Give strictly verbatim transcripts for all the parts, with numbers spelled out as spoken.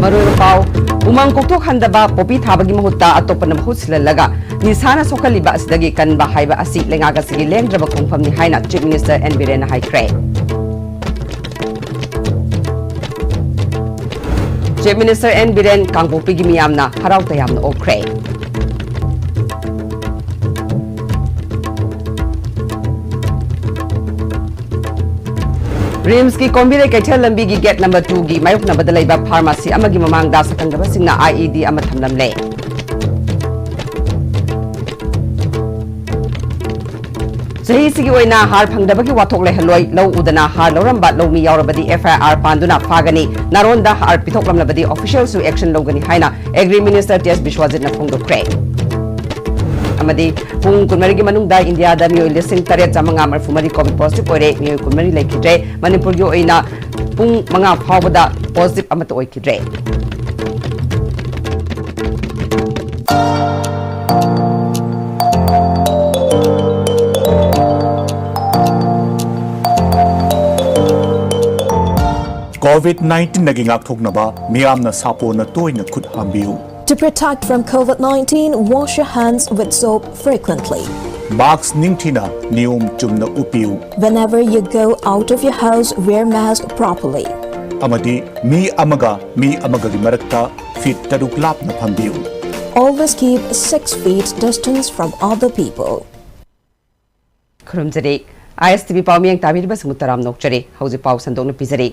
ꯃꯔꯨꯑꯣꯏꯕ ꯄꯥꯎ, ꯎꯃꯪ ꯀꯣꯛꯊꯣꯛꯍꯟꯗꯕ ꯄꯣꯄꯤ ꯊꯥꯕꯒꯤ ꯃꯍꯨꯠꯇ ꯑꯇꯣꯞꯄꯅ ꯃꯍꯨꯠ ꯁꯤꯜꯍꯜꯂꯒ ꯅꯤꯁꯥꯅ ꯁꯣꯛꯍꯜꯂꯤꯕ ꯑꯁꯤꯗꯒꯤ ꯀꯟꯕ ꯍꯥꯏꯕ ꯑꯁꯤ ꯂꯩꯉꯥꯛ ꯑꯁꯤꯒꯤ ꯂꯦꯡꯗ꯭ꯔꯕ ꯈꯣꯡꯐꯝꯅꯤ ꯍꯥꯏꯅ Chief Minister N ꯕꯤꯔꯦꯟꯅ ꯍꯥꯏꯈ꯭ꯔꯦ꯫ Chief Minister N ꯕꯤꯔꯦꯟ ꯀꯥꯡꯄꯣꯛꯄꯤꯒꯤ ꯃꯤꯌꯥꯝꯅ ꯍꯔꯥꯎ ꯇꯌꯥꯝꯅ ꯑꯣꯛꯈ꯭ꯔꯦ꯫ ꯔꯤꯝꯁꯀꯤ ꯀꯣꯝꯕꯤꯔꯩ ꯀꯩꯊꯦꯜ ꯂꯝꯕꯤꯒꯤ gate number two ꯒꯤ ꯃꯥꯌꯣꯛꯅꯕꯗ ꯂꯩꯕ pharmacy ꯑꯃꯒꯤ ꯃꯃꯥꯡꯗ ꯁꯛꯈꯪꯗꯕꯁꯤꯡꯅ I E D ꯑꯃ ꯊꯝꯂꯝꯂꯦ꯫ ꯆꯍꯤꯁꯤꯒꯤ ꯑꯣꯏꯅ ꯍꯥꯔ ꯐꯪꯗꯕꯒꯤ ꯋꯥꯊꯣꯛ ꯂꯩꯍꯜꯂꯣꯏ, ꯂꯧ ꯎꯗꯅ ꯍꯥꯔ ꯂꯧꯔꯝꯕ ꯂꯧꯃꯤ ꯌꯥꯎꯔꯕꯗꯤ F I R ꯄꯥꯟꯗꯨꯅ ꯐꯥꯒꯅꯤ, ꯅꯥꯔꯣꯟꯗ ꯍꯥꯔ ꯄꯤꯊꯣꯛꯂꯝꯂꯕꯗꯤ official ꯁꯨ action ꯂꯧꯒꯅꯤ ꯍꯥꯏꯅ Agri Minister T S ꯕꯤꯁ꯭ꯋꯖꯤꯠꯅ ꯐꯣꯡꯗꯣꯛꯈ꯭ꯔꯦ꯫ ꯑꯃꯗꯤ ꯄꯨꯡ ꯀꯨꯟꯃꯔꯤꯒꯤ ꯃꯅꯨꯡꯗ ꯏꯟꯗꯤꯌꯥꯗ ꯃꯤꯑꯣꯏ ꯂꯤꯁꯤꯡ ꯇꯔꯦꯠ ꯆꯥꯃꯉꯥ ꯃꯔꯤꯐꯨ ꯃꯔꯤ COVID positive ꯑꯣꯏꯔꯦ, ꯃꯤꯑꯣꯏ ꯀꯨꯟꯃꯔꯤ ꯂꯩꯈꯤꯗ꯭ꯔꯦ꯫ ꯃꯅꯤꯄꯨꯔꯒꯤ ꯑꯣꯏꯅ ꯄꯨꯡ ꯃꯉꯥ ꯐꯥꯎꯕꯗ positive ꯑꯃꯠꯇ ꯑꯣꯏꯈꯤꯗ꯭ꯔꯦ꯫ COVID nineteen ꯗꯒꯤ ꯉꯥꯛꯊꯣꯛꯅꯕ ꯃꯤꯌꯥꯝꯅ ꯁꯥꯄꯣꯟꯅ ꯇꯣꯏꯅ ꯈꯨꯠ ꯍꯥꯝꯕꯤꯌꯨ꯫ To protect from COVID nineteen, wash your hands with soap frequently. Mask ꯅꯤꯡꯊꯤꯅ ꯅꯤꯌꯣꯝ ꯆꯨꯝꯅ ꯎꯞꯄꯤꯌꯨ꯫ Whenever you go out of your house, wear mask properly. ꯑꯃꯗꯤ ꯃꯤ ꯑꯃꯒ ꯃꯤ ꯑꯃꯒꯒꯤ ꯃꯔꯛꯇ feet ꯇꯔꯨꯛ ꯂꯥꯞꯅ ꯐꯝꯕꯤꯌꯨ꯫ Always keep six feet distance from other people. ꯈꯨꯔꯨꯝꯖꯔꯤ꯫ I S T V ꯄꯥꯎ ꯃꯤꯌꯦꯡ ꯇꯥꯕꯤꯔꯤꯕꯁꯤꯡꯕꯨ ꯇꯔꯥꯝꯅ ꯑꯣꯛꯆꯔꯤ꯫ ꯍꯧꯖꯤꯛ ꯄꯥꯎ ꯁꯟꯗꯣꯛꯅ ꯄꯤꯖꯔꯤ꯫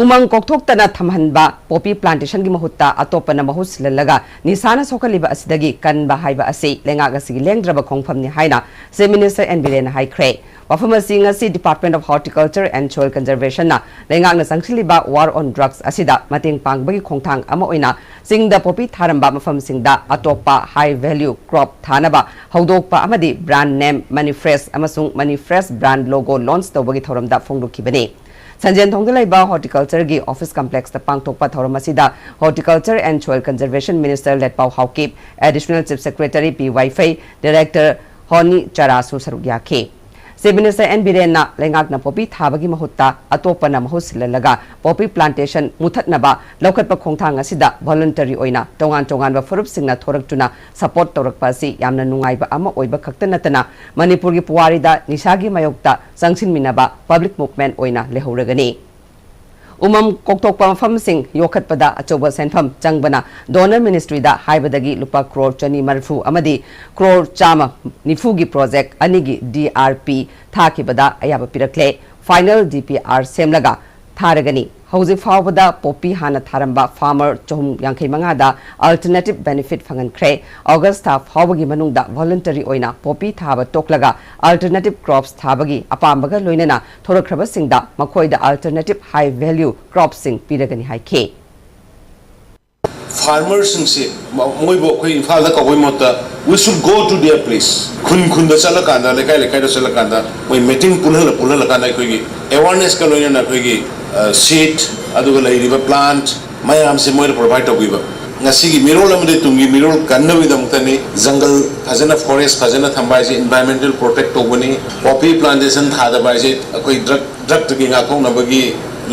ꯎꯃꯪ ꯀꯣꯛꯊꯣꯛꯇꯅ ꯊꯝꯍꯟꯕ poppy plantation ꯒꯤ ꯃꯍꯨꯠꯇ ꯑꯇꯣꯞꯄꯅ ꯃꯍꯨꯠ ꯁꯤꯜꯍꯜꯂꯒ ꯅꯤꯁꯥꯅ ꯁꯣꯛꯍꯜꯂꯤꯕ ꯑꯁꯤꯗꯒꯤ ꯀꯟꯕ ꯍꯥꯏꯕ ꯑꯁꯤ ꯂꯩꯉꯥꯛ ꯑꯁꯤꯒꯤ ꯂꯦꯡꯗ꯭ꯔꯕ ꯈꯣꯡꯐꯝꯅꯤ ꯍꯥꯏꯅ Chief Minister N ꯕꯤꯔꯦꯟꯅ ꯍꯥꯏꯈ꯭ꯔꯦ꯫ ꯋꯥꯐꯝ ꯑꯁꯤ ꯉꯁꯤ Department of Horticulture and Soil Conservation ꯅ ꯂꯩꯉꯥꯛꯅ ꯆꯪꯁꯤꯜꯂꯤꯕ War on Drugs ꯑꯁꯤꯗ ꯃꯇꯦꯡ ꯄꯥꯡꯕꯒꯤ ꯈꯣꯡꯊꯥꯡ ꯑꯃ ꯑꯣꯏꯅ ꯆꯤꯡꯗ poppy ꯊꯥꯔꯝꯕ ꯃꯐꯝꯁꯤꯡꯗ ꯑꯇꯣꯞꯄ high value crop ꯊꯥꯅꯕ ꯍꯧꯗꯣꯛꯄ ꯑꯃꯗꯤ brand name Money Fresh ꯑꯃꯁꯨꯡ Money Fresh brand logo launch ꯇꯧꯕꯒꯤ ꯊꯧꯔꯝꯗ ꯐꯣꯡꯗꯣꯛꯈꯤꯕꯅꯤ꯫ ꯁꯟꯖꯦꯟꯊꯣꯡꯗ ꯂꯩꯕ Horticulture ꯒꯤ office complex ꯇ ꯄꯥꯡꯊꯣꯛꯄ ꯊꯧꯔꯝ ꯑꯁꯤꯗ Horticulture and Soil Conservation Minister Letpao Haokip, Additional Chief Secretary P Vaiphei, Director ꯍꯣꯅꯤ ꯆꯔꯥꯁꯨ ꯁꯔꯨꯛ ꯌꯥꯈꯤ꯫ Chief Minister N Birenna ꯂꯩꯉꯥꯛꯅ ꯄꯣꯄꯤ ꯊꯥꯕꯒꯤ ꯃꯍꯨꯠꯇ ꯑꯇꯣꯞꯄꯅ ꯃꯍꯨꯠ ꯁꯤꯜꯍꯜꯂꯒ ꯄꯣꯄꯤ plantation ꯃꯨꯊꯠꯅꯕ ꯂꯧꯈꯠꯄ ꯈꯣꯡꯊꯥꯡ ꯑꯁꯤꯗ voluntary ꯑꯣꯏꯅ ꯇꯣꯉꯥꯟ ꯇꯣꯉꯥꯟꯕ ꯐꯨꯔꯨꯞꯁꯤꯡꯅ ꯊꯣꯔꯛꯇꯨꯅ support ꯇꯧꯔꯛꯄ ꯑꯁꯤ ꯌꯥꯝꯅ ꯅꯨꯡꯉꯥꯏꯕ ꯑꯃ ꯑꯣꯏꯕ ꯈꯛꯇ ꯅꯠꯇꯅ ꯃꯅꯤꯄꯨꯔꯒꯤ ꯄꯨꯋꯥꯔꯤꯗ ꯅꯤꯁꯥꯒꯤ ꯃꯥꯌꯣꯛꯇ ꯆꯪꯁꯤꯟꯃꯤꯟꯅꯕ public movement ꯑꯣꯏꯅ ꯂꯩꯍꯧꯔꯒꯅꯤ꯫ ꯎꯃꯪ ꯀꯣꯛꯊꯣꯛꯄ ꯃꯐꯝꯁꯤꯡ ꯌꯣꯛꯈꯠꯄꯗ ꯑꯆꯧꯕ ꯁꯦꯟꯐꯝ ꯆꯪꯕꯅ Donor Ministryꯗ ꯍꯥꯏꯕꯗꯒꯤ ꯂꯨꯄꯥ ꯀ꯭ꯔꯣꯔ ꯆꯅꯤ ꯃꯔꯤꯐꯨ ꯑꯃꯗꯤ ꯀ꯭ꯔꯣꯔ ꯆꯥꯝꯃ ꯅꯤꯐꯨꯒꯤ project ꯑꯅꯤꯒꯤ D R P ꯊꯥꯈꯤꯕꯗ ꯑꯌꯥꯕ ꯄꯤꯔꯛꯂꯦ꯫ Final D P R ꯁꯦꯝꯂꯒ ꯊꯥꯔꯒꯅꯤ꯫ ꯍꯧꯖꯤꯛ ꯐꯥꯎꯕꯗ ꯄꯣꯄꯤ ꯍꯥꯟꯅ ꯊꯥꯔꯝꯕ farmer ꯆꯍꯨꯝ ꯌꯥꯡꯈꯩ ꯃꯉꯥꯗ alternative benefit ꯐꯪꯍꯟꯈ꯭ꯔꯦ꯫ August ꯊꯥ ꯐꯥꯎꯕꯒꯤ ꯃꯅꯨꯡꯗ voluntary ꯑꯣꯏꯅ ꯄꯣꯄꯤ ꯊꯥꯕ ꯇꯣꯛꯂꯒ alternative crops ꯊꯥꯕꯒꯤ ꯑꯄꯥꯝꯕꯒ ꯂꯣꯏꯅꯅ ꯊꯣꯔꯛꯈ꯭ꯔꯕꯁꯤꯡꯗ ꯃꯈꯣꯏꯗ alternative high value cropꯁꯤꯡ ꯄꯤꯔꯒꯅꯤ ꯍꯥꯏꯈꯤ꯫ Farmerꯁꯤꯡꯁꯤ ꯃ- ꯃꯣꯏꯕꯨ ꯑꯩꯈꯣꯏ ꯏꯝꯐꯥꯜꯗ ꯀꯧꯕꯒꯤ ꯃꯍꯨꯠꯇ we should go to their place. ꯈꯨꯟ ꯈꯨꯟꯗ ꯆꯠꯂꯀꯥꯟꯗ, ꯂꯩꯀꯥꯏ ꯂꯩꯀꯥꯏꯗ ꯆꯠꯂꯀꯥꯟꯗ ꯃꯣꯏ meeting ꯄꯨꯜꯍꯜꯂ ꯄꯨꯜꯍꯜꯂꯀꯥꯟꯗ ꯑꯩꯈꯣꯏꯒꯤ awarenessꯀ ꯂꯣꯏꯅꯅ ꯑꯩꯈꯣꯏꯒꯤ seed, ꯑꯗꯨꯒ ꯂꯩꯔꯤꯕ plant ꯃꯌꯥꯝꯁꯦ ꯃꯣꯏꯅ provide ꯇꯧꯕꯤꯕ꯫ ꯉꯁꯤꯒꯤ ꯃꯤꯔꯣꯜ ꯑꯃꯗꯤ ꯇꯨꯡꯒꯤ ꯃꯤꯔꯣꯜ ꯀꯟꯅꯕꯒꯤꯗꯃꯛꯇꯅꯤ꯫ Jungle ꯐꯖꯅ, forest ꯐꯖꯅ ꯊꯝꯕ ꯍꯥꯏꯁꯦ environmental protect ꯇꯧꯕꯅꯤ꯫ Poppy plantation ꯊꯥꯗꯕ ꯍꯥꯏꯁꯦ ꯑꯩꯈꯣꯏ drug drugꯇꯒꯤ ꯉꯥꯛꯊꯣꯛꯅꯕꯒꯤ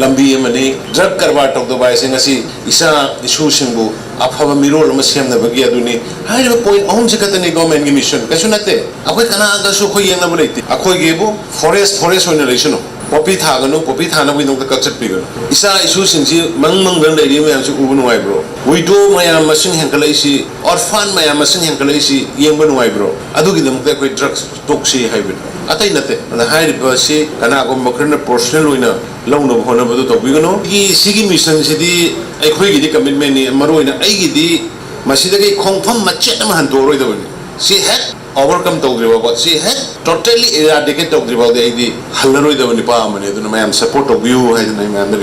ꯂꯝꯕꯤ ꯑꯃꯅꯤ꯫ Drug ꯀꯔꯕꯥꯔ ꯇꯧꯗꯕ ꯍꯥꯏꯁꯦ ꯉꯁꯤ ꯏꯆꯥ ꯏꯁꯨꯁꯤꯡꯕꯨ ꯑꯐꯕ ꯃꯤꯔꯣꯜ ꯑꯃ ꯁꯦꯝꯅꯕꯒꯤ ꯑꯗꯨꯅꯤ꯫ ꯍꯥꯏꯔꯤꯕ point ꯑꯍꯨꯝꯁꯤ ꯈꯛꯇꯅꯤ governmentꯀꯤ mission, ꯀꯩꯁꯨ ꯅꯠꯇꯦ꯫ ꯑꯩꯈꯣꯏ ꯀꯅꯥꯒꯁꯨ ꯑꯩꯈꯣꯏ ꯌꯦꯡꯅꯕ ꯂꯩꯇꯦ꯫ ꯑꯩꯈꯣꯏꯒꯤꯕꯨ forest forest ꯑꯣꯏꯅ ꯂꯩꯁꯅꯨ꯫ Poppy ꯊꯥꯒꯅꯨ, poppy ꯊꯥꯅꯕꯒꯤꯗꯃꯛꯇ ꯀꯛꯆꯠꯄꯤꯒꯅꯨ꯫ ꯏꯆꯥ ꯏꯁꯨꯁꯤꯡꯁꯤ ꯃꯪ ꯃꯪꯗꯅ ꯂꯩꯔꯤꯕ ꯃꯌꯥꯝꯁꯤ ꯎꯕ ꯅꯨꯡꯉꯥꯏꯕ꯭ꯔꯣ? Widow ꯃꯌꯥꯝ ꯃꯁꯤꯡ ꯍꯦꯟꯒꯠꯂꯛꯏꯁꯤ, orphan ꯃꯌꯥꯝ ꯃꯁꯤꯡ ꯍꯦꯟꯒꯠꯂꯛꯏꯁꯤ ꯌꯦꯡꯕ ꯅꯨꯡꯉꯥꯏꯕ꯭ꯔꯣ? ꯑꯗꯨꯒꯤꯗꯃꯛꯇ ꯑꯩꯈꯣꯏ drugs ꯇꯣꯛꯁꯤ ꯍꯥꯏꯕꯅꯤ, ꯑꯇꯩ ꯅꯠꯇꯦ꯫ ꯑꯗꯨꯅ ꯍꯥꯏꯔꯤꯕ ꯑꯁꯤ ꯀꯅꯥꯒꯨꯝꯕ ꯈꯔꯅ personal ꯑꯣꯏꯅ ꯂꯧꯅꯕ ꯍꯣꯠꯅꯕꯗꯨ ꯇꯧꯕꯤꯒꯅꯨ꯫ ꯑꯩꯒꯤ ꯁꯤꯒꯤ missionꯁꯤꯗꯤ ꯑꯩꯈꯣꯏꯒꯤꯗꯤ commitmentꯅꯤ, ꯃꯔꯨꯑꯣꯏꯅ ꯑꯩꯒꯤꯗꯤ ꯃꯁꯤꯗꯒꯤ ꯈꯣꯡꯐꯝ ꯃꯆꯦꯠ ꯑꯃ ꯍꯟꯗꯣꯛꯑꯔꯣꯏꯗꯕꯅꯤ꯫ ꯁꯤ ꯍꯦꯛ overcome ꯇꯧꯗ꯭ꯔꯤꯕ ꯄꯣꯠ, ꯁꯤ ꯍꯦꯛ totally eradicate ꯇꯧꯗ꯭ꯔꯤ ꯐꯥꯎꯗꯤ ꯑꯩꯗꯤ ꯍꯜꯂꯔꯣꯏꯗꯕ ꯅꯤꯄꯥ ꯑꯃꯅꯤ꯫ ꯑꯗꯨꯅ ꯃꯌꯥꯝ support ꯇꯧꯕꯤꯌꯨ ꯍꯥꯏꯗꯅ ꯑꯩ ꯃꯌꯥꯝꯗ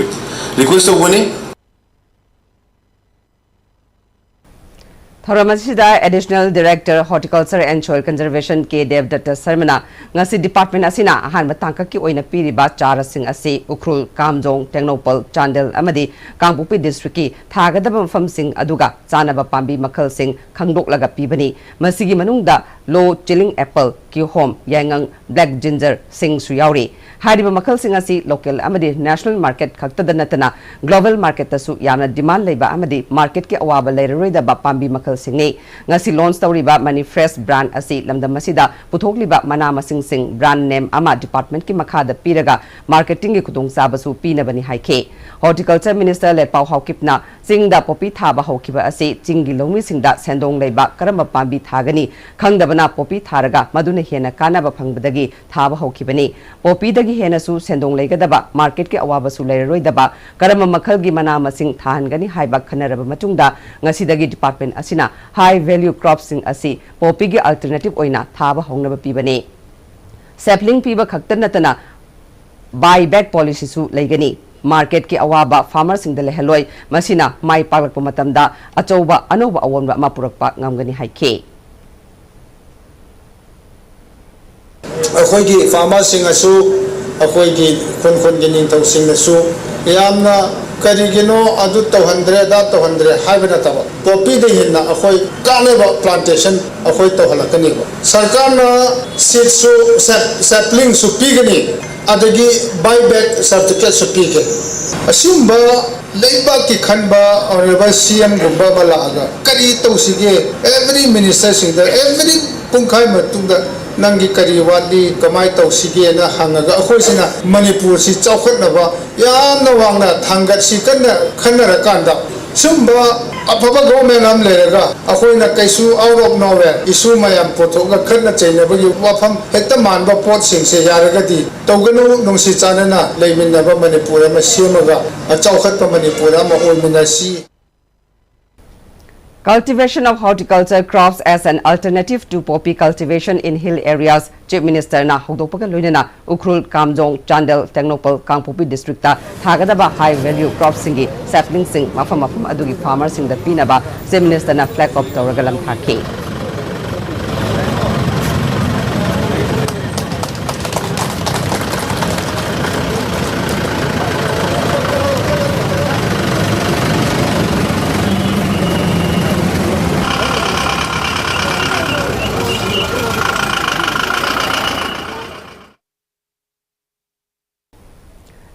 request ꯇꯧꯕꯅꯤ꯫ ꯊꯧꯔꯝ ꯑꯁꯤꯗ Additional Director Horticulture and Soil Conservation ꯀꯦ ꯗꯦꯕꯗꯠꯇ ꯁꯔꯃꯅ ꯉꯁꯤ department ꯑꯁꯤꯅ ꯑꯍꯥꯟꯕ ꯇꯥꯡꯀꯛꯀꯤ ꯑꯣꯏꯅ ꯄꯤꯔꯤꯕ ꯆꯥꯔꯥꯁꯤꯡ ꯑꯁꯤ ꯎꯈ꯭ꯔꯨꯜ, ꯀꯥꯝꯖꯣꯡ, ꯇꯦꯡꯅꯧꯄꯜ, ꯆꯥꯟꯗꯦꯜ ꯑꯃꯗꯤ ꯀꯥꯡꯄꯣꯛꯄꯤ districtꯀꯤ ꯊꯥꯒꯗꯕ ꯃꯐꯝꯁꯤꯡ ꯑꯗꯨꯒ ꯆꯥꯅꯕ ꯄꯥꯝꯕꯤ ꯃꯈꯜꯁꯤꯡ ꯈꯪꯗꯣꯛꯂꯒ ꯄꯤꯕꯅꯤ꯫ ꯃꯁꯤꯒꯤ ꯃꯅꯨꯡꯗ low chilling apple, ꯀꯤꯍꯣꯝ, ꯌꯥꯏꯉꯪ, black ginger ꯁꯤꯡꯁꯨ ꯌꯥꯎꯔꯤ꯫ ꯍꯥꯏꯔꯤꯕ ꯃꯈꯜꯁꯤꯡ ꯑꯁꯤ local ꯑꯃꯗꯤ national market ꯈꯛꯇꯗ ꯅꯠꯇꯅ global marketꯇꯁꯨ ꯌꯥꯝꯅ demand ꯂꯩꯕ ꯑꯃꯗꯤ marketꯀꯤ ꯑꯋꯥꯕ ꯂꯩꯔꯔꯣꯏꯗꯕ ꯄꯥꯝꯕꯤ ꯃꯈꯜꯁꯤꯡꯅꯤ꯫ ꯉꯁꯤ launch ꯇꯧꯔꯤꯕ Money Fresh brand ꯑꯁꯤ ꯂꯝꯗꯝ ꯑꯁꯤꯗ ꯄꯨꯊꯣꯛꯂꯤꯕ ꯃꯅꯥ ꯃꯁꯤꯡꯁꯤꯡ brand name ꯑꯃ departmentꯀꯤ ꯃꯈꯥꯗ ꯄꯤꯔꯒ marketingꯒꯤ ꯈꯨꯗꯣꯡꯆꯥꯕꯁꯨ ꯄꯤꯅꯕꯅꯤ ꯍꯥꯏꯈꯤ꯫ Horticulture Minister ꯂꯦꯠꯄꯥꯎ ꯍꯥꯎꯀꯤꯞꯅ ꯆꯤꯡꯗ ꯄꯣꯄꯤ ꯊꯥꯕ ꯍꯧꯈꯤꯕ ꯑꯁꯤ ꯆꯤꯡꯒꯤ ꯂꯧꯃꯤꯁꯤꯡꯗ ꯁꯦꯟꯗꯣꯡ ꯂꯩꯕ ꯀꯔꯝꯕ ꯄꯥꯝꯕꯤ ꯊꯥꯒꯅꯤ ꯈꯪꯗꯕꯅ ꯄꯣꯄꯤ ꯊꯥꯔꯒ ꯃꯗꯨꯅ ꯍꯦꯟꯅ ꯀꯥꯟꯅꯕ ꯐꯪꯕꯗꯒꯤ ꯊꯥꯕ ꯍꯧꯈꯤꯕꯅꯤ꯫ ꯄꯣꯄꯤꯗꯒꯤ ꯍꯦꯟꯅꯁꯨ ꯁꯦꯟꯗꯣꯡ ꯂꯩꯒꯗꯕ, marketꯀꯤ ꯑꯋꯥꯕꯁꯨ ꯂꯩꯔꯔꯣꯏꯗꯕ ꯀꯔꯝꯕ ꯃꯈꯜꯒꯤ ꯃꯅꯥ ꯃꯁꯤꯡ ꯊꯥꯍꯟꯒꯅꯤ ꯍꯥꯏꯕ ꯈꯟꯅꯔꯕ ꯃꯇꯨꯡꯗ ꯉꯁꯤꯗꯒꯤ department ꯑꯁꯤꯅ high value cropsꯁꯤꯡ ꯑꯁꯤ ꯄꯣꯄꯤꯒꯤ alternative ꯑꯣꯏꯅ ꯊꯥꯕ ꯍꯧꯅꯕ ꯄꯤꯕꯅꯤ꯫ Sapling ꯄꯤꯕ ꯈꯛꯇ ꯅꯠꯇꯅ buyback policyꯁꯨ ꯂꯩꯒꯅꯤ꯫ Marketꯀꯤ ꯑꯋꯥꯕ farmerꯁꯤꯡꯗ ꯂꯩꯍꯜꯂꯣꯏ꯫ ꯃꯁꯤꯅ ꯃꯥꯏ ꯄꯥꯛꯂꯛꯄ ꯃꯇꯝꯗ ꯑꯆꯧꯕ ꯑꯅꯧꯕ ꯑꯑꯣꯟꯕ ꯑꯃ ꯄꯨꯔꯛꯄ ꯉꯝꯒꯅꯤ ꯍꯥꯏꯈꯤ꯫ ꯑꯩꯈꯣꯏꯒꯤ farmerꯁꯤꯡꯅꯁꯨ, ꯑꯩꯈꯣꯏꯒꯤ ꯈꯨꯟ ꯈꯨꯟꯒꯤ ꯅꯤꯡꯊꯧꯁꯤꯡꯅꯁꯨ ꯌꯥꯝꯅ ꯀꯔꯤꯒꯤꯅꯣ ꯑꯗꯨ ꯇꯧꯍꯟꯗ꯭ꯔꯦ, ꯑꯗꯥ ꯇꯧꯍꯟꯗ꯭ꯔꯦ ꯍꯥꯏꯕ ꯅꯠꯇꯕ, ꯄꯣꯄꯤꯗ ꯍꯦꯟꯅ ꯑꯩꯈꯣꯏ ꯀꯥꯟꯅꯕ plantation ꯑꯩꯈꯣꯏ ꯇꯧꯍꯜꯂꯛꯀꯅꯦꯕ꯫ ꯁꯔꯀꯥꯔꯅ seedꯁꯨ, sap-, saplingꯁꯨ ꯄꯤꯒꯅꯤ, ꯑꯗꯒꯤ buyback certificateꯁꯨ ꯄꯤꯒꯦ꯫ ꯑꯁꯤꯒꯨꯝꯕ ꯂꯩꯕꯥꯛꯀꯤ ꯈꯟꯕ honourable CMꯒꯨꯝꯕ ꯑꯃ ꯂꯥꯛꯑꯒ ꯀꯔꯤ ꯇꯧꯁꯤꯒꯦ? Every ministerꯁꯤꯡꯗ, every ꯄꯨꯡꯈꯥꯏ ꯃꯇꯨꯡꯗ ꯅꯪꯒꯤ ꯀꯔꯤ ꯋꯥꯠꯂꯤ, ꯀꯃꯥꯏꯅ ꯇꯧꯁꯤꯒꯦꯅ ꯍꯪꯉꯒ ꯑꯩꯈꯣꯏꯁꯤꯅ ꯃꯅꯤꯄꯨꯔꯁꯤ ꯆꯥꯎꯈꯠꯅꯕ ꯌꯥꯝꯅ ꯋꯥꯡꯅ ꯊꯥꯡꯒꯠꯁꯤ ꯀꯟꯅ ꯈꯟꯅꯔꯀꯥꯟꯗ ꯁꯨꯝꯕ ꯑꯐꯕ government ꯑꯃ ꯂꯩꯔꯒ ꯑꯩꯈꯣꯏꯅ ꯀꯩꯁꯨ out of nowhere issue ꯃꯌꯥꯝ ꯄꯨꯊꯣꯛꯑꯒ ꯈꯠꯅ ꯆꯩꯅꯕꯒꯤ ꯋꯥꯐꯝ ꯍꯦꯛꯇ ꯃꯥꯟꯕ ꯄꯣꯠꯁꯤꯡꯁꯦ ꯌꯥꯔꯒꯗꯤ ꯇꯧꯒꯅꯨ, ꯅꯨꯡꯁꯤ ꯆꯥꯟꯅꯅ ꯂꯩꯃꯤꯟꯅꯕ ꯃꯅꯤꯄꯨꯔ ꯑꯃ ꯁꯦꯝꯃꯒ ꯆꯥꯎꯈꯠꯄ ꯃꯅꯤꯄꯨꯔ ꯑꯃ ꯑꯣꯏꯃꯤꯟꯅꯁꯤ꯫ Cultivation of horticulture crops as an alternative to poppy cultivation in hill areas, Chief Ministerꯅ ꯍꯧꯗꯣꯛꯄꯒ ꯂꯣꯏꯅꯅ ꯎꯈ꯭ꯔꯨꯜ, ꯀꯥꯝꯖꯣꯡ, ꯆꯥꯟꯗꯦꯜ, ꯇꯦꯡꯅꯧꯄꯜ, ꯀꯥꯡꯄꯣꯛꯄꯤ districtꯁꯇ ꯊꯥꯒꯗꯕ high value cropsꯁꯤꯡꯒꯤ saplingꯁꯤꯡ ꯃꯐꯝ ꯃꯐꯝ ꯑꯗꯨꯒꯤ farmerꯁꯤꯡꯗ ꯄꯤꯅꯕ Chief Ministerꯅ flag off ꯇꯧꯔꯒ ꯂꯝ ꯊꯥꯈꯤ꯫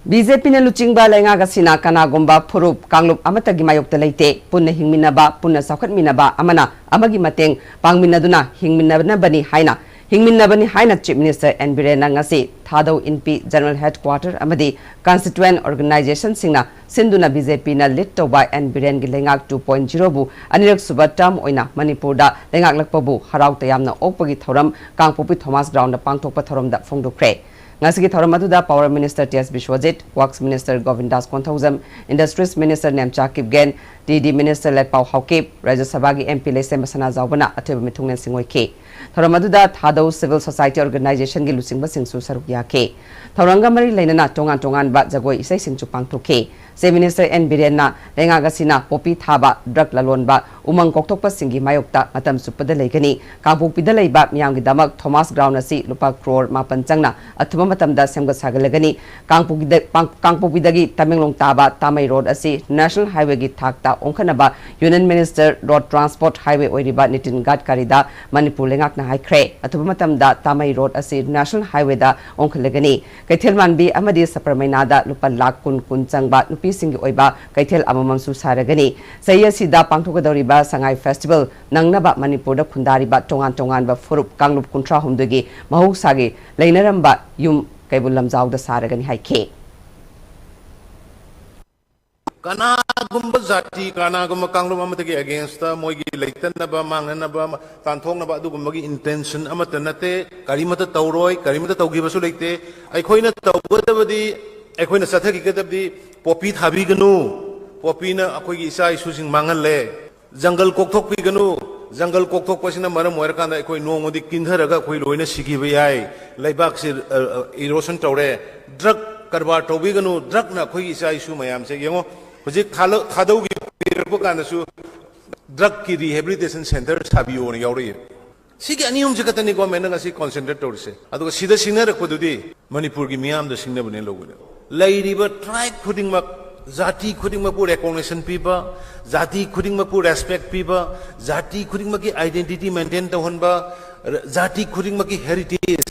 ꯕꯤ ꯖꯦ ꯄꯤꯅ ꯂꯨꯆꯤꯡꯕ ꯂꯩꯉꯥꯛ ꯑꯁꯤꯅ ꯀꯅꯥꯒꯨꯝꯕ ꯐꯨꯔꯨꯞ ꯀꯥꯡꯂꯨꯞ ꯑꯃꯠꯇꯒꯤ ꯃꯥꯌꯣꯛꯇ ꯂꯩꯇꯦ꯫ ꯄꯨꯟꯅ ꯍꯤꯡꯃꯤꯟꯅꯕ, ꯄꯨꯟꯅ ꯆꯥꯎꯈꯠꯃꯤꯟꯅꯕ, ꯑꯃꯅ ꯑꯃꯒꯤ ꯃꯇꯦꯡ ꯄꯥꯡꯃꯤꯟꯅꯗꯨꯅ ꯍꯤꯡꯃꯤꯟꯅꯅꯕꯅꯤ ꯍꯥꯏꯅ, ꯍꯤꯡꯃꯤꯟꯅꯕꯅꯤ ꯍꯥꯏꯅ Chief Minister ꯑꯦꯟ ꯕꯤꯔꯦꯟꯅ ꯉꯁꯤ ꯊꯥꯗꯧ ꯏꯟꯄꯤ General Headquarter ꯑꯃꯗꯤ Constituent Organizationꯁꯤꯡꯅ ꯁꯤꯟꯗꯨꯅ ꯕꯤ ꯖꯦ ꯄꯤꯅ lead ꯇꯧꯕ ꯑꯦꯟ ꯕꯤꯔꯦꯟꯒꯤ ꯂꯩꯉꯥꯛ two point zeroꯕꯨ ꯑꯅꯤꯔꯛ ꯁꯨꯕ term ꯑꯣꯏꯅ ꯃꯅꯤꯄꯨꯔꯗ ꯂꯩꯉꯥꯛꯂꯛꯄꯕꯨ ꯍꯔꯥꯎ ꯇꯌꯥꯝꯅ ꯑꯣꯛꯄꯒꯤ ꯊꯧꯔꯝ ꯀꯥꯡꯄꯣꯛꯄꯤ Thomas Groundꯗ ꯄꯥꯡꯊꯣꯛꯄ ꯊꯧꯔꯝꯗ ꯐꯣꯡꯗꯣꯛꯈ꯭ꯔꯦ꯫ ꯉꯁꯤꯒꯤ ꯊꯧꯔꯝ ꯑꯗꯨꯗ Power Minister T S Biswajit, Works Minister Govindas Konthoujam, Industries Minister Nemcha Kipgen, T D Minister Letpao Haokip, Rajya ꯁꯚꯥꯒꯤ ꯑꯦꯝ ꯄꯤ ꯂꯩꯁꯦꯝꯕ ꯁꯅꯥꯖꯥꯎꯕꯅ ꯑꯊꯣꯏꯕ ꯃꯤꯊꯨꯡꯂꯦꯟꯁꯤꯡ ꯑꯣꯏꯈꯤ꯫ ꯊꯧꯔꯝ ꯑꯗꯨꯗ ꯊꯥꯗꯧ Civil Society Organizationꯒꯤ ꯂꯨꯆꯤꯡꯕꯁꯤꯡꯁꯨ ꯁꯔꯨꯛ ꯌꯥꯈꯤ꯫ ꯊꯧꯔꯝꯒ ꯃꯔꯤ ꯂꯩꯅꯅ ꯇꯣꯉꯥꯟ ꯇꯣꯉꯥꯟꯕ ꯖꯒꯣꯏ ꯏꯁꯩꯁꯤꯡꯁꯨ ꯄꯥꯡꯊꯣꯛꯈꯤ꯫ Chief Minister ꯑꯦꯟ ꯕꯤꯔꯦꯟꯅ ꯂꯩꯉꯥꯛ ꯑꯁꯤꯅ ꯄꯣꯄꯤ ꯊꯥꯕ, drug ꯂꯂꯣꯟꯕ, ꯎꯃꯪ ꯀꯣꯛꯊꯣꯛꯄꯁꯤꯡꯒꯤ ꯃꯥꯌꯣꯛꯇ ꯃꯇꯝ ꯆꯨꯞꯄꯗ ꯂꯩꯒꯅꯤ꯫ ꯀꯥꯡꯄꯣꯛꯄꯤꯗ ꯂꯩꯕ ꯃꯤꯌꯥꯝꯒꯤꯗꯃꯛ Thomas Ground ꯑꯁꯤ ꯂꯨꯄꯥ ꯀ꯭ꯔꯣꯔ ꯃꯥꯄꯟ ꯆꯪꯅ ꯑꯊꯨꯕ ꯃꯇꯝꯗ ꯁꯦꯝꯒꯠ ꯁꯥꯒꯠꯂꯒꯅꯤ꯫ ꯀꯥꯡꯄꯣꯛꯄꯤꯗ-, ꯄꯥꯡ-, ꯀꯥꯡꯄꯣꯛꯄꯤꯗꯒꯤ ꯇꯃꯦꯡꯂꯣꯡ ꯇꯥꯕ ꯇꯥꯃꯩ ꯔꯣꯗ ꯑꯁꯤ National Highwayꯒꯤ ꯊꯥꯛꯇ ꯑꯣꯟꯈꯠꯅꯕ Union Minister Road Transport Highway ꯑꯣꯏꯔꯤꯕ ꯅꯤꯇꯤꯟ ꯒꯗꯀꯥꯔꯤꯗ ꯃꯅꯤꯄꯨꯔ ꯂꯩꯉꯥꯛꯅ ꯍꯥꯏꯈ꯭ꯔꯦ꯫ ꯑꯊꯨꯕ ꯃꯇꯝꯗ ꯇꯥꯃꯩ ꯔꯣꯗ ꯑꯁꯤ National Highwayꯗ ꯑꯣꯟꯈꯠꯂꯒꯅꯤ꯫ ꯀꯩꯊꯦꯜ ꯃꯥꯟꯕꯤ ꯑꯃꯗꯤ ꯁꯄꯔꯃꯩꯅꯥꯗ ꯂꯨꯄꯥ ꯂꯥꯈ ꯀꯨꯟ ꯀꯨꯟ ꯆꯪꯕ ꯅꯨꯄꯤꯁꯤꯡꯒꯤ ꯑꯣꯏꯕ ꯀꯩꯊꯦꯜ ꯑꯃꯃꯝꯁꯨ ꯁꯥꯔꯒꯅꯤ꯫ ꯆꯍꯤ ꯑꯁꯤꯗ ꯄꯥꯡꯊꯣꯛꯀꯗꯧꯔꯤꯕ ꯁꯉꯥꯏ Festival ꯅꯪꯅꯕ ꯃꯅꯤꯄꯨꯔꯗ ꯈꯨꯟꯗꯥꯔꯤꯕ ꯇꯣꯉꯥꯟ ꯇꯣꯉꯥꯟꯕ ꯐꯨꯔꯨꯞ ꯀꯥꯡꯂꯨꯞ ꯀꯨꯟꯊ꯭ꯔꯥ ꯍꯨꯝꯗꯣꯏꯒꯤ ꯃꯍꯧꯁꯥꯒꯤ ꯂꯩꯅꯔꯝꯕ ꯌꯨꯝ ꯀꯩꯕꯨꯜ ꯂꯝꯖꯥꯎꯗ ꯁꯥꯔꯒꯅꯤ ꯍꯥꯏꯈꯤ꯫ ꯀꯅꯥꯒꯨꯝꯕ ꯖꯥꯇꯤ, ꯀꯅꯥꯒꯨꯝꯕ ꯀꯥꯡꯂꯨꯞ ꯑꯃꯠꯇꯒꯤ againstꯇ ꯃꯣꯏꯒꯤ ꯂꯩꯇꯅꯕ, ꯃꯥꯡꯅꯅꯕ, ꯇꯥꯟꯊꯣꯛꯅꯕ ꯑꯗꯨꯒꯨꯝꯕꯒꯤ intention ꯑꯃꯠꯇ ꯅꯠꯇꯦ꯫ ꯀꯔꯤꯃꯠꯇ ꯇꯧꯔꯣꯏ, ꯀꯔꯤꯃꯠꯇ ꯇꯧꯈꯤꯕꯁꯨ ꯂꯩꯇꯦ꯫ ꯑꯩꯈꯣꯏꯅ ꯇꯧꯒꯗꯕꯗꯤ, ꯑꯩꯈꯣꯏꯅ ꯆꯠꯊꯈꯤꯒꯗꯕꯗꯤ ꯄꯣꯄꯤ ꯊꯥꯕꯤꯒꯅꯨ, ꯄꯣꯄꯤꯅ ꯑꯩꯈꯣꯏꯒꯤ ꯏꯆꯥ ꯏꯁꯨꯁꯤꯡ ꯃꯥꯡꯍꯜꯂꯦ꯫ ꯖꯪꯒꯜ ꯀꯣꯛꯊꯣꯛꯄꯤꯒꯅꯨ꯫ ꯖꯪꯒꯜ ꯀꯣꯛꯊꯣꯛꯄꯁꯤꯅ ꯃꯔꯝ ꯑꯣꯏꯔꯀꯥꯟꯗ ꯑꯩꯈꯣꯏ ꯅꯣꯡꯃꯗꯤ ꯀꯤꯟꯊꯔꯒ ꯑꯩꯈꯣꯏ ꯂꯣꯏꯅ ꯁꯤꯈꯤꯕ ꯌꯥꯏ꯫ ꯂꯩꯕꯥꯛꯁꯤ, ꯑ, ꯑ, erosion ꯇꯧꯔꯦ꯫ Drug ꯀꯔꯕꯥꯔ ꯇꯧꯕꯤꯒꯅꯨ꯫ Drugꯅ ꯑꯩꯈꯣꯏꯒꯤ ꯏꯆꯥ ꯏꯁꯨ ꯃꯌꯥꯝꯁꯦ ꯌꯦꯡꯉꯣ꯫ ꯍꯧꯖꯤꯛ ꯊꯥꯂ-, ꯊꯥꯗꯧꯒꯤ ꯄꯤꯔꯛꯄ ꯀꯥꯟꯗꯁꯨ drugꯀꯤ rehabilitation centre ꯁꯥꯕꯤꯌꯣꯅ ꯌꯥꯎꯔꯛꯏ꯫ ꯁꯤꯒꯤ ꯑꯅꯤ ꯑꯍꯨꯝꯁꯦ ꯈꯛꯇꯅꯤꯀꯣ governmentꯅ ꯉꯁꯤ concentrate ꯇꯧꯔꯤꯁꯦ꯫ ꯑꯗꯨꯒ ꯁꯤꯗ ꯁꯤꯡꯅꯔꯛꯄꯗꯨꯗꯤ ꯃꯅꯤꯄꯨꯔꯒꯤ ꯃꯤꯌꯥꯝꯗ ꯁꯤꯡꯅꯕꯅꯦ ꯂꯧꯒꯗꯕ꯫ ꯂꯩꯔꯤꯕ tribe ꯈꯨꯗꯤꯡꯃꯛ, ꯖꯥꯇꯤ ꯈꯨꯗꯤꯡꯃꯛꯄꯨ recognition ꯄꯤꯕ, ꯖꯥꯇꯤ ꯈꯨꯗꯤꯡꯃꯛꯄꯨ respect ꯄꯤꯕ, ꯖꯥꯇꯤ ꯈꯨꯗꯤꯡꯃꯛꯀꯤ identity maintain ꯇꯧꯍꯟꯕ, ꯔ-, ꯖꯥꯇꯤ ꯈꯨꯗꯤꯡꯃꯛꯀꯤ heritage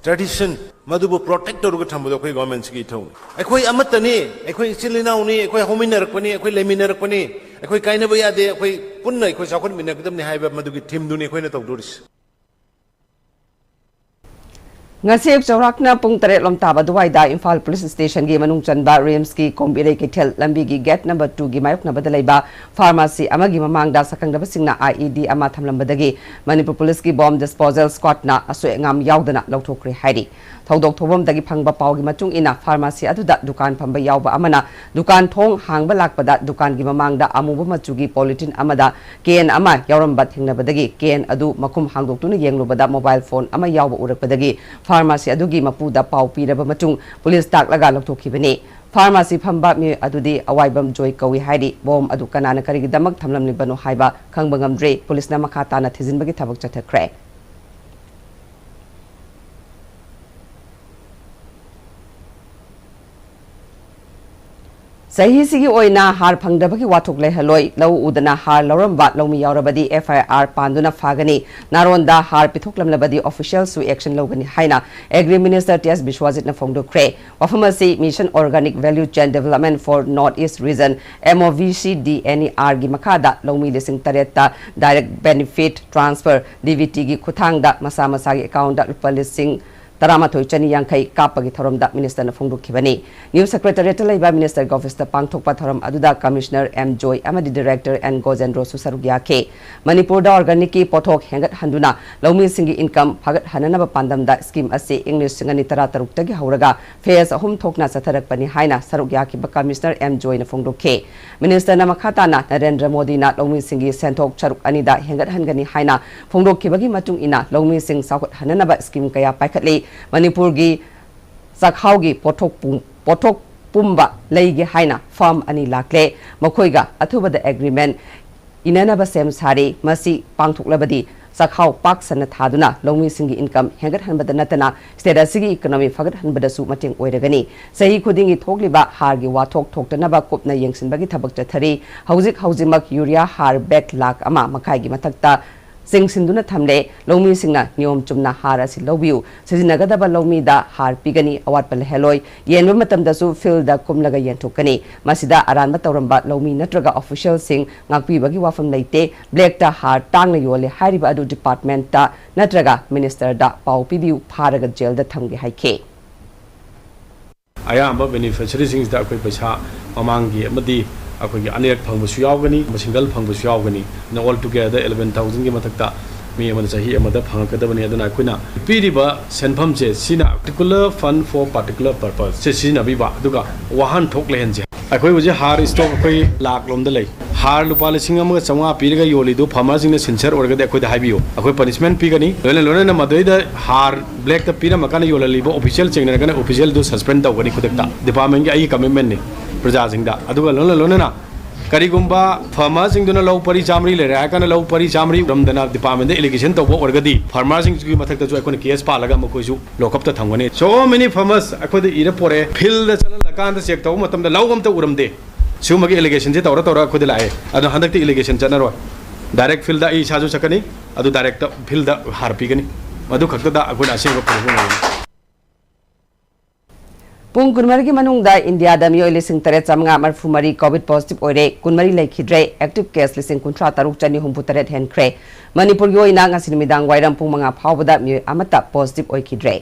ꯇ꯭ꯔꯦꯗꯤꯁꯟ, ꯃꯗꯨꯕꯨ ꯄ꯭ꯔꯣꯇꯦꯛ ꯇꯧꯔꯒ ꯊꯝꯕꯗꯣ ꯑꯩꯈꯣꯏ ꯒꯣꯔꯃꯦꯟꯁꯤꯒꯤ ꯏꯊꯧꯅꯤ꯫ ꯑꯩꯈꯣꯏ ꯑꯃꯠꯇꯅꯤ, ꯑꯩꯈꯣꯏ ꯏꯆꯤꯜ ꯏꯅꯥꯎꯅꯤ, ꯑꯩꯈꯣꯏ ꯍꯧꯃꯤꯟꯅꯔꯛꯄꯅꯤ, ꯑꯩꯈꯣꯏ ꯂꯩꯃꯤꯟꯅꯔꯛꯄꯅꯤ, ꯑꯩꯈꯣꯏ ꯀꯥꯏꯅꯕ ꯌꯥꯗꯦ, ꯑꯩꯈꯣꯏ ꯄꯨꯟꯅ ꯑꯩꯈꯣꯏ ꯆꯥꯎꯈꯠꯃꯤꯟꯅꯒꯗꯕꯅꯤ ꯍꯥꯏꯕ ꯃꯗꯨꯒꯤ ꯊꯤꯝꯗꯨꯅꯤ ꯑꯩꯈꯣꯏꯅ ꯇꯧꯗꯣꯔꯤꯁꯤ꯫ ꯉꯁꯤ ꯑꯌꯨꯛ ꯆꯥꯎꯔꯥꯛꯅ ꯄꯨꯡ ꯇꯔꯦꯠ ꯂꯣꯝ ꯇꯥꯕ ꯑꯗꯨꯋꯥꯏꯗ ꯏꯝꯐꯥꯜ ꯄꯨꯂꯤꯁ ꯁ꯭ꯇꯦꯁꯟꯒꯤ ꯃꯅꯨꯡ ꯆꯟꯕ ꯔꯤꯝꯁꯀꯤ ꯀꯣꯝꯕꯤꯔꯩ ꯀꯩꯊꯦꯜ ꯂꯝꯕꯤꯒꯤ ꯒꯦꯠ ꯅꯝꯕꯔ ꯇꯨꯒꯤ ꯃꯥꯌꯣꯛꯅꯕꯗ ꯂꯩꯕ ꯐꯥꯔꯃꯥꯁꯤ ꯑꯃꯒꯤ ꯃꯃꯥꯡꯗ ꯁꯛꯈꯪꯗꯕꯁꯤꯡꯅ ꯑꯥꯏꯏꯗꯤ ꯑꯃ ꯊꯝꯂꯝꯕꯗꯒꯤ ꯃꯅꯤꯄꯨꯔ ꯄꯨꯂꯤꯁꯀꯤ ꯕꯣꯝ ꯗꯤꯁꯄꯣꯖꯦꯜ ꯁ꯭ꯀ꯭ꯋꯥꯗꯅ ꯑꯁꯣꯏ ꯑꯉꯥꯝ ꯌꯥꯎꯗꯅ ꯂꯧꯊꯣꯛꯈ꯭ꯔꯦ ꯍꯥꯏꯔꯤ꯫ ꯊꯧꯗꯣꯛ ꯊꯣꯛꯐꯝꯗꯒꯤ ꯐꯪꯕ ꯄꯥꯎꯒꯤ ꯃꯇꯨꯡ ꯏꯟꯅ ꯐꯥꯔꯃꯥꯁꯤ ꯑꯗꯨꯗ ꯗꯨꯀꯥꯟ ꯐꯝꯕ ꯌꯥꯎꯕ ꯑꯃꯅ ꯗꯨꯀꯥꯟ ꯊꯣꯡ ꯍꯥꯡꯕ ꯂꯥꯛꯄꯗ ꯗꯨꯀꯥꯟꯒꯤ ꯃꯃꯥꯡꯗ ꯑꯃꯨꯕ ꯃꯆꯨꯒꯤ ꯄꯣꯂꯤꯊꯤꯟ ꯑꯃꯗ ꯀꯦꯟ ꯑꯃ ꯌꯥꯎꯔꯝꯕ ꯊꯦꯡꯅꯕꯗꯒꯤ ꯀꯦꯟ ꯑꯗꯨ ꯃꯈꯨꯝ ꯍꯥꯡꯗꯣꯛꯇꯨꯅ ꯌꯦꯡꯂꯨꯕꯗ ꯃꯣꯕꯥꯏꯜ ꯐꯣꯟ ꯑꯃ ꯌꯥꯎꯕ ꯎꯔꯛꯄꯗꯒꯤ ꯐꯥꯔꯃꯥꯁꯤ ꯑꯗꯨꯒꯤ ꯃꯄꯨꯗ ꯄꯥꯎ ꯄꯤꯔꯕ ꯃꯇꯨꯡ ꯄꯨꯂꯤꯁ ꯇꯥꯛꯂꯒ ꯂꯧꯊꯣꯛꯈꯤꯕꯅꯤ꯫ ꯐꯥꯔꯃꯥꯁꯤ ꯐꯝꯕ ꯃꯤꯑꯣꯏ ꯑꯗꯨꯗꯤ ꯑꯋꯥꯏꯕꯝ ꯖꯣꯏ ꯀꯧꯏ ꯍꯥꯏꯔꯤ꯫ ꯕꯣꯝ ꯑꯗꯨ ꯀꯅꯥꯅ ꯀꯔꯤꯒꯤꯗꯃꯛ ꯊꯝꯂꯝꯂꯤꯕꯅꯣ ꯍꯥꯏꯕ ꯈꯪꯕ ꯉꯝꯗ꯭ꯔꯤ꯫ ꯄꯨꯂꯤꯁꯅ ꯃꯈꯥ ꯇꯥꯅ ꯊꯤꯖꯤꯟꯕꯒꯤ ꯊꯕꯛ ꯆꯠꯊꯈ꯭ꯔꯦ꯫ ꯆꯍꯤꯁꯤꯒꯤ ꯑꯣꯏꯅ ꯍꯥꯔ ꯐꯪꯗꯕꯒꯤ ꯋꯥꯊꯣꯛ ꯂꯩꯍꯜꯂꯣꯏ꯫ ꯂꯧ ꯎꯗꯅ ꯍꯥꯔ ꯂꯧꯔꯝꯕ ꯂꯧꯃꯤ ꯌꯥꯎꯔꯕꯗꯤ ꯑꯦꯐ ꯑꯥꯏ ꯑꯥꯔ ꯄꯥꯟꯗꯨꯅ ꯐꯥꯒꯅꯤ꯫ ꯅꯥꯔꯣꯟꯗ ꯍꯥꯔ ꯄꯤꯊꯣꯛꯂꯝꯂꯕꯗꯤ ꯑꯣꯐꯤꯁꯤꯌꯦꯜꯁꯨ ꯑꯦꯛꯁꯟ ꯂꯧꯒꯅꯤ ꯍꯥꯏꯅ ꯑꯦꯒ꯭ꯔꯤ ꯃꯤꯅꯤꯁꯇꯔ ꯇꯤ ꯑꯦꯁ ꯕꯤꯁ꯭ꯋꯥꯖꯤꯠꯅ ꯐꯣꯡꯗꯣꯛꯈ꯭ꯔꯦ꯫ ꯋꯥꯐꯝ ꯑꯁꯤ Mission Organic Value Chain Development for North East Region, M O V C D N E R ꯒꯤ ꯃꯈꯥꯗ ꯂꯧꯃꯤ ꯂꯤꯁꯤꯡ ꯇꯔꯦꯠꯇ Direct Benefit Transfer, D B ꯇꯤꯒꯤ ꯈꯨꯠꯊꯥꯡꯗ ꯃꯁꯥ ꯃꯁꯥꯒꯤ ꯑꯦꯀꯥꯎꯟꯗ ꯂꯨꯄꯥ ꯂꯤꯁꯤꯡ ꯇꯔꯥꯃꯥꯊꯣꯏ ꯆꯅꯤ ꯌꯥꯡꯈꯩ ꯀꯥꯞꯄꯒꯤ ꯊꯧꯔꯝꯗ ꯃꯤꯅꯤꯁꯇꯔꯅ ꯐꯣꯡꯗꯣꯛꯈꯤꯕꯅꯤ꯫ ꯅ꯭ꯌꯨ ꯁꯦꯀ꯭ꯔꯦꯇꯔꯤꯌꯦꯠꯇ ꯂꯩꯕ ꯃꯤꯅꯤꯁꯇꯔꯒꯤ ꯑꯣꯐꯤꯁꯇ ꯄꯥꯡꯊꯣꯛꯄ ꯊꯧꯔꯝ ꯑꯗꯨꯗ ꯀꯃꯤꯁꯅꯔ ꯑꯦꯝ ꯖꯣꯏ ꯑꯃꯗꯤ ꯗꯤꯔꯦꯛꯇꯔ ꯑꯦꯟ ꯒꯣꯖꯦꯟꯗ꯭ꯔꯣꯁꯨ ꯁꯔꯨꯛ ꯌꯥꯈꯤ꯫ ꯃꯅꯤꯄꯨꯔꯗ ꯑꯣꯔꯒꯥꯅꯤꯛꯀꯤ ꯄꯣꯠꯊꯣꯛ ꯍꯦꯟꯒꯠꯍꯟꯗꯨꯅ ꯂꯧꯃꯤꯁꯤꯡꯒꯤ ꯏꯟꯀꯝ ꯐꯒꯠꯍꯟꯅꯅꯕ ꯄꯥꯟꯗꯝꯗ ꯁ꯭ꯀꯤꯝ ꯑꯁꯤ ꯏꯪ ꯂꯤꯁꯤꯡ ꯑꯅꯤ ꯇꯔꯥꯇꯔꯨꯛꯇꯒꯤ ꯍꯧꯔꯒ ꯐꯦꯖ ꯑꯍꯨꯝ ꯊꯣꯛꯅ ꯆꯠꯊꯔꯛꯄꯅꯤ ꯍꯥꯏꯅ ꯁꯔꯨꯛ ꯌꯥꯈꯤꯕ ꯀꯃꯤꯁꯅꯔ ꯑꯦꯝ ꯖꯣꯏꯅ ꯐꯣꯡꯗꯣꯛꯈꯤ꯫ ꯃꯤꯅꯤꯁꯇꯔꯅ ꯃꯈꯥ ꯇꯥꯅ ꯅꯔꯦꯟꯗ꯭ꯔ ꯃꯣꯗꯤꯅ ꯂꯧꯃꯤꯁꯤꯡꯒꯤ ꯁꯦꯟꯊꯣꯛ ꯁꯔꯨꯛ ꯑꯅꯤꯗ ꯍꯦꯟꯒꯠꯍꯟꯒꯅꯤ ꯍꯥꯏꯅ ꯐꯣꯡꯗꯣꯛꯈꯤꯕꯒꯤ ꯃꯇꯨꯡ ꯏꯟꯅ ꯂꯧꯃꯤꯁꯤꯡ ꯆꯥꯎꯈꯠꯍꯟꯅꯅꯕ ꯁ꯭ꯀꯤꯝ ꯀꯌꯥ ꯄꯥꯏꯈꯠꯂꯤ꯫ ꯃꯅꯤꯄꯨꯔꯒꯤ ꯆꯥꯛꯍꯥꯎꯒꯤ ꯄꯣꯠꯊꯣꯛ ꯄꯨꯝ-, ꯄꯣꯠꯊꯣꯛ ꯄꯨꯝꯕ ꯂꯩꯒꯦ ꯍꯥꯏꯅ ꯐꯥꯔꯝ ꯑꯅꯤ ꯂꯥꯛꯂꯦ꯫ ꯃꯈꯣꯏꯒ ꯑꯊꯨꯕꯗ ꯑꯦꯒ꯭ꯔꯤꯃꯦꯟ ꯏꯅꯅꯕ ꯁꯦꯝ ꯁꯥꯔꯤ꯫ ꯃꯁꯤ ꯄꯥꯡꯊꯣꯛꯂꯕꯗꯤ ꯆꯥꯛꯍꯥꯎ ꯄꯥꯛ ꯁꯟꯅ ꯊꯥꯗꯨꯅ ꯂꯧꯃꯤꯁꯤꯡꯒꯤ ꯏꯟꯀꯝ ꯍꯦꯟꯒꯠꯍꯟꯕꯗ ꯅꯠꯇꯅ ꯁ꯭ꯇꯦꯠ ꯑꯁꯤꯒꯤ ꯏꯀꯣꯅꯣꯃꯤ ꯐꯒꯠꯍꯟꯕꯗꯁꯨ ꯃꯇꯦꯡ ꯑꯣꯏꯔꯒꯅꯤ꯫ ꯆꯍꯤ ꯈꯨꯗꯤꯡꯒꯤ ꯊꯣꯛꯂꯤꯕ ꯍꯥꯔꯒꯤ ꯋꯥꯊꯣꯛ ꯊꯣꯛꯇꯅꯕ ꯀꯨꯞꯅ ꯌꯦꯡꯁꯤꯟꯕꯒꯤ ꯊꯕꯛ ꯆꯠꯊꯔꯤ꯫ ꯍꯧꯖꯤꯛ ꯍꯧꯖꯤꯛꯃꯛ ꯌꯨꯔꯤꯌꯥ ꯍꯥꯔ ꯕꯦꯒ ꯂꯥꯈ ꯑꯃ ꯃꯈꯥꯏꯒꯤ ꯃꯊꯛꯇ ꯆꯤꯡꯁꯤꯟꯗꯨꯅ ꯊꯝꯂꯦ꯫ ꯂꯧꯃꯤꯁꯤꯡꯅ ꯅꯤꯌꯣꯝ ꯆꯨꯝꯅ ꯍꯥꯔ ꯑꯁꯤ ꯂꯧꯕꯤꯌꯨ꯫ ꯁꯤꯖꯤꯟꯅꯒꯗꯕ ꯂꯧꯃꯤꯗ ꯍꯥꯔ ꯄꯤꯒꯅꯤ, ꯑꯋꯥꯠꯄ ꯂꯩꯍꯜꯂꯣꯏ꯫ ꯌꯦꯟꯕ ꯃꯇꯝꯗꯁꯨ ꯐꯤꯜꯗ ꯀꯨꯝꯂꯒ ꯌꯦꯟꯊꯣꯛꯀꯅꯤ꯫ ꯃꯁꯤꯗ ꯑꯔꯥꯟꯕ ꯇꯧꯔꯝꯕ ꯂꯧꯃꯤ ꯅꯠꯇ꯭ꯔꯒ ꯑꯣꯐꯤꯁꯤꯌꯦꯜꯁꯤꯡ ꯉꯥꯛꯄꯤꯕꯒꯤ ꯋꯥꯐꯝ ꯂꯩꯇꯦ꯫ ꯕ꯭ꯂꯦꯛꯇ ꯍꯥꯔ ꯇꯥꯡꯅ ꯌꯣꯜꯂꯦ ꯍꯥꯏꯔꯤꯕ ꯑꯗꯨ ꯗꯤꯄꯥꯔꯠꯃꯦꯟꯠꯇ ꯅꯠꯇ꯭ꯔꯒ ꯃꯤꯅꯤꯁꯇꯔꯗ ꯄꯥꯎ ꯄꯤꯕꯤꯌꯨ, ꯐꯥꯔꯒ ꯖꯦꯜꯗ ꯊꯝꯒꯦ ꯍꯥꯏꯈꯤ꯫ ꯑꯌꯥꯝꯕ ꯕꯦꯅꯤꯐꯤꯁꯔꯤꯁꯤꯡꯁꯤꯗ ꯑꯩꯈꯣꯏ ꯄꯩꯁꯥ ꯃꯃꯥꯡꯒꯤ ꯑꯃꯗꯤ ꯑꯩꯈꯣꯏꯒꯤ ꯑꯅꯤꯔꯛ ꯐꯪꯕꯁꯨ ꯌꯥꯎꯒꯅꯤ, ꯁꯤꯡꯒꯜ ꯐꯪꯕꯁꯨ ꯌꯥꯎꯒꯅꯤ꯫ ꯑꯗꯨꯅ ꯑꯣꯜ ꯇꯨꯒꯦꯗꯔ ꯑꯦꯂꯦꯚꯦꯟ ꯊꯥꯎꯖꯟꯒꯤ ꯃꯊꯛꯇ ꯃꯤ ꯑꯃꯅ ꯆꯍꯤ ꯑꯃꯗ ꯐꯪꯉꯛꯀꯗꯕꯅꯤ꯫ ꯑꯗꯨꯅ ꯑꯩꯈꯣꯏꯅ ꯄꯤꯔꯤꯕ ꯁꯦꯟꯐꯝꯁꯦ ꯁꯤꯅ particular fund for particular purpose ꯁꯦ ꯁꯤꯖꯤꯟꯅꯕꯤꯕ, ꯑꯗꯨꯒ ꯋꯥꯍꯟꯊꯣꯛ ꯂꯩꯍꯟꯁꯦ꯫ ꯑꯩꯈꯣꯏ ꯍꯧꯖꯤꯛ ꯍꯥꯔ ꯏꯁꯇꯣꯛ ꯑꯩꯈꯣꯏ ꯂꯥꯛ ꯂꯣꯝꯗ ꯂꯩ꯫ ꯍꯥꯔ ꯂꯨꯄꯥ ꯂꯤꯁꯤꯡ ꯑꯃꯒ ꯆꯥꯝꯃꯉꯥ ꯄꯤꯔꯒ ꯌꯣꯜꯂꯤꯗꯨ ꯐꯥꯔꯃꯔꯁꯤꯡꯅ ꯁꯤꯟꯁꯤꯌꯔ ꯑꯣꯏꯔꯒꯗꯤ ꯑꯩꯈꯣꯏꯗ ꯍꯥꯏꯕꯤꯌꯨ, ꯑꯩꯈꯣꯏ ꯄꯅꯤꯁꯃꯦꯟꯠ ꯄꯤꯒꯅꯤ꯫ ꯂꯣꯏꯅ ꯂꯣꯏꯅꯅ ꯃꯗꯨꯗꯩꯗ ꯍꯥꯔ ꯕ꯭ꯂꯦꯛꯇ ꯄꯤꯔꯝꯃꯀꯥꯟꯗ ꯌꯣꯜꯍꯜꯂꯤꯕ ꯑꯣꯐꯤꯁꯤꯌꯦꯜꯁꯤꯡ ꯂꯩꯔꯒꯅ ꯑꯣꯐꯤꯁꯤꯌꯦꯜꯗꯨ ꯁꯁꯄꯦꯟ ꯇꯧꯒꯅꯤ ꯈꯨꯗꯛꯇ꯫ ꯗꯤꯄꯥꯔꯠꯃꯦꯟꯠꯀꯤ ꯑꯩꯒꯤ ꯀꯃꯤꯠꯃꯦꯟꯠꯅꯤ ꯄ꯭ꯔꯖꯥꯁꯤꯡꯗ꯫ ꯑꯗꯨꯒ ꯂꯣꯏꯅ ꯂꯣꯏꯅꯅ ꯀꯔꯤꯒꯨꯝꯕ ꯐꯥꯔꯃꯔꯁꯤꯡꯗꯨꯅ ꯂꯧ ꯄꯔꯤ ꯆꯥꯝꯃꯔꯤ ꯂꯩꯔꯦ ꯍꯥꯏꯔꯀꯥꯟꯗ ꯂꯧ ꯄꯔꯤ ꯆꯥꯝꯃꯔꯤ ꯎꯔꯝꯗꯅ ꯗꯤꯄꯥꯔꯠꯃꯦꯟꯠꯇ ꯑꯦꯂꯤꯒꯦꯁꯟ ꯇꯧꯕ ꯑꯣꯏꯔꯒꯗꯤ ꯐꯥꯔꯃꯔꯁꯤꯡꯁꯤꯒꯤ ꯃꯊꯛꯇꯁꯨ ꯑꯩꯈꯣꯏꯅ ꯀꯦꯁ ꯄꯥꯜꯂꯒ ꯃꯈꯣꯏꯁꯨ ꯂꯣꯛꯑꯞꯇ ꯊꯝꯒꯅꯤ꯫ So many farmers ꯑꯩꯈꯣꯏꯗ ꯏꯔ ꯄꯣꯔꯛꯑꯦ, ꯐꯤꯜꯗ ꯆꯠꯍꯜꯂꯀꯥꯟꯗ ꯆꯦꯛ ꯇꯧꯕ ꯃꯇꯝꯗ ꯂꯧ ꯑꯝꯇ ꯎꯔꯝꯗꯦ꯫ ꯁꯤꯒꯨꯝꯕꯒꯤ ꯑꯦꯂꯤꯒꯦꯁꯟꯁꯦ ꯇꯧꯔ ꯇꯧꯔ ꯑꯩꯈꯣꯏꯗ ꯂꯥꯛꯑꯦ꯫ ꯑꯗꯣ ꯍꯟꯗꯛꯇꯤ ꯑꯦꯂꯤꯒꯦꯁꯟ ꯆꯠꯅꯔꯣꯏ꯫ ꯗꯥꯏꯔꯦꯛ ꯐꯤꯜꯗ ꯑꯩ ꯏꯁꯥꯁꯨ ꯆꯠꯀꯅꯤ, ꯑꯗꯨ ꯗꯥꯏꯔꯦꯛꯇ ꯐꯤꯜꯗ ꯍꯥꯔ ꯄꯤꯒꯅꯤ꯫ ꯃꯗꯨ ꯈꯛꯇꯗ ꯑꯩꯈꯣꯏꯅ ꯑꯁꯦꯡꯕ ꯄ꯭ꯔꯨꯐ ꯂꯩꯒꯅꯤ꯫ ꯄꯨꯡ ꯀꯨꯟꯃꯔꯤꯒꯤ ꯃꯅꯨꯡꯗ ꯏꯟꯗꯤꯌꯥꯗ ꯃꯤꯑꯣꯏ ꯂꯤꯁꯤꯡ ꯇꯔꯦꯠ ꯆꯥꯝꯃꯉꯥ ꯃꯔꯤꯐꯨ ꯃꯔꯤ ꯀꯣꯚꯤꯗ ꯄꯣꯖꯤꯇꯤꯚ ꯑꯣꯏꯔꯦ, ꯀꯨꯟꯃꯔꯤ ꯂꯩꯈꯤꯗ꯭ꯔꯦ꯫ ꯑꯦꯛꯇꯤꯚ ꯀꯦꯁ ꯂꯤꯁꯤꯡ ꯀꯨꯟꯊ꯭ꯔꯥ ꯇꯔꯨꯛ ꯆꯅꯤ ꯍꯨꯝꯐꯨ ꯇꯔꯦꯠ ꯍꯦꯟꯈ꯭ꯔꯦ꯫ ꯃꯅꯤꯄꯨꯔꯒꯤ ꯑꯣꯏꯅ ꯉꯁꯤ ꯅꯨꯃꯤꯗꯥꯡ ꯋꯥꯏꯔꯝ ꯄꯨꯡ ꯃꯉꯥ ꯐꯥꯎꯕꯗ ꯃꯤꯑꯣꯏ ꯑꯃꯠꯇ ꯄꯣꯖꯤꯇꯤꯚ ꯑꯣꯏꯈꯤꯗ꯭ꯔꯦ꯫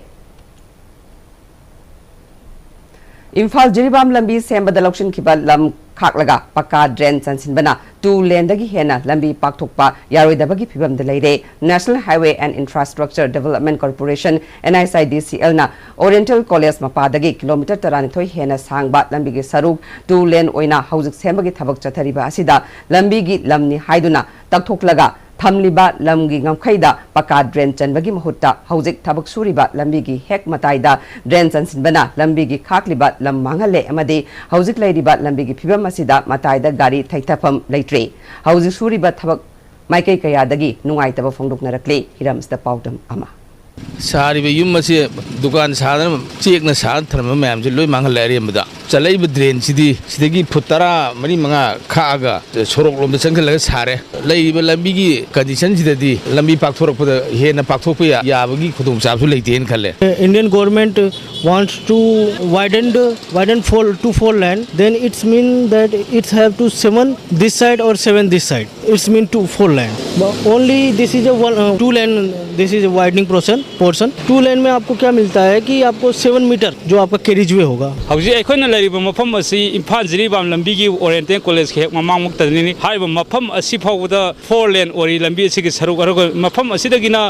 ꯏꯝꯐꯥꯜ ꯖꯤꯔꯤꯕꯥꯝ ꯂꯝꯕꯤ ꯁꯦꯝꯕꯗ ꯂꯧꯁꯤꯟꯈꯤꯕ ꯂꯝ ꯈꯥꯛꯂꯒ ꯄꯀꯥ ꯗ꯭ꯔꯦꯟ ꯆꯟꯁꯤꯟꯕꯅ ꯇꯨ ꯂꯦꯟꯗꯒꯤ ꯍꯦꯟꯅ ꯂꯝꯕꯤ ꯄꯥꯛꯊꯣꯛꯄ ꯌꯥꯔꯣꯏꯗꯕꯒꯤ ꯐꯤꯚꯝꯗ ꯂꯩꯔꯦ꯫ National Highway and Infrastructure Development Corporation, N H I D C L ꯅ ꯑꯣꯔꯤꯌꯦꯟꯇꯦꯜ ꯀꯣꯂꯦꯖ ꯃꯄꯥꯗꯒꯤ ꯀꯤꯂꯣꯃꯤꯇꯔ ꯇꯔꯥꯅꯤꯊꯣꯏ ꯍꯦꯟꯅ ꯁꯥꯡꯕ ꯂꯝꯕꯤꯒꯤ ꯁꯔꯨꯛ ꯇꯨ ꯂꯦꯟ ꯑꯣꯏꯅ ꯍꯧꯖꯤꯛ ꯁꯦꯝꯕꯒꯤ ꯊꯕꯛ ꯆꯠꯊꯔꯤꯕ ꯑꯁꯤꯗ ꯂꯝꯕꯤꯒꯤ ꯂꯝꯅꯤ ꯍꯥꯏꯗꯨꯅ ꯇꯛꯊꯣꯛꯂꯒ ꯊꯝꯂꯤꯕ ꯂꯝꯒꯤ ꯉꯝꯈꯩꯗ ꯄꯀꯥ ꯗ꯭ꯔꯦꯟ ꯆꯟꯕꯒꯤ ꯃꯍꯨꯠꯇ ꯍꯧꯖꯤꯛ ꯊꯕꯛ ꯁꯨꯔꯤꯕ ꯂꯝꯕꯤꯒꯤ ꯍꯦꯛ ꯃꯇꯥꯏꯗ ꯗ꯭ꯔꯦꯟ ꯆꯟꯁꯤꯟꯕꯅ ꯂꯝꯕꯤꯒꯤ ꯈꯥꯛꯂꯤꯕ ꯂꯝ ꯃꯥꯡꯍꯜꯂꯦ ꯑꯃꯗꯤ ꯍꯧꯖꯤꯛ ꯂꯩꯔꯤꯕ ꯂꯝꯕꯤꯒꯤ ꯐꯤꯕꯝ ꯑꯁꯤꯗ ꯃꯇꯥꯏꯗ ꯒꯥꯔꯤ ꯊꯩꯊꯐꯝ ꯂꯩꯇ꯭ꯔꯦ꯫ ꯍꯧꯖꯤꯛ ꯁꯨꯔꯤꯕ ꯊꯕꯛ ꯃꯥꯏꯀꯩ ꯀꯌꯥꯗꯒꯤ ꯅꯨꯡꯉꯥꯏꯇꯕ ꯐꯣꯡꯗꯣꯛꯅꯔꯛꯂꯤ꯫ ꯍꯤꯔꯝꯁꯤꯗ ꯄꯥꯎꯗꯝ ꯑꯃ꯫ ꯁꯥꯔꯤꯕ ꯌꯨꯝ ꯑꯁꯤ ꯗꯨꯀꯥꯟ ꯁꯥꯗꯅ ꯆꯦꯛꯅ ꯁꯥꯗꯅ ꯊꯝꯂꯝꯕ ꯃꯌꯥꯝꯁꯦ ꯂꯣꯏ ꯃꯥꯡꯍꯜꯂꯦ ꯑꯔꯦꯝꯕꯗ꯫ ꯆꯠꯂꯛꯏꯕ ꯗ꯭ꯔꯦꯟꯁꯤꯗꯤ ꯁꯤꯗꯒꯤ ꯐꯨꯠ ꯇꯔꯥ ꯃꯔꯤ ꯃꯉꯥ ꯈꯥꯛꯑꯒ ꯁꯣꯔꯣꯛꯂꯣꯝꯗ ꯆꯪꯁꯤꯜꯂꯒ ꯁꯥꯔꯦ꯫ ꯂꯩꯔꯤꯕ ꯂꯝꯕꯤꯒꯤ ꯀꯟꯗꯤꯁꯟꯁꯤꯗꯗꯤ ꯂꯝꯕꯤ ꯄꯥꯛꯊꯣꯔꯛꯄꯗ ꯍꯦꯟꯅ ꯄꯥꯛꯊꯣꯛꯄ ꯌꯥ-, ꯌꯥꯕꯒꯤ ꯈꯨꯗꯣꯡꯆꯥꯕꯁꯨ ꯂꯩꯇꯦꯅ ꯈꯜꯂꯦ꯫ Indian government wants to widen, widen four, to four lane, then it's mean that it's have to seven this side or seven this side. It's mean to four lane. But only this is a one, uh, two lane, this is a widening portion, portion. Two lane में आपको क्या मिलता है कि आपको seven metre जो आपका carriage वे होगा। ꯍꯧꯖꯤꯛ ꯑꯩꯈꯣꯏꯅ ꯂꯩꯔꯤꯕ ꯃꯐꯝ ꯑꯁꯤ ꯏꯝꯐꯥꯜ ꯖꯤꯔꯤꯕꯥꯝ ꯂꯝꯕꯤꯒꯤ ꯑꯣꯔꯤꯌꯦꯟꯇꯦꯜ ꯀꯣꯂꯦꯖꯀꯤ ꯍꯦꯛ ꯃꯃꯥꯡꯃꯛꯇꯅꯤ꯫ ꯍꯥꯏꯔꯤꯕ ꯃꯐꯝ ꯑꯁꯤ ꯐꯥꯎꯕꯗ ꯐꯣꯔ ꯂꯦꯟ ꯑꯣꯏꯔꯤ ꯂꯝꯕꯤ ꯑꯁꯤꯒꯤ ꯁꯔꯨꯛ, ꯑꯗꯨꯒ ꯃꯐꯝ ꯑꯁꯤꯗꯒꯤꯅ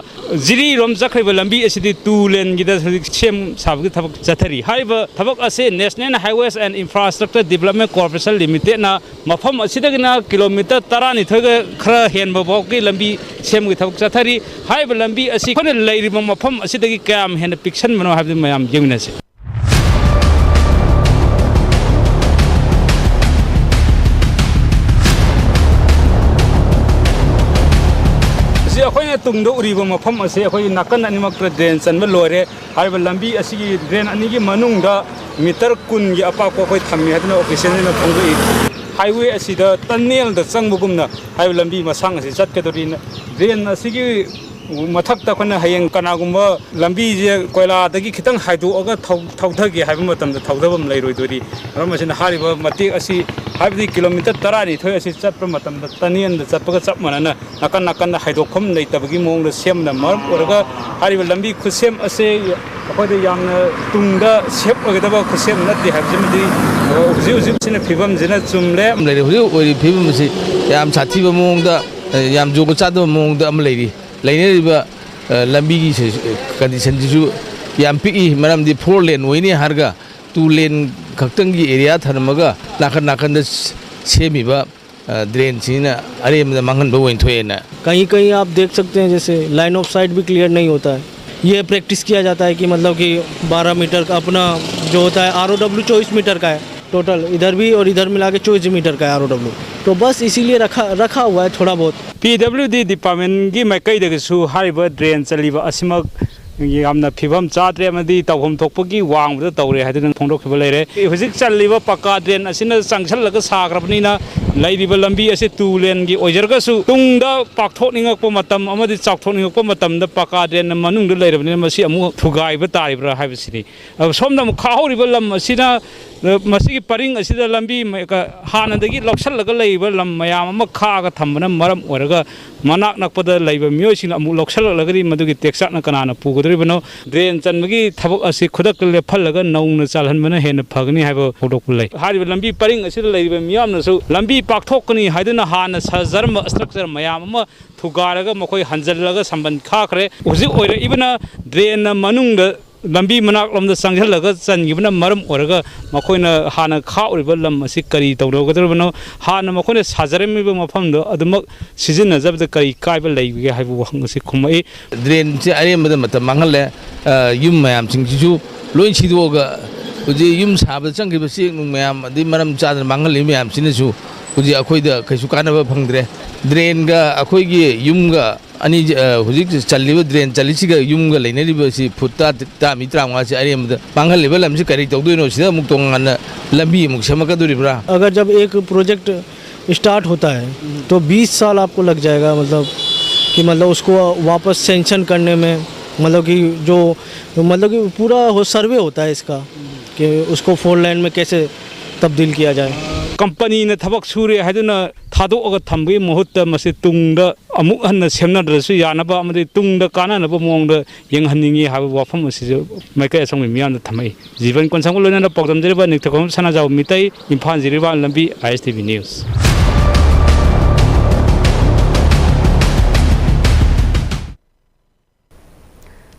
ꯖꯤꯔꯤꯔꯣꯝ ꯆꯠꯈ꯭ꯔꯤꯕ ꯂꯝꯕꯤ ꯑꯁꯤꯗꯤ ꯇꯨ ꯂꯦꯟꯒꯤꯗ ꯍꯧꯖꯤꯛ ꯁꯦꯝ ꯁꯥꯕꯒꯤ ꯊꯕꯛ ꯆꯠꯊꯔꯤ꯫ ꯍꯥꯏꯔꯤꯕ ꯊꯕꯛ ꯑꯁꯤ National Highways and Infrastructure Development Corporation Limitedꯅ ꯃꯐꯝ ꯑꯁꯤꯗꯒꯤꯅ ꯀꯤꯂꯣꯃꯤꯇꯔ ꯇꯔꯥꯅꯤꯊꯣꯏꯒ ꯈꯔ ꯍꯦꯟꯕ ꯐꯥꯎꯒꯤ ꯂꯝꯕꯤ ꯁꯦꯝꯕꯒꯤ ꯊꯕꯛ ꯆꯠꯊꯔꯤ꯫ ꯍꯥꯏꯔꯤꯕ ꯂꯝꯕꯤ ꯑꯁꯤ ꯑꯩꯈꯣꯏꯅ ꯂꯩꯔꯤꯕ ꯃꯐꯝ ꯑꯁꯤꯗꯒꯤ ꯀꯌꯥꯝ ꯍꯦꯟꯅ ꯄꯤꯛꯁꯟꯕꯅꯣ ꯍꯥꯏꯕꯗꯨ ꯃꯌꯥꯝ ꯌꯦꯡꯃꯤꯟꯅꯁꯤ꯫ ꯑꯁꯤ ꯑꯩꯈꯣꯏꯅ ꯇꯨꯡꯗ ꯎꯔꯤꯕ ꯃꯐꯝ ꯑꯁꯤ ꯑꯩꯈꯣꯏꯒꯤ ꯅꯥꯀꯟ ꯑꯅꯤꯃꯛꯇ ꯗ꯭ꯔꯦꯟ ꯆꯟꯕ ꯂꯣꯏꯔꯦ꯫ ꯍꯥꯏꯔꯤꯕ ꯂꯝꯕꯤ ꯑꯁꯤꯒꯤ ꯗ꯭ꯔꯦꯟ ꯑꯅꯤꯒꯤ ꯃꯅꯨꯡꯗ ꯃꯤꯇꯔ ꯀꯨꯟꯒꯤ ꯑꯄꯥꯛꯄ ꯑꯩꯈꯣꯏ ꯊꯝꯃꯤ ꯍꯥꯏꯗꯨꯅ ꯑꯣꯐꯤꯁꯤꯌꯦꯜꯅ ꯐꯣꯡꯗꯣꯛꯏ꯫ ꯍꯥꯏꯋꯦ ꯑꯁꯤꯗ ꯇꯟꯅꯦꯜꯗ ꯆꯪꯕꯒꯨꯝꯅ ꯍꯥꯏꯔꯤꯕ ꯂꯝꯕꯤ ꯃꯁꯥꯡ ꯑꯁꯤ ꯆꯠꯀꯗꯧꯔꯤ꯫ ꯗ꯭ꯔꯦꯟ ꯑꯁꯤꯒꯤ ꯃꯊꯛꯇ ꯑꯩꯈꯣꯏꯅ ꯍꯌꯦꯡ ꯀꯅꯥꯒꯨꯝꯕ ꯂꯝꯕꯤꯁꯦ ꯀꯣꯏꯂꯥꯗꯒꯤ ꯈꯤꯇꯪ ꯍꯥꯏꯗꯣꯛꯑꯒ ꯊꯧ-, ꯊꯧꯊꯒꯦ ꯍꯥꯏꯕ ꯃꯇꯝꯗ ꯊꯧꯊꯐꯝ ꯂꯩꯔꯣꯏꯗꯣꯔꯤ꯫ ꯃꯔꯝ ꯑꯁꯤꯅ ꯍꯥꯏꯔꯤꯕ ꯃꯇꯦꯛ ꯑꯁꯤ, ꯍꯥꯏꯕꯗꯤ ꯀꯤꯂꯣꯃꯤꯇꯔ ꯇꯔꯥꯅꯤꯊꯣꯏ ꯑꯁꯤ ꯆꯠꯄ ꯃꯇꯝꯗ ꯇꯅꯦꯜꯗ ꯆꯠꯄꯒ ꯆꯞ ꯃꯥꯟꯅꯅ ꯅꯥꯀꯟ ꯅꯥꯀꯟꯗ ꯍꯥꯏꯗꯣꯛꯐꯝ ꯂꯩꯇꯕꯒꯤ ꯃꯑꯣꯡꯗ ꯁꯦꯝꯕꯅ ꯃꯔꯝ ꯑꯣꯏꯔꯒ ꯍꯥꯏꯔꯤꯕ ꯂꯝꯕꯤ ꯈꯨꯠꯁꯦꯝ ꯑꯁꯤ ꯑꯩꯈꯣꯏꯗ ꯌꯥꯝꯅ ꯇꯨꯡꯗ ꯁꯦꯞ ꯑꯣꯏꯒꯗꯕ ꯈꯨꯠꯁꯦꯝ ꯅꯠꯇꯦ ꯍꯥꯏꯕꯁꯤꯃꯗꯤ ꯍꯧꯖꯤꯛ ꯍꯧꯖꯤꯛ ꯁꯤꯅ ꯐꯤꯕꯝꯁꯤꯅ ꯆꯨꯝꯂꯦ꯫ ꯂꯩꯔꯦ꯫ ꯍꯧꯖꯤꯛ ꯑꯣꯏꯔꯤꯕ ꯐꯤꯕꯝ ꯑꯁꯤ ꯌꯥꯝ ꯁꯥꯊꯤꯕ ꯃꯑꯣꯡꯗ, ꯌꯥꯝ ꯖꯨꯒꯣꯠ ꯆꯥꯗꯕ ꯃꯑꯣꯡꯗ ꯑꯃ ꯂꯩꯔꯤ꯫ ꯂꯩꯅꯔꯤꯕ, ꯑ, ꯂꯝꯕꯤꯒꯤ ꯁꯤ-, ꯀꯟꯗꯤꯁꯟꯁꯤꯁꯨ ꯌꯥꯝ ꯄꯤꯛꯏ, ꯃꯔꯝꯗꯤ ꯐꯣꯔ ꯂꯦꯟ ꯑꯣꯏꯅꯤ ꯍꯥꯏꯔꯒ ꯇꯨ ꯂꯦꯟ ꯈꯛꯇꯪꯒꯤ ꯑꯦꯔꯤꯌꯥ ꯊꯝꯃꯒ ꯅꯥꯀꯟ ꯅꯥꯀꯟꯗ ꯁ-, ꯁꯦꯝꯃꯤꯕ, ꯑ, ꯗ꯭ꯔꯦꯟꯁꯤꯅ ꯑꯔꯦꯝꯕꯗ ꯃꯥꯡꯍꯟꯕ ꯑꯣꯏꯅ ꯊꯣꯛꯑꯦꯅ꯫ कहीं कहीं आप देख सकते हैं, जैसे लाइन ऑफ साइट भी क्लियर नहीं होता है। ये प्रैक्टिस किया जाता है कि मतलब कि बारह मीटर का अपना जो होता है, आरओडब्ल्यू चौबीस मीटर का है टोटल, इधर भी और इधर मिला के चौबीस मीटर का है आरओडब्ल्यू। तो बस इसीलिए रखा, रखा हुआ है थोड़ा बहुत। ꯄꯤ ꯗꯕ꯭ꯂꯤꯎ ꯗꯤ ꯗꯤꯄꯥꯔꯠꯃꯦꯟꯒꯤ ꯃꯥꯏꯀꯩꯗꯒꯤꯁꯨ ꯍꯥꯏꯔꯤꯕ ꯗ꯭ꯔꯦꯟ ꯆꯜꯂꯤꯕ ꯑꯁꯤꯃꯛ ꯌꯥꯝꯅ ꯐꯤꯕꯝ ꯆꯥꯗ꯭ꯔꯦ ꯑꯃꯗꯤ ꯇꯧꯐꯝ ꯊꯣꯛꯄꯒꯤ ꯋꯥꯡꯃꯗ ꯇꯧꯔꯦ ꯍꯥꯏꯗꯨꯅ ꯐꯣꯡꯗꯣꯛꯈꯤꯕ ꯂꯩꯔꯦ꯫ ꯍꯧꯖꯤꯛ ꯆꯜꯂꯤꯕ ꯄꯀꯥ ꯗ꯭ꯔꯦꯟ ꯑꯁꯤꯅ ꯆꯪꯁꯤꯜꯂꯒ ꯁꯥꯈ꯭ꯔꯕꯅꯤꯅ ꯂꯩꯔꯤꯕ ꯂꯝꯕꯤ ꯑꯁꯤ ꯇꯨ ꯂꯦꯟꯒꯤ ꯑꯣꯏꯖꯔꯒꯁꯨ ꯇꯨꯡꯗ ꯄꯥꯛꯊꯣꯛꯅꯤꯡꯉꯛꯄ ꯃꯇꯝ ꯑꯃꯗꯤ ꯆꯥꯎꯊꯣꯛꯅꯤꯡꯉꯛꯄ ꯃꯇꯝꯗ ꯄꯀꯥ ꯗ꯭ꯔꯦꯟꯅ ꯃꯅꯨꯡꯗ ꯂꯩꯔꯕꯅꯤꯅ ꯃꯁꯤ ꯑꯃꯨꯛ ꯊꯨꯒꯥꯏꯕ ꯇꯥꯔꯤꯕ꯭ꯔꯥ ꯍꯥꯏꯕꯁꯤꯅꯤ꯫ ꯑꯗꯨ ꯁꯣꯝꯗ ꯑꯃꯨꯛ ꯈꯥꯍꯧꯔꯤꯕ ꯂꯝ ꯑꯁꯤꯅ, ꯑ, ꯃꯁꯤꯒꯤ ꯄꯔꯤꯡ ꯑꯁꯤꯗ ꯂꯝꯕꯤ ꯃ-, ꯀ-, ꯍꯥꯟꯅꯗꯒꯤ ꯂꯧꯁꯜꯂꯒ ꯂꯩꯔꯤꯕ ꯂꯝ ꯃꯌꯥꯝ ꯑꯃ ꯈꯥꯛꯑꯒ ꯊꯝꯕꯅ ꯃꯔꯝ ꯑꯣꯏꯔꯒ ꯃꯅꯥꯛ ꯅꯛꯄꯗ ꯂꯩꯕ ꯃꯤꯑꯣꯏꯁꯤꯡꯅ ꯑꯃꯨꯛ ꯂꯧꯁꯜꯂꯛꯂꯒꯗꯤ ꯃꯗꯨꯒꯤ ꯇꯦꯛꯆꯥꯛꯅ ꯀꯅꯥꯅ ꯄꯨꯒꯗꯧꯔꯤꯕꯅꯣ? ꯗ꯭ꯔꯦꯟ ꯆꯟꯕꯒꯤ ꯊꯕꯛ ꯑꯁꯤ ꯈꯨꯗꯛꯇ ꯂꯦꯞꯍꯜꯂꯒ ꯅꯧꯅ ꯆꯜꯍꯟꯕꯅ ꯍꯦꯟꯅ ꯐꯒꯅꯤ ꯍꯥꯏꯕ ꯐꯣꯡꯗꯣꯛꯄ ꯂꯩ꯫ ꯍꯥꯏꯔꯤꯕ ꯂꯝꯕꯤ ꯄꯔꯤꯡ ꯑꯁꯤꯗ ꯂꯩꯔꯤꯕ ꯃꯤꯌꯥꯝꯅꯁꯨ ꯂꯝꯕꯤ ꯄꯥꯛꯊꯣꯛꯀꯅꯤ ꯍꯥꯏꯗꯨꯅ ꯍꯥꯟꯅ ꯁꯥꯖꯔꯝꯕ structure ꯃꯌꯥꯝ ꯑꯃ ꯊꯨꯒꯥꯏꯔꯒ ꯃꯈꯣꯏ ꯍꯟꯖꯤꯜꯂꯒ ꯁꯝꯕꯟ ꯈꯥꯈ꯭ꯔꯦ꯫ ꯍꯧꯖꯤꯛ ꯑꯣꯏꯔꯛꯏꯕꯅ ꯗ꯭ꯔꯦꯟꯅ ꯃꯅꯨꯡꯗ ꯂꯝꯕꯤ ꯃꯅꯥꯛꯂꯣꯝꯗ ꯆꯪꯁꯤꯜꯂꯒ ꯆꯟꯈꯤꯕꯅ ꯃꯔꯝ ꯑꯣꯏꯔꯒ ꯃꯈꯣꯏꯅ ꯍꯥꯟꯅ ꯈꯥꯛꯎꯔꯤꯕ ꯂꯝ ꯑꯁꯤ ꯀꯔꯤ ꯇꯧꯔꯒꯗꯧꯔꯤꯕꯅꯣ? ꯍꯥꯟꯅ ꯃꯈꯣꯏꯅ ꯁꯥꯖꯔꯝꯃꯤꯕ ꯃꯐꯝꯗꯣ ꯑꯗꯨꯃꯛ ꯁꯤꯖꯤꯟꯅꯖꯕꯗ ꯀꯔꯤ ꯀꯥꯏꯕ ꯂꯩꯕꯒꯦ ꯍꯥꯏꯕ ꯋꯥꯍꯪ ꯑꯁꯤ ꯈꯨꯝꯃꯛꯏ꯫ ꯗ꯭ꯔꯦꯟꯁꯦ ꯑꯔꯦꯝꯕꯗ ꯃꯇꯝ ꯃꯥꯡꯍꯜꯂꯦ꯫ ꯑ, ꯌꯨꯝ ꯃꯌꯥꯝꯁꯤꯡꯁꯤꯁꯨ ꯂꯣꯏ ꯁꯤꯗꯣꯛꯑꯒ ꯍꯧꯖꯤꯛ ꯌꯨꯝ ꯁꯥꯕꯗ ꯆꯪꯈꯤꯕ ꯆꯦꯛ ꯅꯨꯡ ꯃꯌꯥꯝ ꯑꯗꯩ ꯃꯔꯝ ꯆꯥꯗꯅ ꯃꯥꯡꯍꯜꯂꯤ ꯃꯌꯥꯝꯁꯤꯅꯁꯨ ꯍꯧꯖꯤꯛ ꯑꯩꯈꯣꯏꯗ ꯀꯩꯁꯨ ꯀꯥꯟꯅꯕ ꯐꯪꯗ꯭ꯔꯦ꯫ ꯗ꯭ꯔꯦꯟꯒ ꯑꯩꯈꯣꯏꯒꯤ ꯌꯨꯝꯒ ꯑꯅꯤ, ꯑ, ꯍꯧꯖꯤꯛ ꯆꯜꯂꯤꯕ ꯗ꯭ꯔꯦꯟ ꯆꯜꯂꯤꯁꯤꯒ ꯌꯨꯝꯒ ꯂꯩꯅꯔꯤꯕꯁꯤ ꯐꯨꯠ ꯇꯔꯥ, ꯇꯔꯥꯃꯔꯤ, ꯇꯔꯥꯃꯉꯥꯁꯤ ꯑꯔꯦꯝꯕꯗ ꯃꯥꯡꯍꯜꯂꯤꯕ ꯂꯝꯁꯤ ꯀꯔꯤ ꯇꯧꯗꯣꯏꯅꯣ? ꯁꯤꯗ ꯑꯃꯨꯛ ꯇꯣꯉꯥꯟꯅ ꯂꯝꯕꯤ ꯑꯃꯨꯛ ꯁꯦꯝꯃꯛꯀꯗꯣꯔꯤꯕ꯭ꯔꯥ? अगर जब एक प्रोजेक्ट स्टार्ट होता है तो बीस साल आपको लग जाएगा, मतलब कि मतलब उसको वापस सैंक्शन करने में, मतलब कि जो, मतलब कि पूरा हो सर्वे होता है इसका कि उसको फोर लेन में कैसे तब्दील किया जाए। ꯀꯝꯄꯅꯤꯅ ꯊꯕꯛ ꯁꯨꯔꯦ ꯍꯥꯏꯗꯨꯅ ꯊꯥꯗꯣꯛꯑꯒ ꯊꯝꯕꯒꯤ ꯃꯍꯨꯠꯇ ꯃꯁꯤ ꯇꯨꯡꯗ ꯑꯃꯨꯛ ꯍꯟꯅ ꯁꯦꯝꯅꯗ꯭ꯔꯁꯨ ꯌꯥꯅꯕ ꯑꯃꯗꯤ ꯇꯨꯡꯗ ꯀꯥꯟꯅꯅꯕ ꯃꯑꯣꯡꯗ ꯌꯦꯡꯍꯟꯅꯤꯡꯉꯤ ꯍꯥꯏꯕ ꯋꯥꯐꯝ ꯑꯁꯤꯁꯨ ꯃꯥꯏꯀꯩ ꯑꯁꯣꯝꯒꯤ ꯃꯤꯌꯥꯝꯗ ꯊꯝꯃꯛꯏ꯫ ꯖꯤꯕꯟ ꯀꯣꯟꯁꯥꯡꯕ ꯂꯣꯏꯅꯅ ꯄꯥꯎꯗꯝꯖꯔꯤꯕ ꯅꯤꯡꯊꯧꯈꯣꯡ ꯁꯅꯥꯖꯥꯎ ꯃꯤꯇꯩ, ꯏꯝꯐꯥꯜ ꯖꯤꯔꯤꯕꯥꯝ ꯂꯝꯕꯤ, ꯑꯥꯏ ꯑꯦꯁ ꯇꯤ ꯚꯤ ꯅ꯭ꯌꯨꯁ꯫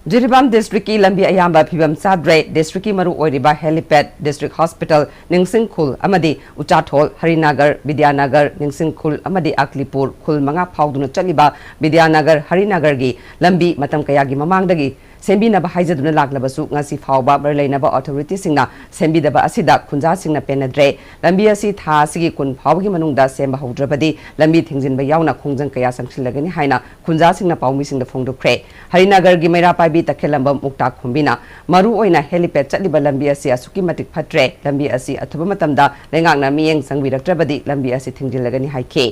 ꯖꯤꯔꯤꯕꯥꯝ ꯗꯤꯁꯇ꯭ꯔꯤꯛꯀꯤ ꯂꯝꯕꯤ ꯑꯌꯥꯝꯕ ꯐꯤꯕꯝ ꯆꯥꯗ꯭ꯔꯦ꯫ ꯗꯤꯁꯇ꯭ꯔꯤꯛꯀꯤ ꯃꯔꯨ ꯑꯣꯏꯔꯤꯕ helipad, ꯗꯤꯁꯇ꯭ꯔꯤꯛ ꯍꯣꯁꯄꯤꯇꯥꯜ, ꯅꯤꯡꯁꯤꯡ ꯈꯨꯜ ꯑꯃꯗꯤ ꯎꯆꯥꯊꯣꯜ, ꯍꯔꯤꯅꯥꯒꯔ, ꯕꯤꯗ꯭ꯌꯥꯅꯒꯔ, ꯅꯤꯡꯁꯤꯡ ꯈꯨꯜ ꯑꯃꯗꯤ ꯑꯛꯂꯤꯄꯨꯔ ꯈꯨꯜ ꯃꯉꯥ ꯐꯥꯎꯗꯨꯅ ꯆꯠꯂꯤꯕ ꯕꯤꯗ꯭ꯌꯥꯅꯒꯔ, ꯍꯔꯤꯅꯥꯒꯔꯒꯤ ꯂꯝꯕꯤ ꯃꯇꯝ ꯀꯌꯥꯒꯤ ꯃꯃꯥꯡꯗꯒꯤ ꯁꯦꯝꯕꯤꯅꯕ ꯍꯥꯏꯖꯗꯨꯅ ꯂꯥꯛꯂꯕꯁꯨ ꯉꯁꯤ ꯐꯥꯎꯕ ꯃꯔꯤ ꯂꯩꯅꯕ ꯑꯣꯊꯣꯔꯤꯇꯤꯁꯤꯡꯅ ꯁꯦꯝꯕꯤꯗꯕ ꯑꯁꯤꯗ ꯈꯨꯟꯖꯥꯁꯤꯡꯅ ꯄꯦꯟꯅꯗ꯭ꯔꯦ꯫ ꯂꯝꯕꯤ ꯑꯁꯤ ꯊꯥ ꯑꯁꯤꯒꯤ ꯀꯨꯟ ꯐꯥꯎꯕꯒꯤ ꯃꯅꯨꯡꯗ ꯁꯦꯝꯕ ꯍꯧꯗ꯭ꯔꯕꯗꯤ ꯂꯝꯕꯤ ꯊꯤꯡꯖꯤꯟꯕ ꯌꯥꯎꯅ ꯈꯣꯡꯖꯪ ꯀꯌꯥ ꯆꯪꯁꯤꯜꯂꯒꯅꯤ ꯍꯥꯏꯅ ꯈꯨꯟꯖꯥꯁꯤꯡꯅ ꯄꯥꯎꯃꯤꯁꯤꯡꯗ ꯐꯣꯡꯗꯣꯛꯈ꯭ꯔꯦ꯫ ꯍꯔꯤꯅꯒꯔꯒꯤ ꯃꯩꯔꯥ ꯄꯥꯏꯕꯤ ꯇꯈꯦꯜꯂꯝꯕꯝ ꯃꯨꯛꯇꯥ ꯈꯣꯝꯕꯤꯅ ꯃꯔꯨ ꯑꯣꯏꯅ ꯍꯦꯂꯤꯄꯦꯗ ꯆꯠꯂꯤꯕ ꯂꯝꯕꯤ ꯑꯁꯤ ꯑꯁꯨꯛꯀꯤ ꯃꯇꯤꯛ ꯐꯠꯇ꯭ꯔꯦ꯫ ꯂꯝꯕꯤ ꯑꯁꯤ ꯑꯊꯨꯕ ꯃꯇꯝꯗ ꯂꯩꯉꯥꯛꯅ ꯃꯤꯠꯌꯦꯡ ꯆꯪꯕꯤꯔꯛꯇ꯭ꯔꯕꯗꯤ ꯂꯝꯕꯤ ꯑꯁꯤ ꯊꯤꯡꯖꯤꯜꯂꯒꯅꯤ ꯍꯥꯏꯈꯤ꯫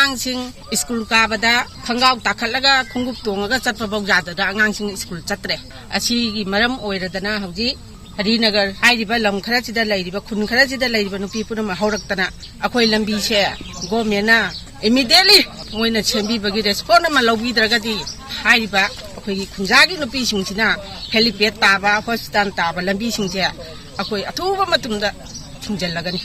ꯑꯉꯥꯡꯁꯤꯡ ꯁ꯭ꯀꯨꯜ ꯀꯥꯕꯗ ꯈꯣꯡꯒ꯭ꯔꯥꯎ ꯇꯥꯈꯠꯂꯒ ꯈꯣꯡꯎꯞ ꯇꯣꯡꯉꯒ ꯆꯠꯄꯐꯥꯎ ꯌꯥꯗꯗꯅ ꯑꯉꯥꯡꯁꯤꯡ ꯁ꯭ꯀꯨꯜ ꯆꯠꯇ꯭ꯔꯦ꯫ ꯑꯁꯤꯒꯤ ꯃꯔꯝ ꯑꯣꯏꯔꯗꯅ ꯍꯧꯖꯤꯛ ꯍꯔꯤꯅꯒꯔ ꯍꯥꯏꯔꯤꯕ ꯂꯝ ꯈꯔꯁꯤꯗ ꯂꯩꯔꯤꯕ, ꯈꯨꯟ ꯈꯔꯁꯤꯗ ꯂꯩꯔꯤꯕ ꯅꯨꯄꯤ ꯄꯨꯝꯅꯃꯛ ꯍꯧꯔꯛꯇꯅ ꯑꯩꯈꯣꯏ ꯂꯝꯕꯤꯁꯦ ꯒꯣꯔꯃꯦꯟꯅ ꯏꯃꯤꯗꯤꯌꯦꯠꯂꯤ ꯃꯣꯏꯅ ꯁꯦꯝꯕꯤꯕꯒꯤ ꯔꯦꯁꯄꯣꯟ ꯑꯃ ꯂꯧꯕꯤꯗ꯭ꯔꯒꯗꯤ ꯍꯥꯏꯔꯤꯕ ꯑꯩꯈꯣꯏꯒꯤ ꯈꯨꯟꯖꯥꯒꯤ ꯅꯨꯄꯤꯁꯤꯡꯁꯤꯅ ꯍꯦꯂꯤꯄꯦꯗ ꯇꯥꯕ, ꯍꯣꯁꯄꯤꯇꯥꯜ ꯇꯥꯕ ꯂꯝꯕꯤꯁꯤꯡꯁꯦ ꯑꯩꯈꯣꯏ ꯑꯊꯨꯕ ꯃꯇꯝꯗ ꯊꯤꯡꯖꯤꯜꯂꯒꯅꯤ꯫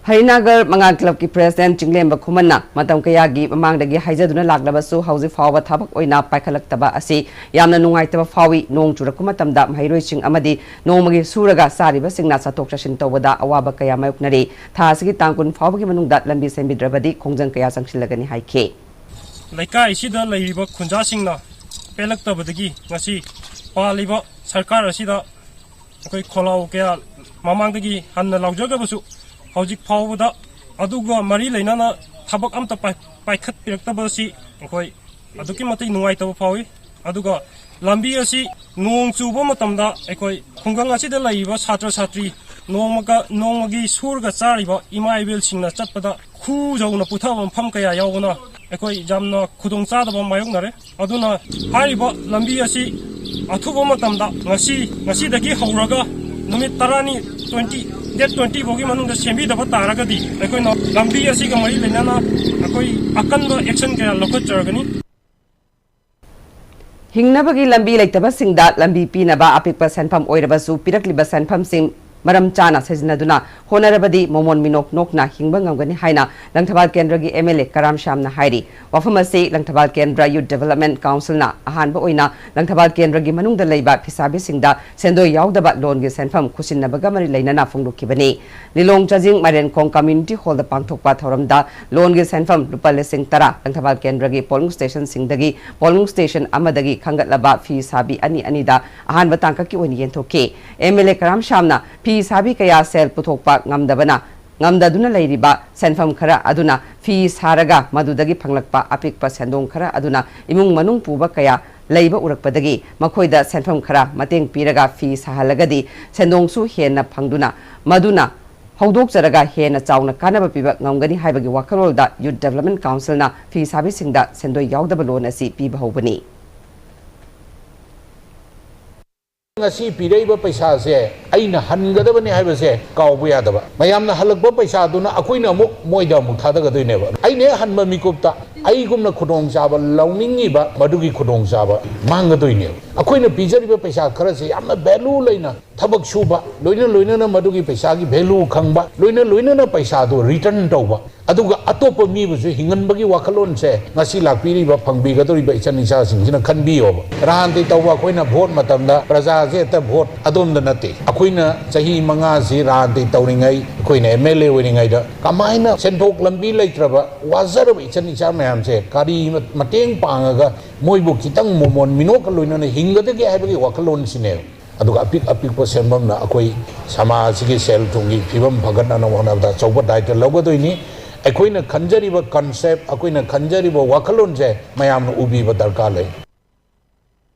ꯍꯔꯤꯅꯥꯒꯔ ꯃꯉꯥꯜ ꯀ꯭ꯂꯕꯀꯤ ꯄ꯭ꯔꯦꯁꯤꯗꯦꯟꯠ ꯆꯤꯡꯂꯦꯝꯕ ꯈꯨꯃꯟꯅ ꯃꯇꯝ ꯀꯌꯥꯒꯤ ꯃꯃꯥꯡꯗꯒꯤ ꯍꯥꯏꯖꯗꯨꯅ ꯂꯥꯛꯂꯕꯁꯨ ꯍꯧꯖꯤꯛ ꯐꯥꯎꯕ ꯊꯕꯛ ꯑꯣꯏꯅ ꯄꯥꯏꯈꯠꯂꯛꯇꯕ ꯑꯁꯤ ꯌꯥꯝꯅ ꯅꯨꯡꯉꯥꯏꯇꯕ ꯐꯥꯎꯏ꯫ ꯅꯣꯡ ꯆꯨꯔꯛꯄ ꯃꯇꯝꯗ ꯃꯍꯩꯔꯣꯏꯁꯤꯡ ꯑꯃꯗꯤ ꯅꯣꯡꯃꯒꯤ ꯁꯨꯔꯒ ꯆꯥꯔꯤꯕꯁꯤꯡꯅ ꯆꯠꯊꯣꯛ ꯆꯠꯁꯤꯟ ꯇꯧꯕꯗ ꯑꯋꯥꯕ ꯀꯌꯥ ꯃꯥꯌꯣꯛꯅꯔꯤ꯫ ꯊꯥ ꯑꯁꯤꯒꯤ ꯇꯥꯡ ꯀꯨꯟ ꯐꯥꯎꯕꯒꯤ ꯃꯅꯨꯡꯗ ꯂꯝꯕꯤ ꯁꯦꯝꯕꯤꯗ꯭ꯔꯕꯗꯤ ꯈꯣꯡꯖꯪ ꯀꯌꯥ ꯆꯪꯁꯤꯜꯂꯒꯅꯤ ꯍꯥꯏꯈꯤ꯫ ꯂꯩꯀꯥꯏꯁꯤꯗ ꯂꯩꯔꯤꯕ ꯈꯨꯟꯖꯥꯁꯤꯡꯅ ꯄꯦꯜꯂꯛꯇꯕꯗꯒꯤ ꯉꯁꯤ ꯄꯥꯜꯂꯤꯕ ꯁꯔꯀꯥꯔ ꯑꯁꯤꯗ ꯑꯩꯈꯣꯏ ꯈꯣꯜꯂꯥꯎ ꯀꯌꯥ ꯃꯃꯥꯡꯗꯒꯤ ꯍꯟꯅ ꯂꯥꯎꯖꯈ꯭ꯔꯕꯁꯨ ꯍꯧꯖꯤꯛ ꯐꯥꯎꯕꯗ ꯑꯗꯨꯒ ꯃꯔꯤ ꯂꯩꯅꯅ ꯊꯕꯛ ꯑꯝꯇ ꯄꯥꯏ-, ꯄꯥꯏꯈꯠꯄꯤꯔꯛꯇꯕ ꯑꯁꯤ ꯑꯩꯈꯣꯏ ꯑꯗꯨꯛꯀꯤ ꯃꯇꯤꯛ ꯅꯨꯡꯉꯥꯏꯇꯕ ꯐꯥꯎꯏ꯫ ꯑꯗꯨꯒ ꯂꯝꯕꯤ ꯑꯁꯤ ꯅꯣꯡ ꯆꯨꯕ ꯃꯇꯝꯗ ꯑꯩꯈꯣꯏ ꯈꯨꯡꯒꯪ ꯑꯁꯤꯗ ꯂꯩꯔꯤꯕ ꯁꯥꯇ꯭ꯔ ꯁꯥꯇ꯭ꯔꯤ ꯅꯣꯡꯃꯒ-, ꯅꯣꯡꯃꯒꯤ ꯁꯨꯔꯒ ꯆꯥꯔꯤꯕ ꯏꯃꯥ ꯏꯕꯦꯜꯁꯤꯡꯅ ꯆꯠꯄꯗ ꯈꯨ ꯌꯧꯅ ꯄꯨꯊꯕ ꯃꯐꯝ ꯀꯌꯥ ꯌꯥꯎꯕꯅ ꯑꯩꯈꯣꯏ ꯌꯥꯝꯅ ꯈꯨꯗꯣꯡꯆꯥꯗꯕ ꯃꯥꯌꯣꯛꯅꯔꯦ꯫ ꯑꯗꯨꯅ ꯍꯥꯏꯔꯤꯕ ꯂꯝꯕꯤ ꯑꯁꯤ ꯑꯊꯨꯕ ꯃꯇꯝꯗ ꯉꯁꯤ, ꯉꯁꯤꯗꯒꯤ ꯍꯧꯔꯒ ꯅꯨꯃꯤꯠ ꯇꯔꯥꯅꯤ, twenty, date twenty ꯐꯥꯎꯒꯤ ꯃꯅꯨꯡꯗ ꯁꯦꯝꯕꯤꯗꯕ ꯇꯥꯔꯒꯗꯤ ꯑꯩꯈꯣꯏꯅ ꯂꯝꯕꯤ ꯑꯁꯤꯒ ꯃꯔꯤ ꯂꯩꯅꯅ ꯑꯩꯈꯣꯏ ꯑꯀꯟꯕ action ꯀꯌꯥ ꯂꯧꯈꯠꯆꯔꯒꯅꯤ꯫ ꯍꯤꯡꯅꯕꯒꯤ ꯂꯝꯕꯤ ꯂꯩꯇꯕꯁꯤꯡꯗ ꯂꯝꯕꯤ ꯄꯤꯅꯕ ꯑꯄꯤꯛꯄ ꯁꯦꯟꯐꯝ ꯑꯣꯏꯔꯕꯁꯨ ꯄꯤꯔꯛꯂꯤꯕ ꯁꯦꯟꯐꯝꯁꯤꯡ ꯃꯔꯝ ꯆꯥꯅ ꯁꯤꯖꯤꯟꯅꯗꯨꯅ ꯍꯣꯠꯅꯔꯕꯗꯤ ꯃꯣꯃꯣꯟ ꯃꯤꯅꯣꯛ ꯅꯣꯛꯅ ꯍꯤꯡꯕ ꯉꯝꯒꯅꯤ ꯍꯥꯏꯅ ꯂꯪꯊꯕꯥꯜ ꯀꯦꯟꯗ꯭ꯔꯒꯤ ꯑꯦꯝ ꯑꯦꯜ ꯑꯦ ꯀꯔꯥꯝ ꯁ꯭ꯌꯥꯝꯅ ꯍꯥꯏꯔꯤ꯫ ꯋꯥꯐꯝ ꯑꯁꯤ ꯂꯪꯊꯕꯥꯜ ꯀꯦꯟꯗ꯭ꯔ ꯌꯨꯠ ꯗꯤꯕꯦꯂꯞꯃꯦꯟ ꯀꯥꯎꯟꯁꯤꯜꯅ ꯑꯍꯥꯟꯕ ꯑꯣꯏꯅ ꯂꯪꯊꯕꯥꯜ ꯀꯦꯟꯗ꯭ꯔꯒꯤ ꯃꯅꯨꯡꯗ ꯂꯩꯕ ꯐꯤꯁꯥꯕꯤꯁꯤꯡꯗ ꯁꯦꯟꯗꯣꯏ ꯌꯥꯎꯗꯕ ꯂꯣꯟꯒꯤ ꯁꯦꯟꯐꯝ ꯈꯨꯠꯁꯤꯟꯅꯕꯒ ꯃꯔꯤ ꯂꯩꯅꯅ ꯐꯣꯡꯗꯣꯛꯈꯤꯕꯅꯤ꯫ ꯂꯤꯂꯣꯡ ꯆꯥꯖꯤꯡ ꯃꯥꯏꯔꯦꯟꯈꯣꯡ ꯀꯝꯃ꯭ꯌꯨꯅꯤꯇꯤ ꯍꯣꯜꯗ ꯄꯥꯡꯊꯣꯛꯄ ꯊꯧꯔꯝꯗ ꯂꯣꯟꯒꯤ ꯁꯦꯟꯐꯝ ꯂꯨꯄꯥ ꯂꯤꯁꯤꯡ ꯇꯔꯥ ꯂꯪꯊꯕꯥꯜ ꯀꯦꯟꯗ꯭ꯔꯒꯤ ꯄꯣꯂꯤꯡ ꯁ꯭ꯇꯦꯁꯟꯁꯤꯡꯗꯒꯤ ꯄꯣꯂꯤꯡ ꯁ꯭ꯇꯦꯁꯟ ꯑꯃꯗꯒꯤ ꯈꯟꯒꯠꯂꯕ ꯐꯤ ꯁꯥꯕꯤ ꯑꯅꯤ ꯑꯅꯤꯗ ꯑꯍꯥꯟꯕ ꯇꯥꯡꯀꯛꯀꯤ ꯑꯣꯏꯅ ꯌꯦꯟꯊꯣꯛꯈꯤ꯫ ꯑꯦꯝ ꯑꯦꯜ ꯑꯦ ꯀꯔꯥꯝ ꯁ꯭ꯌꯥꯝꯅ ꯐꯤ ꯁꯥꯕꯤ ꯀꯌꯥ ꯁꯦꯜ ꯄꯨꯊꯣꯛꯄ ꯉꯝꯗꯕꯅ ꯉꯝꯗꯗꯨꯅ ꯂꯩꯔꯤꯕ ꯁꯦꯟꯐꯝ ꯈꯔ ꯑꯗꯨꯅ ꯐꯤ ꯁꯥꯔꯒ ꯃꯗꯨꯗꯒꯤ ꯐꯪꯂꯛꯄ ꯑꯄꯤꯛꯄ ꯁꯦꯟꯗꯣꯡ ꯈꯔ ꯑꯗꯨꯅ ꯏꯃꯨꯡ ꯃꯅꯨꯡ ꯄꯨꯕ ꯀꯌꯥ ꯂꯩꯕ ꯎꯔꯛꯄꯗꯒꯤ ꯃꯈꯣꯏꯗ ꯁꯦꯟꯐꯝ ꯈꯔ ꯃꯇꯦꯡ ꯄꯤꯔꯒ ꯐꯤ ꯁꯥꯍꯜꯂꯒꯗꯤ ꯁꯦꯟꯗꯣꯡꯁꯨ ꯍꯦꯟꯅ ꯐꯪꯗꯨꯅ ꯃꯗꯨꯅ ꯍꯧꯗꯣꯛꯆꯔꯒ ꯍꯦꯟꯅ ꯆꯥꯎꯅ ꯀꯥꯟꯅꯕ ꯄꯤꯕ ꯉꯝꯒꯅꯤ ꯍꯥꯏꯕꯒꯤ ꯋꯥꯈꯜꯂꯣꯟꯗ ꯌꯨꯠ ꯗꯤꯕꯦꯂꯞꯃꯦꯟ ꯀꯥꯎꯟꯁꯤꯜꯅ ꯐꯤ ꯁꯥꯕꯤꯁꯤꯡꯗ ꯁꯦꯟꯗꯣꯏ ꯌꯥꯎꯗꯕ ꯂꯣꯟ ꯑꯁꯤ ꯄꯤꯕ ꯍꯧꯕꯅꯤ꯫ ꯉꯁꯤ ꯄꯤꯔꯛꯏꯕ ꯄꯩꯁꯥꯁꯦ ꯑꯩꯅ ꯍꯟꯒꯗꯕꯅꯤ ꯍꯥꯏꯕꯁꯦ ꯀꯥꯎꯕ ꯌꯥꯗꯕ꯫ ꯃꯌꯥꯝꯅ ꯍꯜꯂꯛꯄ ꯄꯩꯁꯥꯗꯨꯅ ꯑꯩꯈꯣꯏꯅ ꯑꯃꯨꯛ ꯃꯣꯏꯗ ꯑꯃꯨꯛ ꯊꯥꯗꯒꯗꯣꯏꯅꯦꯕ꯫ ꯑꯩꯅ ꯍꯦꯛ ꯍꯟꯕ ꯃꯤꯀꯨꯞꯇ ꯑꯩꯒꯨꯝꯅ ꯈꯨꯗꯣꯡꯆꯥꯕ ꯂꯧꯅꯤꯡꯉꯤꯕ ꯃꯗꯨꯒꯤ ꯈꯨꯗꯣꯡꯆꯥꯕ ꯃꯥꯡꯒꯗꯣꯏꯅꯦꯕ꯫ ꯑꯩꯈꯣꯏꯅ ꯄꯤꯖꯔꯤꯕ ꯄꯩꯁꯥ ꯈꯔꯁꯦ ꯌꯥꯝꯅ ꯚꯦꯂꯨ ꯂꯩꯅ ꯊꯕꯛ ꯁꯨꯕ, ꯂꯣꯏꯅ ꯂꯣꯏꯅꯅ ꯃꯗꯨꯒꯤ ꯄꯩꯁꯥꯒꯤ ꯚꯦꯂꯨ ꯈꯪꯕ, ꯂꯣꯏꯅ ꯂꯣꯏꯅꯅ ꯄꯩꯁꯥꯗꯣ ꯔꯤꯇꯔꯟ ꯇꯧꯕ, ꯑꯗꯨꯒ ꯑꯇꯣꯞꯄ ꯃꯤꯕꯨꯁꯨ ꯍꯤꯡꯍꯟꯕꯒꯤ ꯋꯥꯈꯜꯂꯣꯟꯁꯦ ꯉꯁꯤ ꯂꯥꯛꯄꯤꯔꯤꯕ, ꯐꯪꯕꯤꯒꯗꯧꯔꯤꯕ ꯏꯆꯟ ꯏꯆꯥꯁꯤꯡꯁꯤꯅ ꯈꯟꯕꯤꯌꯣꯕ꯫ ꯔꯥꯖꯅꯤꯇꯤ ꯇꯧꯕ ꯑꯩꯈꯣꯏꯅ ꯚꯣꯠ ꯃꯇꯝꯗ ꯄ꯭ꯔꯖꯥꯁꯦ ꯍꯦꯛꯇ ꯚꯣꯠ ꯑꯗꯣꯝꯗ ꯅꯠꯇꯦ꯫ ꯑꯩꯈꯣꯏꯅ ꯆꯍꯤ ꯃꯉꯥꯁꯤ ꯔꯥꯖꯅꯤꯇꯤ ꯇꯧꯔꯤꯉꯩ, ꯑꯩꯈꯣꯏꯅ ꯑꯦꯝ ꯑꯦꯜ ꯑꯦ ꯑꯣꯏꯔꯤꯉꯩꯗ ꯀꯃꯥꯏꯅ ꯁꯦꯟꯊꯣꯛ ꯂꯝꯕꯤ ꯂꯩꯇ꯭ꯔꯕ ꯋꯥꯖꯔꯕ ꯏꯆꯟ ꯏꯆꯥ ꯃꯌꯥꯝꯁꯦ ꯀꯔꯤ ꯃꯇꯦꯡ ꯄꯥꯡꯉꯒ ꯃꯣꯏꯕꯨ ꯈꯤꯇꯪ ꯃꯣꯃꯣꯟ ꯃꯤꯅꯣꯛꯀ ꯂꯣꯏꯅꯅ ꯍꯤꯡꯒꯗꯒꯦ ꯍꯥꯏꯕꯒꯤ ꯋꯥꯈꯜꯂꯣꯟꯁꯤꯅꯦꯕ꯫ ꯑꯗꯨꯒ ꯑꯄꯤꯛ ꯑꯄꯤꯛꯄ ꯁꯦꯟꯐꯝꯅ ꯑꯩꯈꯣꯏ ꯁꯃꯥꯖꯁꯤꯒꯤ ꯁꯦꯜ ꯊꯨꯝꯒꯤ ꯐꯤꯕꯝ ꯐꯒꯠꯅꯅꯕ ꯍꯣꯠꯅꯕꯗ ꯑꯆꯧꯕ ꯗꯥꯏꯇ ꯂꯧꯒꯗꯣꯏꯅꯤ꯫ ꯑꯩꯈꯣꯏꯅ ꯈꯟꯖꯔꯤꯕ ꯀꯟꯁꯦꯞ, ꯑꯩꯈꯣꯏꯅ ꯈꯟꯖꯔꯤꯕ ꯋꯥꯈꯜꯂꯣꯟꯁꯦ ꯃꯌꯥꯝꯅ ꯎꯕꯤꯕ ꯗꯔꯀꯥꯔ ꯂꯩ꯫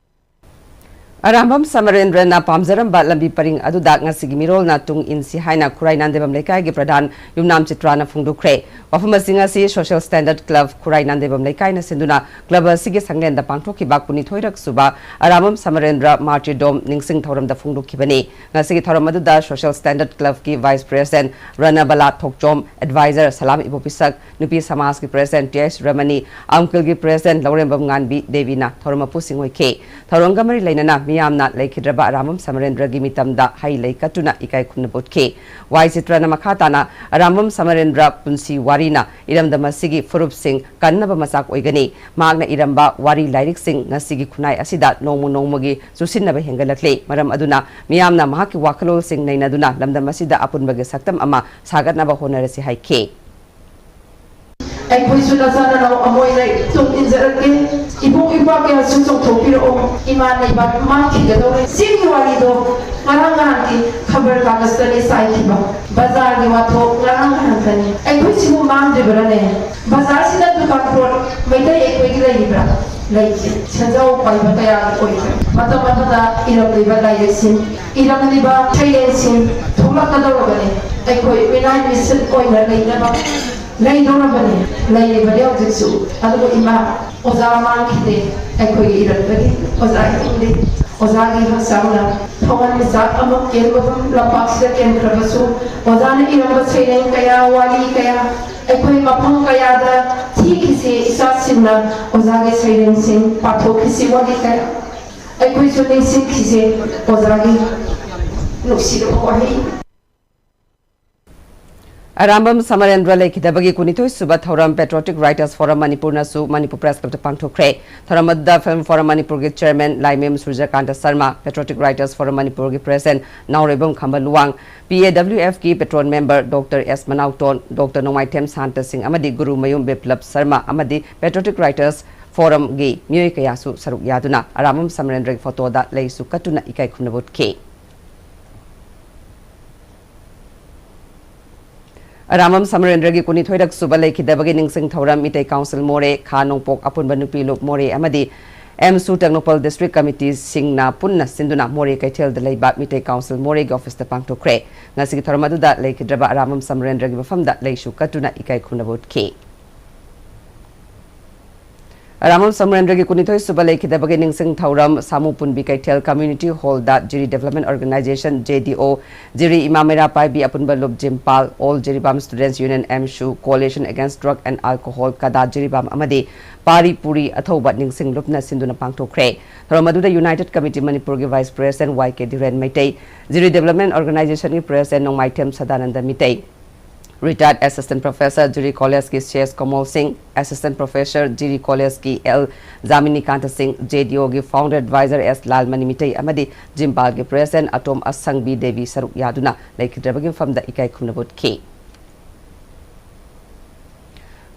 ꯑꯔꯥꯝꯕꯝ ꯁꯃꯔꯦꯟꯗ꯭ꯔꯅ ꯄꯥꯝꯖꯔꯝꯕ ꯂꯝꯕꯤ ꯄꯔꯤꯡ ꯑꯗꯨꯗ ꯉꯁꯤꯒꯤ ꯃꯤꯔꯣꯜꯅ ꯇꯨꯡ ꯏꯟꯁꯤ ꯍꯥꯏꯅ ꯈꯨꯔꯥꯏ ꯅꯥꯟꯗꯦꯕꯝ ꯂꯩꯀꯥꯏꯒꯤ ꯄ꯭ꯔꯙꯥꯟ ꯌꯨꯝꯅꯥꯝ ꯆꯤꯇ꯭ꯔꯥꯅ ꯐꯣꯡꯗꯣꯛꯈ꯭ꯔꯦ꯫ ꯋꯥꯐꯝ ꯑꯁꯤ ꯉꯁꯤ ꯁꯣꯁꯤꯌꯦꯜ ꯁ꯭ꯇꯦꯟꯗꯔꯗ ꯀ꯭ꯂꯕ ꯈꯨꯔꯥꯏ ꯅꯥꯟꯗꯦꯕꯝ ꯂꯩꯀꯥꯏꯅ ꯁꯤꯟꯗꯨꯅ ꯀ꯭ꯂꯕ ꯑꯁꯤꯒꯤ ꯁꯪꯂꯦꯟꯗ ꯄꯥꯡꯊꯣꯛꯈꯤꯕ ꯀꯨꯟꯅꯤꯊꯣꯏꯔꯛ ꯁꯨꯕ ꯑꯔꯥꯝꯕꯝ ꯁꯃꯔꯦꯟꯗ꯭ꯔ ꯃꯥꯔꯇꯤꯔꯗꯣꯝ ꯅꯤꯡꯁꯤꯡ ꯊꯧꯔꯝꯗ ꯐꯣꯡꯗꯣꯛꯈꯤꯕꯅꯤ꯫ ꯉꯁꯤꯒꯤ ꯊꯧꯔꯝ ꯑꯗꯨꯗ ꯁꯣꯁꯤꯌꯦꯜ ꯁ꯭ꯇꯦꯟꯗꯔꯗ ꯀ꯭ꯂꯕꯀꯤ ꯚꯥꯏꯁ ꯄ꯭ꯔꯦꯁꯤꯗꯦꯟꯠ ꯔꯅꯕꯂꯥ ꯊꯣꯛꯆꯣꯝ, ꯑꯦꯗꯚꯥꯏꯖꯔ ꯁꯂꯥꯝ ꯏꯕꯣꯄꯤꯁꯛ, ꯅꯨꯄꯤ ꯁꯃꯥꯖꯀꯤ ꯄ꯭ꯔꯦꯁꯤꯗꯦꯟꯠ ꯇꯤ ꯑꯩꯆ ꯔꯃꯅꯤ, ꯑꯝꯀꯜꯒꯤ ꯄ꯭ꯔꯦꯁꯤꯗꯦꯟꯠ ꯂꯧꯔꯦꯝꯕꯝ ꯉꯥꯟꯕꯤ ꯗꯦꯕꯤꯅ ꯊꯧꯔꯝ ꯃꯄꯨꯁꯤꯡ ꯑꯣꯏꯈꯤ꯫ ꯊꯧꯔꯝꯒ ꯃꯔꯤ ꯂꯩꯅꯅ ꯃꯤꯌꯥꯝꯅ ꯂꯩꯈꯤꯗ꯭ꯔꯕ ꯑꯔꯥꯝꯕꯝ ꯁꯃꯔꯦꯟꯗ꯭ꯔꯒꯤ ꯃꯤꯇꯝꯗ ꯍꯩ ꯂꯩ ꯀꯠꯇꯨꯅ ꯏꯀꯥꯏ ꯈꯨꯝꯅꯕ ꯎꯠꯈꯤ꯫ ꯋꯥꯏ ꯆꯤꯇ꯭ꯔꯅ ꯃꯈꯥ ꯇꯥꯅ ꯑꯔꯥꯝꯕꯝ ꯁꯃꯔꯦꯟꯗ꯭ꯔ ꯄꯨꯟꯁꯤ ꯋꯥꯔꯤꯅ ꯏꯔꯝꯗꯝ ꯑꯁꯤꯒꯤ ꯐꯨꯔꯨꯞꯁꯤꯡ ꯀꯟꯅꯕ ꯃꯆꯥꯛ ꯑꯣꯏꯒꯅꯤ꯫ ꯃꯍꯥꯛꯅ ꯏꯔꯝꯕ ꯋꯥꯔꯤ ꯂꯥꯏꯔꯤꯛꯁꯤꯡ ꯉꯁꯤꯒꯤ ꯈꯨꯟꯅꯥꯏ ꯑꯁꯤꯗ ꯅꯣꯡꯃ ꯅꯣꯡꯃꯒꯤ ꯆꯨꯁꯤꯟꯅꯕ ꯍꯦꯟꯒꯠꯂꯛꯂꯤ꯫ ꯃꯔꯝ ꯑꯗꯨꯅ ꯃꯤꯌꯥꯝꯅ ꯃꯍꯥꯛꯀꯤ ꯋꯥꯈꯜꯂꯣꯟꯁꯤꯡ ꯅꯩꯅꯗꯨꯅ ꯂꯝꯗꯝ ꯑꯁꯤꯗ ꯑꯄꯨꯟꯕꯒꯤ ꯁꯛꯇꯝ ꯑꯃ ꯁꯥꯒꯠꯅꯕ ꯍꯣꯠꯅꯔꯁꯤ ꯍꯥꯏꯈꯤ꯫ ꯑꯩꯈꯣꯏꯁꯨ ꯅꯆꯥ ꯅꯅꯥꯎ ꯑꯃ ꯑꯣꯏꯅ ꯇꯨꯡ ꯏꯟꯖꯔꯛꯀꯦ꯫ ꯏꯕꯨꯡ ꯏꯄ꯭ꯋꯥ ꯀꯌꯥꯁꯨ ꯆꯥꯎꯊꯣꯛꯄꯤꯔꯛꯑꯣ꯫ ꯏꯃꯥ ꯂꯩꯕꯥꯛ ꯃꯥꯡꯈꯤꯒꯗꯧꯔꯦ꯫ ꯆꯤꯡꯒꯤ ꯋꯥꯔꯤꯗꯣ ꯉꯔꯥꯡ ꯅꯍꯥꯟꯒꯤ ꯈꯕꯔ ꯀꯥꯒꯖꯇꯅꯤ ꯆꯥꯏꯈꯤꯕ꯫ ꯕꯖꯥꯔꯒꯤ ꯋꯥꯊꯣꯛ ꯉꯔꯥꯡ ꯅꯍꯥꯟꯗꯅꯤ꯫ ꯑꯩꯈꯣꯏꯁꯤꯕꯨ ꯃꯥꯡꯗ꯭ꯔꯤꯕ꯭ꯔꯥꯅꯦ? ꯕꯖꯥꯔꯁꯤꯗ ꯗꯨꯀꯥꯟ ꯄ꯭ꯂꯣꯠ ꯃꯩꯇꯩ ꯑꯩꯈꯣꯏꯒꯤ ꯂꯩꯔꯤꯕ꯭ꯔꯥ? ꯂꯩꯇꯦ꯫ ꯁꯦꯟꯖꯥꯎ ꯄꯥꯏꯕ ꯀꯌꯥꯒꯤ ꯑꯣꯏꯈ꯭ꯔꯦ꯫ ꯃꯇꯝ ꯑꯃꯗ ꯏꯔꯝꯂꯤꯕ ꯂꯥꯏꯔꯤꯛꯁꯤꯡ, ꯏꯔꯝꯂꯤꯕ ꯁꯩꯔꯦꯡꯁꯤꯡ ꯊꯣꯛꯂꯛꯀꯗꯧꯔꯕꯅꯤ꯫ ꯑꯩꯈꯣꯏ ꯃꯤꯅꯥꯏ ꯃꯤꯁꯤꯠ ꯑꯣꯏꯅ ꯂꯩꯅꯕ ꯂꯩꯗꯧꯔꯕꯅꯤ, ꯂꯩꯔꯤꯕꯅꯤ ꯍꯧꯖꯤꯛꯁꯨ꯫ ꯑꯗꯨꯕꯨ ꯏꯃꯥ, ꯑꯣꯖꯥ ꯃꯥꯡꯈꯤꯗꯦ, ꯑꯩꯈꯣꯏꯒꯤ ꯏꯔꯝꯗꯒꯤ ꯑꯣꯖꯥ ꯍꯤꯡꯂꯤ꯫ ꯑꯣꯖꯥꯒꯤ ꯍꯛꯆꯥꯡꯅ ꯊꯋꯥꯟꯃꯤꯆꯥꯛ ꯑꯃ ꯀꯦꯟꯕꯒꯨꯝ ꯂꯝꯄꯥꯛꯁꯤꯗ ꯀꯦꯟꯈ꯭ꯔꯕꯁꯨ, ꯑꯣꯖꯥꯅ ꯏꯔꯝꯕ ꯁꯩꯔꯦꯡ ꯀꯌꯥ, ꯋꯥꯔꯤ ꯀꯌꯥ, ꯑꯩꯈꯣꯏ ꯃꯐꯝ ꯀꯌꯥꯗ ꯊꯤꯈꯤꯁꯤ, ꯏꯆꯥꯁꯤꯡꯅ ꯑꯣꯖꯥꯒꯤ ꯁꯩꯔꯦꯡꯁꯤꯡ ꯄꯥꯊꯣꯛꯈꯤꯁꯤ, ꯋꯥꯔꯤ ꯀꯌꯥ꯫ ꯑꯩꯈꯣꯏꯁꯨ ꯅꯤꯡꯁꯤꯡꯈꯤꯁꯤ ꯑꯣꯖꯥꯒꯤ ꯅꯨꯡꯁꯤꯔꯕ ꯋꯥꯍꯩ꯫ ꯑꯔꯥꯝꯕꯝ ꯁꯃꯔꯦꯟꯗ꯭ꯔ ꯂꯩꯈꯤꯗꯕꯒꯤ ꯀꯨꯟꯅꯤꯊꯣꯏ ꯁꯨꯕ ꯊꯧꯔꯝ Patriotic Writers Forum ꯃꯅꯤꯄꯨꯔꯅꯁꯨ Manipur Press Clubꯇ ꯄꯥꯡꯊꯣꯛꯈ꯭ꯔꯦ꯫ ꯊꯧꯔꯝ ꯑꯗꯨꯗ Film Forum ꯃꯅꯤꯄꯨꯔꯒꯤ Chairman Laimayum Surjakanta Sharma, Patriotic Writers Forum ꯃꯅꯤꯄꯨꯔꯒꯤ President Naorembam Khamba Luwang, P A W F ꯀꯤ Patron Member Doctor S Manaoton, Doctor Nongmaithem Santa Singh ꯑꯃꯗꯤ ꯒꯨꯔꯨꯃꯌꯨꯝ ꯕꯤꯄ꯭ꯂꯕ ꯁꯔꯃ ꯑꯃꯗꯤ Patriotic Writers Forumꯒꯤ ꯃꯤꯑꯣꯏ ꯀꯌꯥꯁꯨ ꯁꯔꯨꯛ ꯌꯥꯗꯨꯅ ꯑꯔꯥꯝꯕꯝ ꯁꯃꯔꯦꯟꯗ꯭ꯔꯒꯤ photoꯗ ꯂꯩꯁꯨ ꯀꯠꯇꯨꯅ ꯏꯀꯥꯏ ꯈꯨꯝꯅꯕ ꯎꯠꯈꯤ꯫ ꯑꯔꯥꯝꯕꯝ ꯁꯃꯔꯦꯟꯗ꯭ꯔꯒꯤ ꯀꯨꯟꯅꯤꯊꯣꯏꯔꯛ ꯁꯨꯕ ꯂꯩꯈꯤꯗꯕꯒꯤ ꯅꯤꯡꯁꯤꯡ ꯊꯧꯔꯝ ꯃꯤꯇꯩ Council ꯃꯣꯔꯦ, ꯈꯥ ꯅꯣꯡꯄꯣꯛ ꯑꯄꯨꯟꯕ ꯅꯨꯄꯤ ꯂꯨꯞ ꯃꯣꯔꯦ ꯑꯃꯗꯤ ꯑꯦꯝꯁꯨ ꯇꯦꯡꯅꯧꯄꯜ District Committeeꯁꯤꯡꯅ ꯄꯨꯟꯅ ꯁꯤꯟꯗꯨꯅ ꯃꯣꯔꯦ ꯀꯩꯊꯦꯜꯗ ꯂꯩꯕ ꯃꯤꯇꯩ Council ꯃꯣꯔꯦꯒꯤ officeꯇ ꯄꯥꯡꯊꯣꯛꯈ꯭ꯔꯦ꯫ ꯉꯁꯤꯒꯤ ꯊꯧꯔꯝ ꯑꯗꯨꯗ ꯂꯩꯈꯤꯗ꯭ꯔꯕ ꯑꯔꯥꯝꯕꯝ ꯁꯃꯔꯦꯟꯗ꯭ꯔꯒꯤ ꯃꯐꯝꯗ ꯂꯩꯁꯨ ꯀꯠꯇꯨꯅ ꯏꯀꯥꯏ ꯈꯨꯝꯅꯕ ꯎꯠꯈꯤ꯫ ꯑꯔꯥꯃꯝ ꯁꯃꯔꯦꯟꯗ꯭ꯔꯒꯤ ꯀꯨꯟꯅꯤꯊꯣꯏ ꯁꯨꯕ ꯂꯩꯈꯤꯗꯕꯒꯤ ꯅꯤꯡꯁꯤꯡ ꯊꯧꯔꯝ ꯁꯥꯃꯨ ꯄꯨꯟꯕꯤ ꯀꯩꯊꯦꯜ Community Hall ꯗ ꯖꯤꯔꯤ Development Organization, J D O, ꯖꯤꯔꯤ ꯏꯃꯥ ꯃꯩꯔꯥ ꯄꯥꯏꯕꯤ ꯑꯄꯨꯟꯕ ꯂꯨꯞ ꯖꯤꯝꯄꯥꯜ, All Jiribam Students Union, M S U, Coalition Against Drug and Alcohol, ꯀꯗꯥ ꯖꯤꯔꯤꯕꯥꯝ ꯑꯃꯗꯤ ꯄꯥꯔꯤ ꯄꯨꯔꯤ ꯑꯊꯧꯕ ꯅꯤꯡꯁꯤꯡ ꯂꯨꯞꯅ ꯁꯤꯟꯗꯨꯅ ꯄꯥꯡꯊꯣꯛꯈ꯭ꯔꯦ꯫ ꯊꯧꯔꯝ ꯑꯗꯨꯗ United Committee ꯃꯅꯤꯄꯨꯔꯒꯤ Vice President Y K ꯙꯤꯔꯦꯟ Meitei, ꯖꯤꯔꯤ Development Organization ꯒꯤ President ꯅꯣꯡꯃꯥꯏꯊꯦꯝ Sadananda Meitei, Retired Assistant Professor, ꯖꯤꯔꯤ College ꯀꯤ ꯁꯤ ꯑꯦꯁ ꯀꯣꯃꯣꯜ ꯁꯤꯡ, Assistant Professor, ꯖꯤꯔꯤ College ꯀꯤ ꯑꯦꯜ ꯖꯥꯃꯤꯅꯤꯀꯥꯟꯇ ꯁꯤꯡ, J D O ꯒꯤ Founder Advisor ꯑꯦꯁ ꯂꯥꯜꯃꯅꯤ ꯃꯤꯇꯩ ꯑꯃꯗꯤ ꯖꯤꯝꯕꯥꯜꯒꯤ President ꯑꯇꯣꯝ ꯑꯁꯪꯕꯤ ꯗꯦꯕꯤ ꯁꯔꯨꯛ ꯌꯥꯗꯨꯅ ꯂꯩꯈꯤꯗ꯭ꯔꯕꯒꯤ ꯃꯐꯝꯗ ꯏꯀꯥꯏ ꯈꯨꯝꯅꯕ ꯎꯠꯈꯤ꯫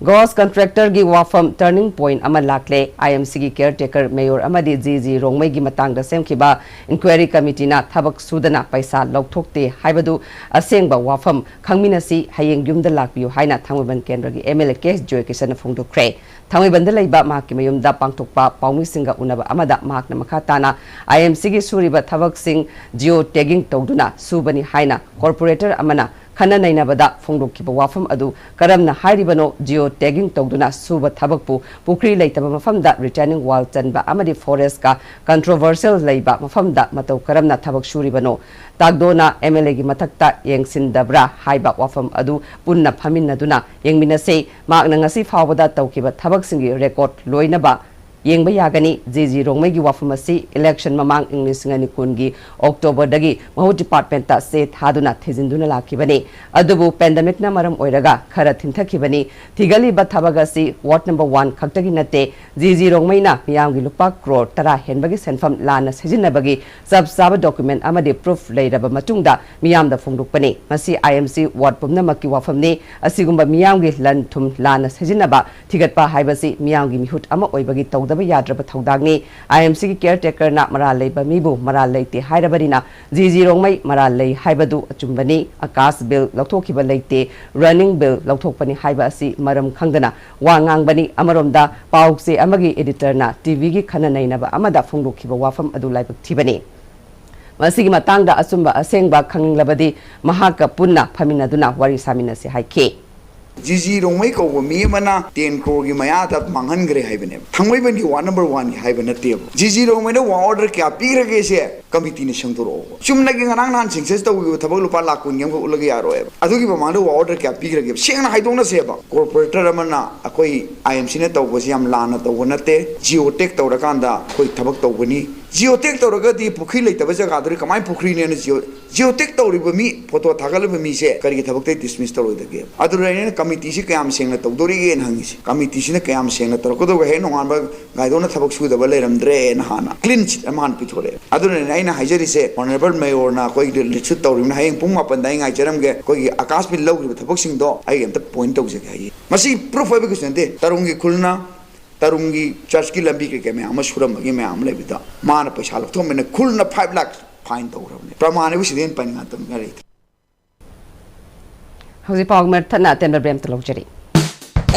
ꯒꯣꯁ ꯀꯟꯇ꯭ꯔꯦꯛꯇꯔꯒꯤ ꯋꯥꯐꯝ turning point ꯑꯃ ꯂꯥꯛꯂꯦ꯫ I M C ꯒꯤ caretaker mayor ꯑꯃꯗꯤ ꯖꯤ ꯖꯤ ꯔꯣꯡꯃꯩꯒꯤ ꯃꯇꯥꯡꯗ ꯁꯦꯝꯈꯤꯕ inquiry committee ꯅ ꯊꯕꯛ ꯁꯨꯗꯅ ꯄꯩꯁꯥ ꯂꯧꯊꯣꯛꯇꯦ ꯍꯥꯏꯕꯗꯨ ꯑꯁꯦꯡꯕ ꯋꯥꯐꯝ ꯈꯪꯃꯤꯟꯅꯁꯤ, ꯍꯌꯦꯡ ꯌꯨꯝꯗ ꯂꯥꯛꯄꯤꯌꯨ ꯍꯥꯏꯅ ꯊꯥꯡꯃꯩꯕꯟ ꯀꯦꯟꯗ꯭ꯔꯒꯤ M L A ꯀꯦ ꯖꯣꯏꯀꯤꯁꯟꯅ ꯐꯣꯡꯗꯣꯛꯈ꯭ꯔꯦ꯫ ꯊꯥꯡꯃꯩꯕꯟꯗ ꯂꯩꯕ ꯃꯍꯥꯛꯀꯤ ꯃꯌꯨꯝꯗ ꯄꯥꯡꯊꯣꯛꯄ ꯄꯥꯎꯃꯤꯁꯤꯡꯒ ꯎꯅꯕ ꯑꯃꯗ ꯃꯍꯥꯛꯅ ꯃꯈꯥ ꯇꯥꯅ I M C ꯒꯤ ꯁꯨꯔꯤꯕ ꯊꯕꯛꯁꯤꯡ geo tagging ꯇꯧꯗꯨꯅ ꯁꯨꯕꯅꯤ ꯍꯥꯏꯅ corporator ꯑꯃꯅ ꯈꯟꯅ ꯅꯩꯅꯕꯗ ꯐꯣꯡꯗꯣꯛꯈꯤꯕ ꯋꯥꯐꯝ ꯑꯗꯨ ꯀꯔꯝꯅ ꯍꯥꯏꯔꯤꯕꯅꯣ? Geo tagging ꯇꯧꯗꯨꯅ ꯁꯨꯕ ꯊꯕꯛꯄꯨ ꯄꯨꯈ꯭ꯔꯤ ꯂꯩꯇꯕ ꯃꯐꯝꯗ retaining wall ꯆꯟꯕ ꯑꯃꯗꯤ forest ꯀ controversial ꯂꯩꯕ ꯃꯐꯝꯗ ꯃꯇꯧ ꯀꯔꯝꯅ ꯊꯕꯛ ꯁꯨꯔꯤꯕꯅꯣ? ꯇꯥꯛꯗꯣꯅ M L A ꯒꯤ ꯃꯊꯛꯇ ꯌꯦꯡꯁꯤꯟꯗꯕ꯭ꯔꯥ ꯍꯥꯏꯕ ꯋꯥꯐꯝ ꯑꯗꯨ ꯄꯨꯟꯅ ꯐꯝꯃꯤꯟꯅꯗꯨꯅ ꯌꯦꯡꯃꯤꯟꯅꯁꯤ꯫ ꯃꯍꯥꯛꯅ ꯉꯁꯤ ꯐꯥꯎꯕꯗ ꯇꯧꯈꯤꯕ ꯊꯕꯛꯁꯤꯡꯒꯤ record ꯂꯣꯏꯅꯕ ꯌꯦꯡꯕ ꯌꯥꯒꯅꯤ꯫ ꯖꯤ ꯖꯤ ꯔꯣꯡꯃꯩꯒꯤ ꯋꯥꯐꯝ ꯑꯁꯤ election ꯃꯃꯥꯡ ꯏꯪ ꯂꯤꯁꯤꯡ ꯑꯅꯤ ꯀꯨꯟꯒꯤ October ꯗꯒꯤ ꯃꯍꯨꯠ department ꯇ ꯆꯦ ꯊꯥꯗꯨꯅ ꯊꯤꯖꯤꯟꯗꯨꯅ ꯂꯥꯛꯈꯤꯕꯅꯤ꯫ ꯑꯗꯨꯕꯨ pandemic ꯅ ꯃꯔꯝ ꯑꯣꯏꯔꯒ ꯈꯔ ꯊꯤꯟꯊꯈꯤꯕꯅꯤ꯫ ꯊꯤꯒꯠꯂꯤꯕ ꯊꯕꯛ ꯑꯁꯤ ward number one ꯈꯛꯇꯒꯤ ꯅꯠꯇꯦ꯫ ꯖꯤ ꯖꯤ ꯔꯣꯡꯃꯩꯅ ꯃꯤꯌꯥꯝꯒꯤ ꯂꯨꯄꯥ ꯀ꯭ꯔꯣꯔ ꯇꯔꯥ ꯍꯦꯟꯕꯒꯤ ꯁꯦꯟꯐꯝ ꯂꯥꯟꯅ ꯁꯤꯖꯤꯟꯅꯕꯒꯤ ꯆꯞ ꯆꯥꯕ document ꯑꯃꯗꯤ proof ꯂꯩꯔꯕ ꯃꯇꯨꯡꯗ ꯃꯤꯌꯥꯝꯗ ꯐꯣꯡꯗꯣꯛꯄꯅꯤ꯫ ꯃꯁꯤ I M C ward ꯄꯨꯝꯅꯃꯛꯀꯤ ꯋꯥꯐꯝꯅꯤ꯫ ꯑꯁꯤꯒꯨꯝꯕ ꯃꯤꯌꯥꯝꯒꯤ ꯂꯟ ꯊꯨꯝ ꯂꯥꯟꯅ ꯁꯤꯖꯤꯟꯅꯕ ꯊꯤꯒꯠꯄ ꯍꯥꯏꯕꯁꯤ ꯃꯤꯌꯥꯝꯒꯤ ꯃꯤꯍꯨꯠ ꯑꯃ ꯑꯣꯏꯕꯒꯤ ꯇꯧꯗꯕ ꯌꯥꯗ꯭ꯔꯕ ꯊꯧꯗꯥꯡꯅꯤ꯫ I M C ꯒꯤ caretaker ꯅ ꯃꯔꯥꯜ ꯂꯩꯕ ꯃꯤꯕꯨ ꯃꯔꯥꯜ ꯂꯩꯇꯦ ꯍꯥꯏꯔꯕꯅꯤꯅ ꯖꯤ ꯖꯤ ꯔꯣꯡꯃꯩ ꯃꯔꯥꯜ ꯂꯩ ꯍꯥꯏꯕꯗꯨ ꯑꯆꯨꯝꯕꯅꯤ꯫ ꯑꯀꯥꯁ bill ꯂꯧꯊꯣꯛꯈꯤꯕ ꯂꯩꯇꯦ, running bill ꯂꯧꯊꯣꯛꯄꯅꯤ ꯍꯥꯏꯕ ꯑꯁꯤ ꯃꯔꯝ ꯈꯪꯗꯅ ꯋꯥ ꯉꯥꯡꯕꯅꯤ꯫ ꯑꯃꯔꯣꯝꯗ ꯄꯥꯎ ꯆꯦ ꯑꯃꯒꯤ editor ꯅ T V ꯒꯤ ꯈꯟꯅ ꯅꯩꯅꯕ ꯑꯃꯗ ꯐꯣꯡꯗꯣꯛꯈꯤꯕ ꯋꯥꯐꯝ ꯑꯗꯨ ꯂꯥꯏꯕꯛ ꯊꯤꯕꯅꯤ꯫ ꯃꯁꯤꯒꯤ ꯃꯇꯥꯡꯗ ꯑꯆꯨꯝꯕ ꯑꯁꯦꯡꯕ ꯈꯪꯅꯤꯡꯂꯕꯗꯤ ꯃꯍꯥꯛꯀ ꯄꯨꯟꯅ ꯐꯝꯃꯤꯟꯅꯗꯨꯅ ꯋꯥꯔꯤ ꯁꯥꯃꯤꯟꯅꯁꯤ ꯍꯥꯏꯈꯤ꯫ ꯖꯤ ꯖꯤ ꯔꯣꯡꯃꯩ ꯀꯧꯕ ꯃꯤ ꯑꯃꯅ ꯇꯦꯟ ꯀ꯭ꯔꯣꯔꯒꯤ ꯃꯌꯥꯗ ꯃꯥꯡꯍꯟꯈ꯭ꯔꯦ ꯍꯥꯏꯕꯅꯦꯕ꯫ ꯊꯥꯡꯃꯩꯕꯟꯒꯤ ꯋꯥꯔꯗ ꯅꯝꯕꯔ ꯋꯥꯟꯒꯤ ꯍꯥꯏꯕ ꯅꯠꯇꯦꯕ꯫ ꯖꯤ ꯖꯤ ꯔꯣꯡꯃꯩꯅ ꯋꯥꯔꯛ ꯑꯣꯔꯗꯔ ꯀꯌꯥ ꯄꯤꯈ꯭ꯔꯒꯦꯁꯦ ꯀꯃꯤꯇꯤꯅ ꯁꯦꯡꯗꯣꯔꯛꯑꯣꯕ꯫ ꯆꯨꯝꯅꯒꯤ ꯉꯔꯥꯡ ꯅꯍꯥꯟ ꯁꯦꯟꯁꯁ ꯇꯧꯈꯤꯕ ꯊꯕꯛ ꯂꯨꯄꯥ ꯂꯥꯈ ꯀꯨꯟꯒꯤ ꯑꯃꯈꯛ ꯎꯠꯂꯒ ꯌꯥꯔꯣꯏꯕ꯫ ꯑꯗꯨꯒꯤ ꯃꯃꯥꯡꯗ ꯋꯥꯔꯛ ꯑꯣꯔꯗꯔ ꯀꯌꯥ ꯄꯤꯈ꯭ꯔꯒꯦꯕ? ꯁꯦꯡꯅ ꯍꯥꯏꯗꯣꯛꯅꯁꯦꯕ꯫ ꯀꯣꯔꯄꯣꯔꯦꯇꯔ ꯑꯃꯅ ꯑꯩꯈꯣꯏ ꯑꯥꯏ ꯑꯦꯝ ꯁꯤꯅ ꯇꯧꯕꯁꯤ ꯌꯥꯝ ꯂꯥꯟꯅ ꯇꯧꯕ ꯅꯠꯇꯦ꯫ ꯖꯤꯑꯣ ꯇꯦꯛ ꯇꯧꯔꯀꯥꯟꯗ ꯑꯩꯈꯣꯏ ꯊꯕꯛ ꯇꯧꯕꯅꯤ꯫ ꯖꯤꯑꯣ ꯇꯦꯛ ꯇꯧꯔꯒꯗꯤ ꯄꯨꯈ꯭ꯔꯤ ꯂꯩꯇꯕ ꯖꯒꯥꯗꯨꯗꯤ ꯀꯃꯥꯏꯅ ꯄꯨꯈ꯭ꯔꯤꯅꯦꯅ ꯖꯤꯑꯣ ꯖꯤꯑꯣ ꯇꯦꯛ ꯇꯧꯔꯤꯕ ꯃꯤ, ꯐꯣꯇꯣ ꯊꯥꯒꯠꯂꯤꯕ ꯃꯤꯁꯦ ꯀꯔꯤꯒꯤ ꯊꯕꯛꯇꯩ ꯗꯤꯁꯃꯤꯁ ꯇꯧꯔꯣꯏꯗꯒꯦ? ꯑꯗꯨꯅ ꯑꯩꯅ ꯀꯃꯤꯇꯤꯁꯤ ꯀꯌꯥꯝ ꯁꯦꯡꯅ ꯇꯧꯗꯣꯔꯤꯒꯦꯅ ꯍꯪꯉꯤꯁꯦ꯫ ꯀꯃꯤꯇꯤꯁꯤꯅ ꯀꯌꯥꯝ ꯁꯦꯡꯅ ꯇꯧꯔꯛꯀꯗꯧꯕ? ꯍꯦꯛ ꯅꯣꯡꯉꯥꯟꯕ ꯒꯥꯏꯗꯣꯅ ꯊꯕꯛ ꯁꯨꯗꯕ ꯂꯩꯔꯝꯗ꯭ꯔꯦꯅ ꯍꯥꯟꯅ ꯀ꯭ꯂꯤꯟ ꯆꯤꯠ ꯑꯃ ꯍꯥꯟꯅ ꯄꯤꯊꯣꯔꯛꯑꯦ꯫ ꯑꯗꯨꯅꯅꯦ ꯑꯩꯅ ꯍꯥꯏꯖꯔꯤꯁꯦ, ꯑꯣꯅꯔꯦꯕꯜ ꯃꯦꯌꯣꯔꯅ ꯑꯩꯈꯣꯏꯒꯤ ꯂꯤꯠꯁꯨ ꯇꯧꯔꯤꯕꯅ ꯍꯌꯦꯡ ꯄꯨꯡ ꯃꯥꯄꯟꯗ ꯑꯩ ꯉꯥꯏꯖꯔꯝꯒꯦ꯫ ꯑꯩꯈꯣꯏꯒꯤ ꯑꯀꯥꯁ ꯕꯤꯜ ꯂꯧꯈꯤꯕ ꯊꯕꯛꯁꯤꯡꯗꯣ ꯑꯩ ꯑꯝꯇ ꯄꯣꯏꯟ ꯇꯧꯖꯒꯦ ꯍꯥꯏꯌꯦ꯫ ꯃꯁꯤ ꯄ꯭ꯔꯨꯐ ꯑꯣꯏꯕ ꯀꯩꯁꯨ ꯅꯠꯇꯦ꯫ ꯇꯔꯨꯡꯒꯤ ꯈꯨꯜꯅ ꯇꯔꯨꯡꯒꯤ ꯆꯔꯆꯀꯤ ꯂꯝꯕꯤ ꯀꯩꯀꯩ ꯃꯌꯥꯝ ꯑꯃ ꯁꯨꯔꯝꯕꯒꯤ ꯃꯌꯥꯝ ꯑꯃ ꯂꯩꯕꯗ ꯃꯥꯅ ꯄꯩꯁꯥ ꯂꯧꯊꯣꯛꯑꯝꯕꯅ ꯈꯨꯜꯅ ꯐꯥꯏꯚ ꯂꯥꯈ ꯐꯥꯏꯟ ꯇꯧꯈ꯭ꯔꯕꯅꯦ꯫ ꯄ꯭ꯔꯃꯥꯟ ꯍꯥꯏꯕꯨ ꯁꯤꯗꯩ ꯍꯦꯟꯅ ꯄꯟꯅꯤꯡꯉꯥꯏ ꯂꯩꯇꯦ꯫ ꯍꯧꯖꯤꯛ ꯄꯥꯎ ꯃꯔꯛ ꯊꯠꯅ ꯑꯇꯦꯟꯕ ꯕ꯭ꯔꯦꯛ ꯑꯃꯇ ꯂꯧꯖꯔꯤ꯫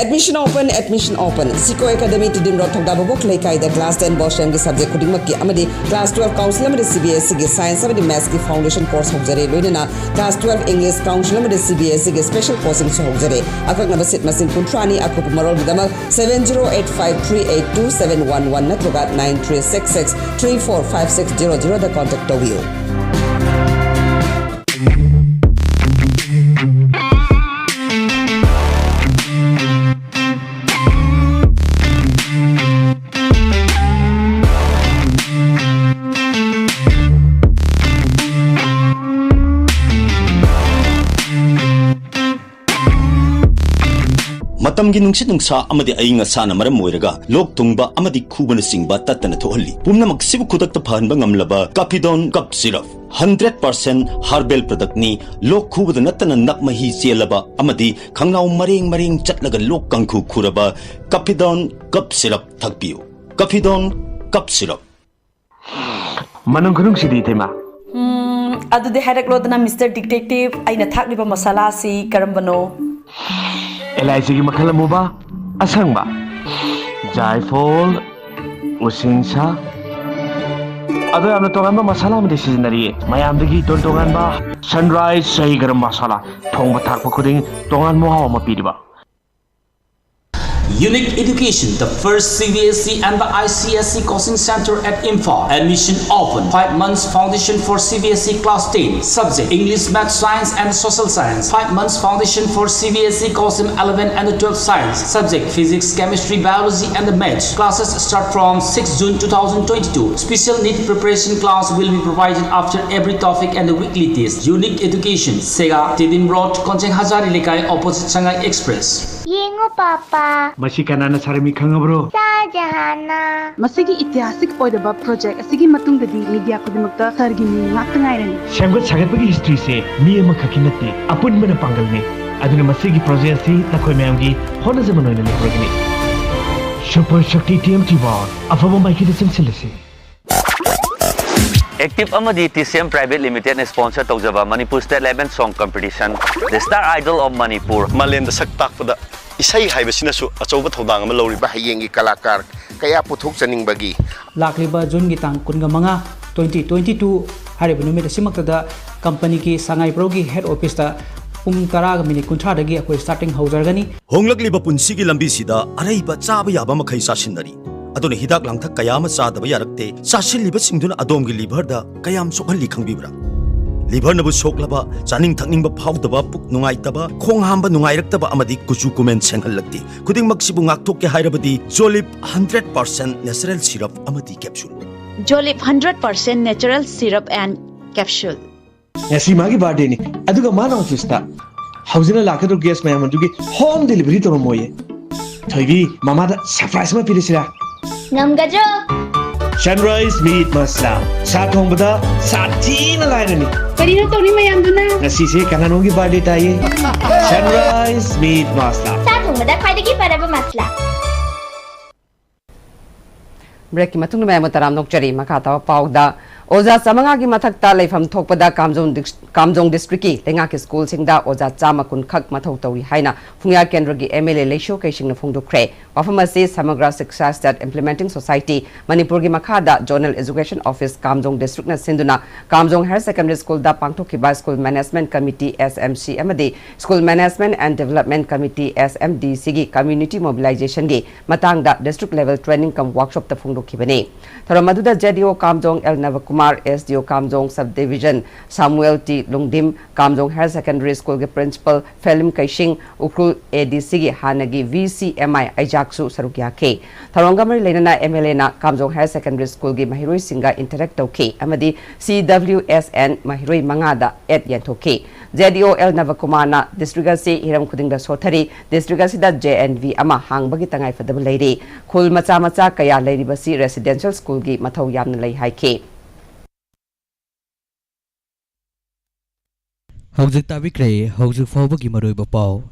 Admission open, admission open. Siko academy, Tiddim road, ꯊꯧꯗꯥ ꯕꯣꯕꯣꯛ ꯂꯩꯀꯥꯏꯗ ꯀ꯭ꯂꯥꯁ ꯇꯦꯟ ꯕꯣꯁꯦꯝꯒꯤ ꯁꯕꯖꯦꯛ ꯈꯨꯗꯤꯡꯃꯛꯀꯤ ꯑꯃꯗꯤ ꯀ꯭ꯂꯥꯁ ꯇꯨꯋꯦꯜꯐ ꯀꯥꯎꯟꯁꯤꯜ ꯑꯃꯗꯤ ꯁꯤ ꯕꯤ ꯑꯦꯁ ꯏꯒꯤ ꯁꯥꯏꯟꯁ ꯑꯃꯗꯤ ꯃꯦꯊꯁꯀꯤ ꯐꯥꯎꯟꯗꯦꯁꯟ ꯀꯣꯔꯁ ꯍꯧꯖꯔꯦ꯫ ꯂꯣꯏꯅꯅ ꯀ꯭ꯂꯥꯁ ꯇꯨꯋꯦꯜꯐ ꯏꯪꯂꯤꯁ ꯀꯥꯎꯟꯁꯤꯜ ꯑꯃꯗꯤ ꯁꯤ ꯕꯤ ꯑꯦꯁ ꯏꯒꯤ ꯁ꯭ꯄꯦꯁꯦꯜ ꯀꯣꯆꯤꯡꯁꯨ ꯍꯧꯖꯔꯦ꯫ ꯑꯀꯛꯅꯕ ꯁꯤꯠ ꯃꯁꯤꯡ ꯀꯨꯟꯊ꯭ꯔꯥꯅꯤ꯫ ꯑꯀꯨꯞꯄ ꯃꯔꯣꯜꯒꯤꯗꯃꯛ seven zero eight five three eight two seven one one ꯅꯠꯇ꯭ꯔꯒ nine three six six three four five six zero zero ꯗ contact ꯇꯧꯕꯤꯌꯨ꯫ ꯃꯇꯝꯒꯤ ꯅꯨꯡꯁꯤꯠ ꯅꯨꯡꯁꯥ ꯑꯃꯗꯤ ꯑꯏꯪ ꯑꯁꯥꯅ ꯃꯔꯝ ꯑꯣꯏꯔꯒ ꯂꯣꯛ ꯊꯨꯡꯕ ꯑꯃꯗꯤ ꯈꯨꯕꯅꯆꯤꯡꯕ ꯇꯠꯇꯅ ꯊꯣꯛꯍꯜꯂꯤ꯫ ꯄꯨꯝꯅꯃꯛꯁꯤꯕꯨ ꯈꯨꯗꯛꯇ ꯐꯍꯟꯕ ꯉꯝꯂꯕ ꯀꯥꯐꯤꯗꯣꯟ cough syrup. Hundred percent herbal ꯄ꯭ꯔꯗꯛꯅꯤ꯫ ꯂꯣꯛ ꯈꯨꯕꯗ ꯅꯠꯇꯅ ꯅꯞ ꯃꯍꯤ ꯆꯦꯜꯂꯕ ꯑꯃꯗꯤ ꯈꯪꯅꯥꯎ ꯃꯔꯦꯡ ꯃꯔꯦꯡ ꯆꯠꯂꯒ ꯂꯣꯛ ꯀꯥꯡꯈꯨ ꯈꯨꯔꯕ ꯀꯥꯐꯤꯗꯣꯟ ꯀꯞ ꯁꯤꯔꯞ ꯊꯛꯄꯤꯌꯨ꯫ ꯀꯥꯐꯤꯗꯣꯟ cough syrup. ꯃꯅꯨꯡ ꯈꯨꯅꯨꯡꯁꯤꯗꯤ ꯏꯇꯩꯃ꯫ ꯎꯝ, ꯑꯗꯨꯗꯤ ꯍꯥꯏꯔꯛꯂꯣꯗꯅ, ꯃꯤꯁꯇꯔ ꯗꯤꯇꯦꯛꯇꯤꯚ, ꯑꯩꯅ ꯊꯥꯛꯂꯤꯕ ꯃꯁꯥꯂꯥꯁꯤ ꯀꯔꯝꯕꯅꯣ? ꯑꯦꯂꯥꯏꯆꯤꯒꯤ ꯃꯈꯜ ꯑꯃꯨꯕ, ꯑꯁꯪꯕ, ꯖꯥꯏꯐꯣꯜ, ꯎꯁꯤꯡꯁꯥ꯫ ꯑꯗꯣ ꯌꯥꯝꯅ ꯇꯣꯉꯥꯟꯕ ꯃꯁꯥꯂꯥ ꯑꯃꯗꯤ ꯁꯤꯖꯤꯟꯅꯔꯤ꯫ ꯃꯌꯥꯝꯗꯒꯤ ꯏꯇꯣꯟ ꯇꯣꯉꯥꯟꯕ Sunrise ꯁꯍꯤ ꯒꯔꯝ ꯃꯁꯥꯂꯥ, ꯊꯣꯡꯕ ꯊꯥꯛꯄ ꯈꯨꯗꯤꯡ ꯇꯣꯉꯥꯟꯕ ꯃꯍꯥꯎ ꯑꯃ ꯄꯤꯔꯤꯕ꯫ Unique Education, the first C B S E and the I C S E coaching center at Imphal. Admission open. Five months foundation for C B S E class ten. Subject: English, Math, Science and Social Science. Five months foundation for C B S E course in eleven and twelve Science. Subject: Physics, Chemistry, Biology and the Maths. Classes start from six June two thousand twenty-two. Special need preparation class will be provided after every topic and the weekly test. Unique Education, Sega, Tibin Road, Koncheng Hazari Lekai, opposite Shanghai Express. ꯌꯦꯡꯉꯣ papa. ꯃꯁꯤ ꯀꯅꯥꯅ ꯁꯥꯔꯝꯃꯤ ꯈꯪꯉꯕ꯭ꯔꯣ? ꯁꯥꯍ ꯖꯍꯥꯟꯅ꯫ ꯃꯁꯤꯒꯤ ꯏꯇꯤꯍꯥꯁꯤꯛ ꯑꯣꯏꯔꯕ project ꯑꯁꯤꯒꯤ ꯃꯇꯨꯡꯗꯗꯤ media ꯈꯨꯗꯤꯡꯃꯛꯇ ꯁꯥꯔꯒꯤ ꯃꯤꯡ ꯉꯥꯛꯇ ꯉꯥꯏꯔꯅꯤ꯫ ꯁꯦꯝꯒꯠ ꯁꯥꯒꯠꯄꯒꯤ ꯍꯤꯁꯇ꯭ꯔꯤꯁꯦ ꯃꯤ ꯑꯃꯈꯛꯀꯤ ꯅꯠꯇꯦ, ꯑꯄꯨꯟꯕꯅ ꯄꯥꯡꯒꯜꯅꯤ꯫ ꯑꯗꯨꯅ ꯃꯁꯤꯒꯤ ꯄ꯭ꯔꯣꯖꯦꯛ ꯑꯁꯤ ꯅꯈꯣꯏ ꯃꯌꯥꯝꯒꯤ ꯍꯣꯠꯅꯖꯃꯟ ꯑꯣꯏꯅ ꯂꯦꯞꯄꯨꯔꯒꯅꯤ꯫ Super Shakti T M T one, ꯑꯐꯕ ꯃꯥꯏꯀꯩꯗ ꯆꯪꯁꯤꯜꯂꯁꯤ꯫ ꯑꯦꯛꯇꯤꯚ ꯑꯃꯗꯤ ꯇꯤ ꯁꯤ ꯑꯦꯝ ꯄ꯭ꯔꯥꯏꯚꯦꯠ ꯂꯤꯃꯤꯇꯦꯗꯅ ꯁ꯭ꯄꯣꯟꯁꯔ ꯇꯧꯖꯕ Manipur state level song competition, the star idol of Manipur. ꯃꯥꯂꯦꯝꯗ ꯁꯛ ꯇꯥꯛꯄꯗ ꯏꯁꯩ ꯍꯥꯏꯕꯁꯤꯅꯁꯨ ꯑꯆꯧꯕ ꯊꯧꯗꯥꯡ ꯑꯃ ꯂꯧꯔꯤꯕ ꯍꯌꯦꯡꯒꯤ ꯀꯂꯥꯀꯥꯔ ꯀꯌꯥ ꯄꯨꯊꯣꯛꯆꯅꯤꯡꯕꯒꯤ ꯂꯥꯛꯂꯤꯕ ꯖꯨꯟꯒꯤ ꯇꯥꯡ ꯀꯨꯟꯒ ꯃꯉꯥ, twenty twenty-two ꯍꯥꯏꯔꯤꯕ ꯅꯨꯃꯤꯠ ꯑꯁꯤꯃꯛꯇꯗ ꯀꯝꯄꯅꯤꯒꯤ ꯁꯉꯥꯏ ꯄ꯭ꯔꯧꯒꯤ ꯍꯦꯗ ꯑꯣꯐꯤꯁꯇ ꯄꯨꯡ ꯇꯔꯥꯒ ꯃꯤꯅꯤꯠ ꯀꯨꯟꯊ꯭ꯔꯥꯗꯒꯤ ꯑꯩꯈꯣꯏ ꯁ꯭ꯇꯥꯔꯇꯤꯡ ꯍꯧꯖꯔꯒꯅꯤ꯫ ꯍꯣꯡꯂꯛꯂꯤꯕ ꯄꯨꯟꯁꯤꯒꯤ ꯂꯝꯕꯤꯁꯤꯗ ꯑꯔꯩꯕ ꯆꯥꯕ ꯌꯥꯕ ꯃꯈꯩ ꯆꯥꯁꯤꯟꯅꯔꯤ꯫ ꯑꯗꯨꯅ ꯍꯤꯗꯥꯛ ꯂꯥꯡꯊꯛ ꯀꯌꯥ ꯑꯃ ꯆꯥꯗꯕ ꯌꯥꯔꯛꯇꯦ꯫ ꯆꯥꯁꯤꯜꯂꯤꯕꯁꯤꯡꯗꯨꯅ ꯑꯗꯣꯝꯒꯤ ꯂꯤꯚꯔꯗ ꯀꯌꯥꯝ ꯁꯣꯛꯍꯜꯂꯤ ꯈꯪꯕꯤꯕ꯭ꯔꯥ? ꯂꯤꯚꯔꯅꯕꯨ ꯁꯣꯛꯂꯕ, ꯆꯥꯅꯤꯡ ꯊꯛꯅꯤꯡꯕ ꯐꯥꯎꯗꯕ, ꯄꯨꯛ ꯅꯨꯡꯉꯥꯏꯇꯕ, ꯈꯣꯡ ꯍꯥꯝꯕ ꯅꯨꯡꯉꯥꯏꯔꯛꯇꯕ ꯑꯃꯗꯤ ꯀꯨꯆꯨ ꯀꯨꯃꯦꯟ ꯁꯦꯡꯍꯜꯂꯛꯇꯦ꯫ ꯈꯨꯗꯤꯡꯃꯛꯁꯤꯕꯨ ꯉꯥꯛꯊꯣꯛꯀꯦ ꯍꯥꯏꯔꯕꯗꯤ Jolib hundred percent natural syrup ꯑꯃꯗꯤ capsule꯫ Jolib hundred percent natural syrup and capsule꯫ ꯉꯁꯤ ꯃꯥꯒꯤ ꯕꯥꯔꯗꯦꯅꯤ, ꯑꯗꯨꯒ ꯃꯥꯅ ꯑꯣꯐꯤꯁꯇ ꯍꯧꯖꯤꯛꯅ ꯂꯥꯛꯀꯗꯧꯔꯤꯕ ꯒꯦꯁ ꯃꯌꯥꯝ ꯑꯗꯨꯒꯤ ꯍꯣꯝ ꯗꯦꯂꯤꯚꯔꯤ ꯇꯧꯔꯝꯃꯣꯏꯌꯦ꯫ ꯊꯣꯏꯕꯤ, ꯃꯃꯥꯗ ꯁꯔꯄ꯭ꯔꯥꯏꯖ ꯑꯃ ꯄꯤꯔꯁꯤꯔꯥ? ꯉꯝꯒꯗ꯭ꯔꯣ? Sunrise Meat Masala, ꯁꯥ ꯊꯣꯡꯕꯗ ꯁꯥꯊꯤꯅ ꯂꯥꯏꯔꯅꯤ꯫ ꯀꯔꯤꯅꯣ ꯇꯧꯔꯤ ꯃꯌꯥꯝꯗꯨꯅ? ꯉꯁꯤꯁꯦ ꯀꯅꯥꯅꯣꯝꯒꯤ ꯕꯥꯔꯗꯦ ꯇꯥꯏꯌꯦ꯫ Sunrise Meat Masala꯫ ꯁꯥ ꯊꯣꯡꯕꯗ ꯈ꯭ꯋꯥꯏꯗꯒꯤ ꯐꯔꯕ ꯃꯁꯂꯥ꯫ ꯕ꯭ꯔꯦꯛꯀꯤ ꯃꯇꯨꯡꯗ ꯃꯌꯥꯝꯕꯨ ꯇꯔꯥꯝꯅ ꯑꯣꯛꯆꯔꯤ꯫ ꯃꯈꯥ ꯇꯥꯕ ꯄꯥꯎꯗ ꯑꯣꯖꯥ ꯆꯥꯃꯉꯥꯒꯤ ꯃꯊꯛꯇ ꯂꯩꯐꯝ ꯊꯣꯛꯄꯗ ꯀꯥꯝꯖꯣꯡ ꯗꯤꯁ-, ꯀꯥꯝꯖꯣꯡ ꯗꯤꯁꯇ꯭ꯔꯤꯛꯀꯤ ꯂꯩꯉꯥꯛꯀꯤ ꯁ꯭ꯀꯨꯜꯁꯤꯡꯗ ꯑꯣꯖꯥ ꯆꯥꯝꯃ ꯀꯨꯟ ꯈꯛ ꯃꯊꯧ ꯇꯧꯔꯤ ꯍꯥꯏꯅ ꯐꯨꯡꯌꯥ ꯀꯦꯟꯗ꯭ꯔꯒꯤ ꯑꯦꯝ ꯑꯦꯜ ꯑꯦ ꯂꯩꯁ꯭ꯌꯣ ꯀꯩꯁꯤꯡꯅ ꯐꯣꯡꯗꯣꯛꯈ꯭ꯔꯦ꯫ ꯋꯥꯐꯝ ꯑꯁꯤ ꯁꯃꯒ꯭ꯔ ꯁꯤꯛꯁꯥ ꯁ꯭ꯇꯦꯠ ꯏꯝꯄ꯭ꯂꯤꯃꯦꯟꯇꯤꯡ ꯁꯣꯁꯥꯏꯇꯤ ꯃꯅꯤꯄꯨꯔꯒꯤ ꯃꯈꯥꯗ ꯖꯣꯅꯦꯜ ꯑꯦꯖꯨꯀꯦꯁꯟ ꯑꯣꯐꯤꯁ ꯀꯥꯝꯖꯣꯡ ꯗꯤꯁꯇ꯭ꯔꯤꯛꯅ ꯁꯤꯟꯗꯨꯅ ꯀꯥꯝꯖꯣꯡ ꯍꯥꯌꯔ ꯁꯦꯀꯦꯟꯗꯔꯤ ꯁ꯭ꯀꯨꯜꯗ ꯄꯥꯡꯊꯣꯛꯈꯤꯕ school management committee, S M C, ꯑꯃꯗꯤ school management and development committee, S M D ꯁꯤꯒꯤ ꯀꯝꯃ꯭ꯌꯨꯅꯤꯇꯤ ꯃꯣꯕꯤꯂꯥꯏꯖꯦꯁꯟꯒꯤ ꯃꯇꯥꯡꯗ ꯗꯤꯁꯇ꯭ꯔꯤꯛ ꯂꯦꯚꯦꯜ ꯇ꯭ꯔꯦꯅꯤꯡ ꯀꯝ ꯋꯥꯔꯛꯁꯣꯞꯇ ꯐꯣꯡꯗꯣꯛꯈꯤꯕꯅꯤ꯫ ꯊꯧꯔꯝ ꯑꯗꯨꯗ ꯖꯦ ꯗꯤ ꯑꯣ ꯀꯥꯝꯖꯣꯡ ꯑꯦꯜ ꯅꯕꯀꯨꯃꯥꯔ, ꯑꯦꯁ ꯗꯤ ꯑꯣ ꯀꯥꯝꯖꯣꯡ ꯁꯕ ꯗꯤꯚꯤꯖꯟ ꯁꯥꯃꯨꯑꯦꯜ ꯇꯤ ꯂꯨꯡꯗꯤꯝ, ꯀꯥꯝꯖꯣꯡ ꯍꯥꯌꯔ ꯁꯦꯀꯦꯟꯗꯔꯤ ꯁ꯭ꯀꯨꯜꯒꯤ ꯄ꯭ꯔꯤꯟꯁꯤꯄꯜ ꯐꯦꯂꯤꯝ ꯀꯩꯁꯤꯡ, ꯎꯈ꯭ꯔꯨꯜ ꯑꯦ ꯗꯤ ꯁꯤꯒꯤ ꯍꯥꯟꯅꯒꯤ ꯚꯤ ꯁꯤ ꯑꯦꯝ ꯑꯥꯏ ꯑꯩꯖꯥꯛꯁꯨ ꯁꯔꯨꯛ ꯌꯥꯈꯤ꯫ ꯊꯧꯔꯝꯒ ꯃꯔꯤ ꯂꯩꯅꯅ ꯑꯦꯝ ꯑꯦꯜ ꯑꯦꯅ ꯀꯥꯝꯖꯣꯡ ꯍꯥꯌꯔ ꯁꯦꯀꯦꯟꯗꯔꯤ ꯁ꯭ꯀꯨꯜꯒꯤ ꯃꯍꯩꯔꯣꯏꯁꯤꯡꯒ ꯏꯟꯇꯔꯦꯛ ꯇꯧꯈꯤ ꯑꯃꯗꯤ ꯁꯤ ꯗꯕ꯭ꯂꯤꯎ ꯑꯦꯁ ꯑꯦꯟ ꯃꯍꯩꯔꯣꯏ ꯃꯉꯥꯗ ꯑꯦꯗ ꯌꯦꯟꯊꯣꯛꯈꯤ꯫ ꯖꯦ ꯗꯤ ꯑꯣ ꯑꯦꯜ ꯅꯕꯀꯨꯃꯥꯔꯅ ꯗꯤꯁꯇ꯭ꯔꯤꯛ ꯑꯁꯤ ꯍꯤꯔꯝ ꯈꯨꯗꯤꯡꯗ ꯁꯣꯠꯊꯔꯤ, ꯗꯤꯁꯇ꯭ꯔꯤꯛ ꯑꯁꯤꯗ ꯖꯦ ꯑꯦꯟ ꯚꯤ ꯑꯃ ꯍꯥꯡꯕꯒꯤ ꯇꯉꯥꯏꯐꯗꯕ ꯂꯩꯔꯤ, ꯈꯨꯜ ꯃꯆꯥ ꯃꯆꯥ ꯀꯌꯥ ꯂꯩꯔꯤꯕꯁꯤ ꯔꯦꯁꯤꯗꯦꯟꯁꯤꯌꯦꯜ ꯁ꯭ꯀꯨꯜꯒꯤ ꯃꯊꯧ ꯌꯥꯝꯅ ꯂꯩ ꯍꯥꯏꯈꯤ꯫ ꯍꯧꯖꯤꯛ ꯇꯥꯕꯤꯈ꯭ꯔꯦ ꯍꯧꯖꯤꯛ ꯐꯥꯎꯕꯒꯤ ꯃꯔꯨꯑꯣꯏꯕ ꯄꯥꯎ꯫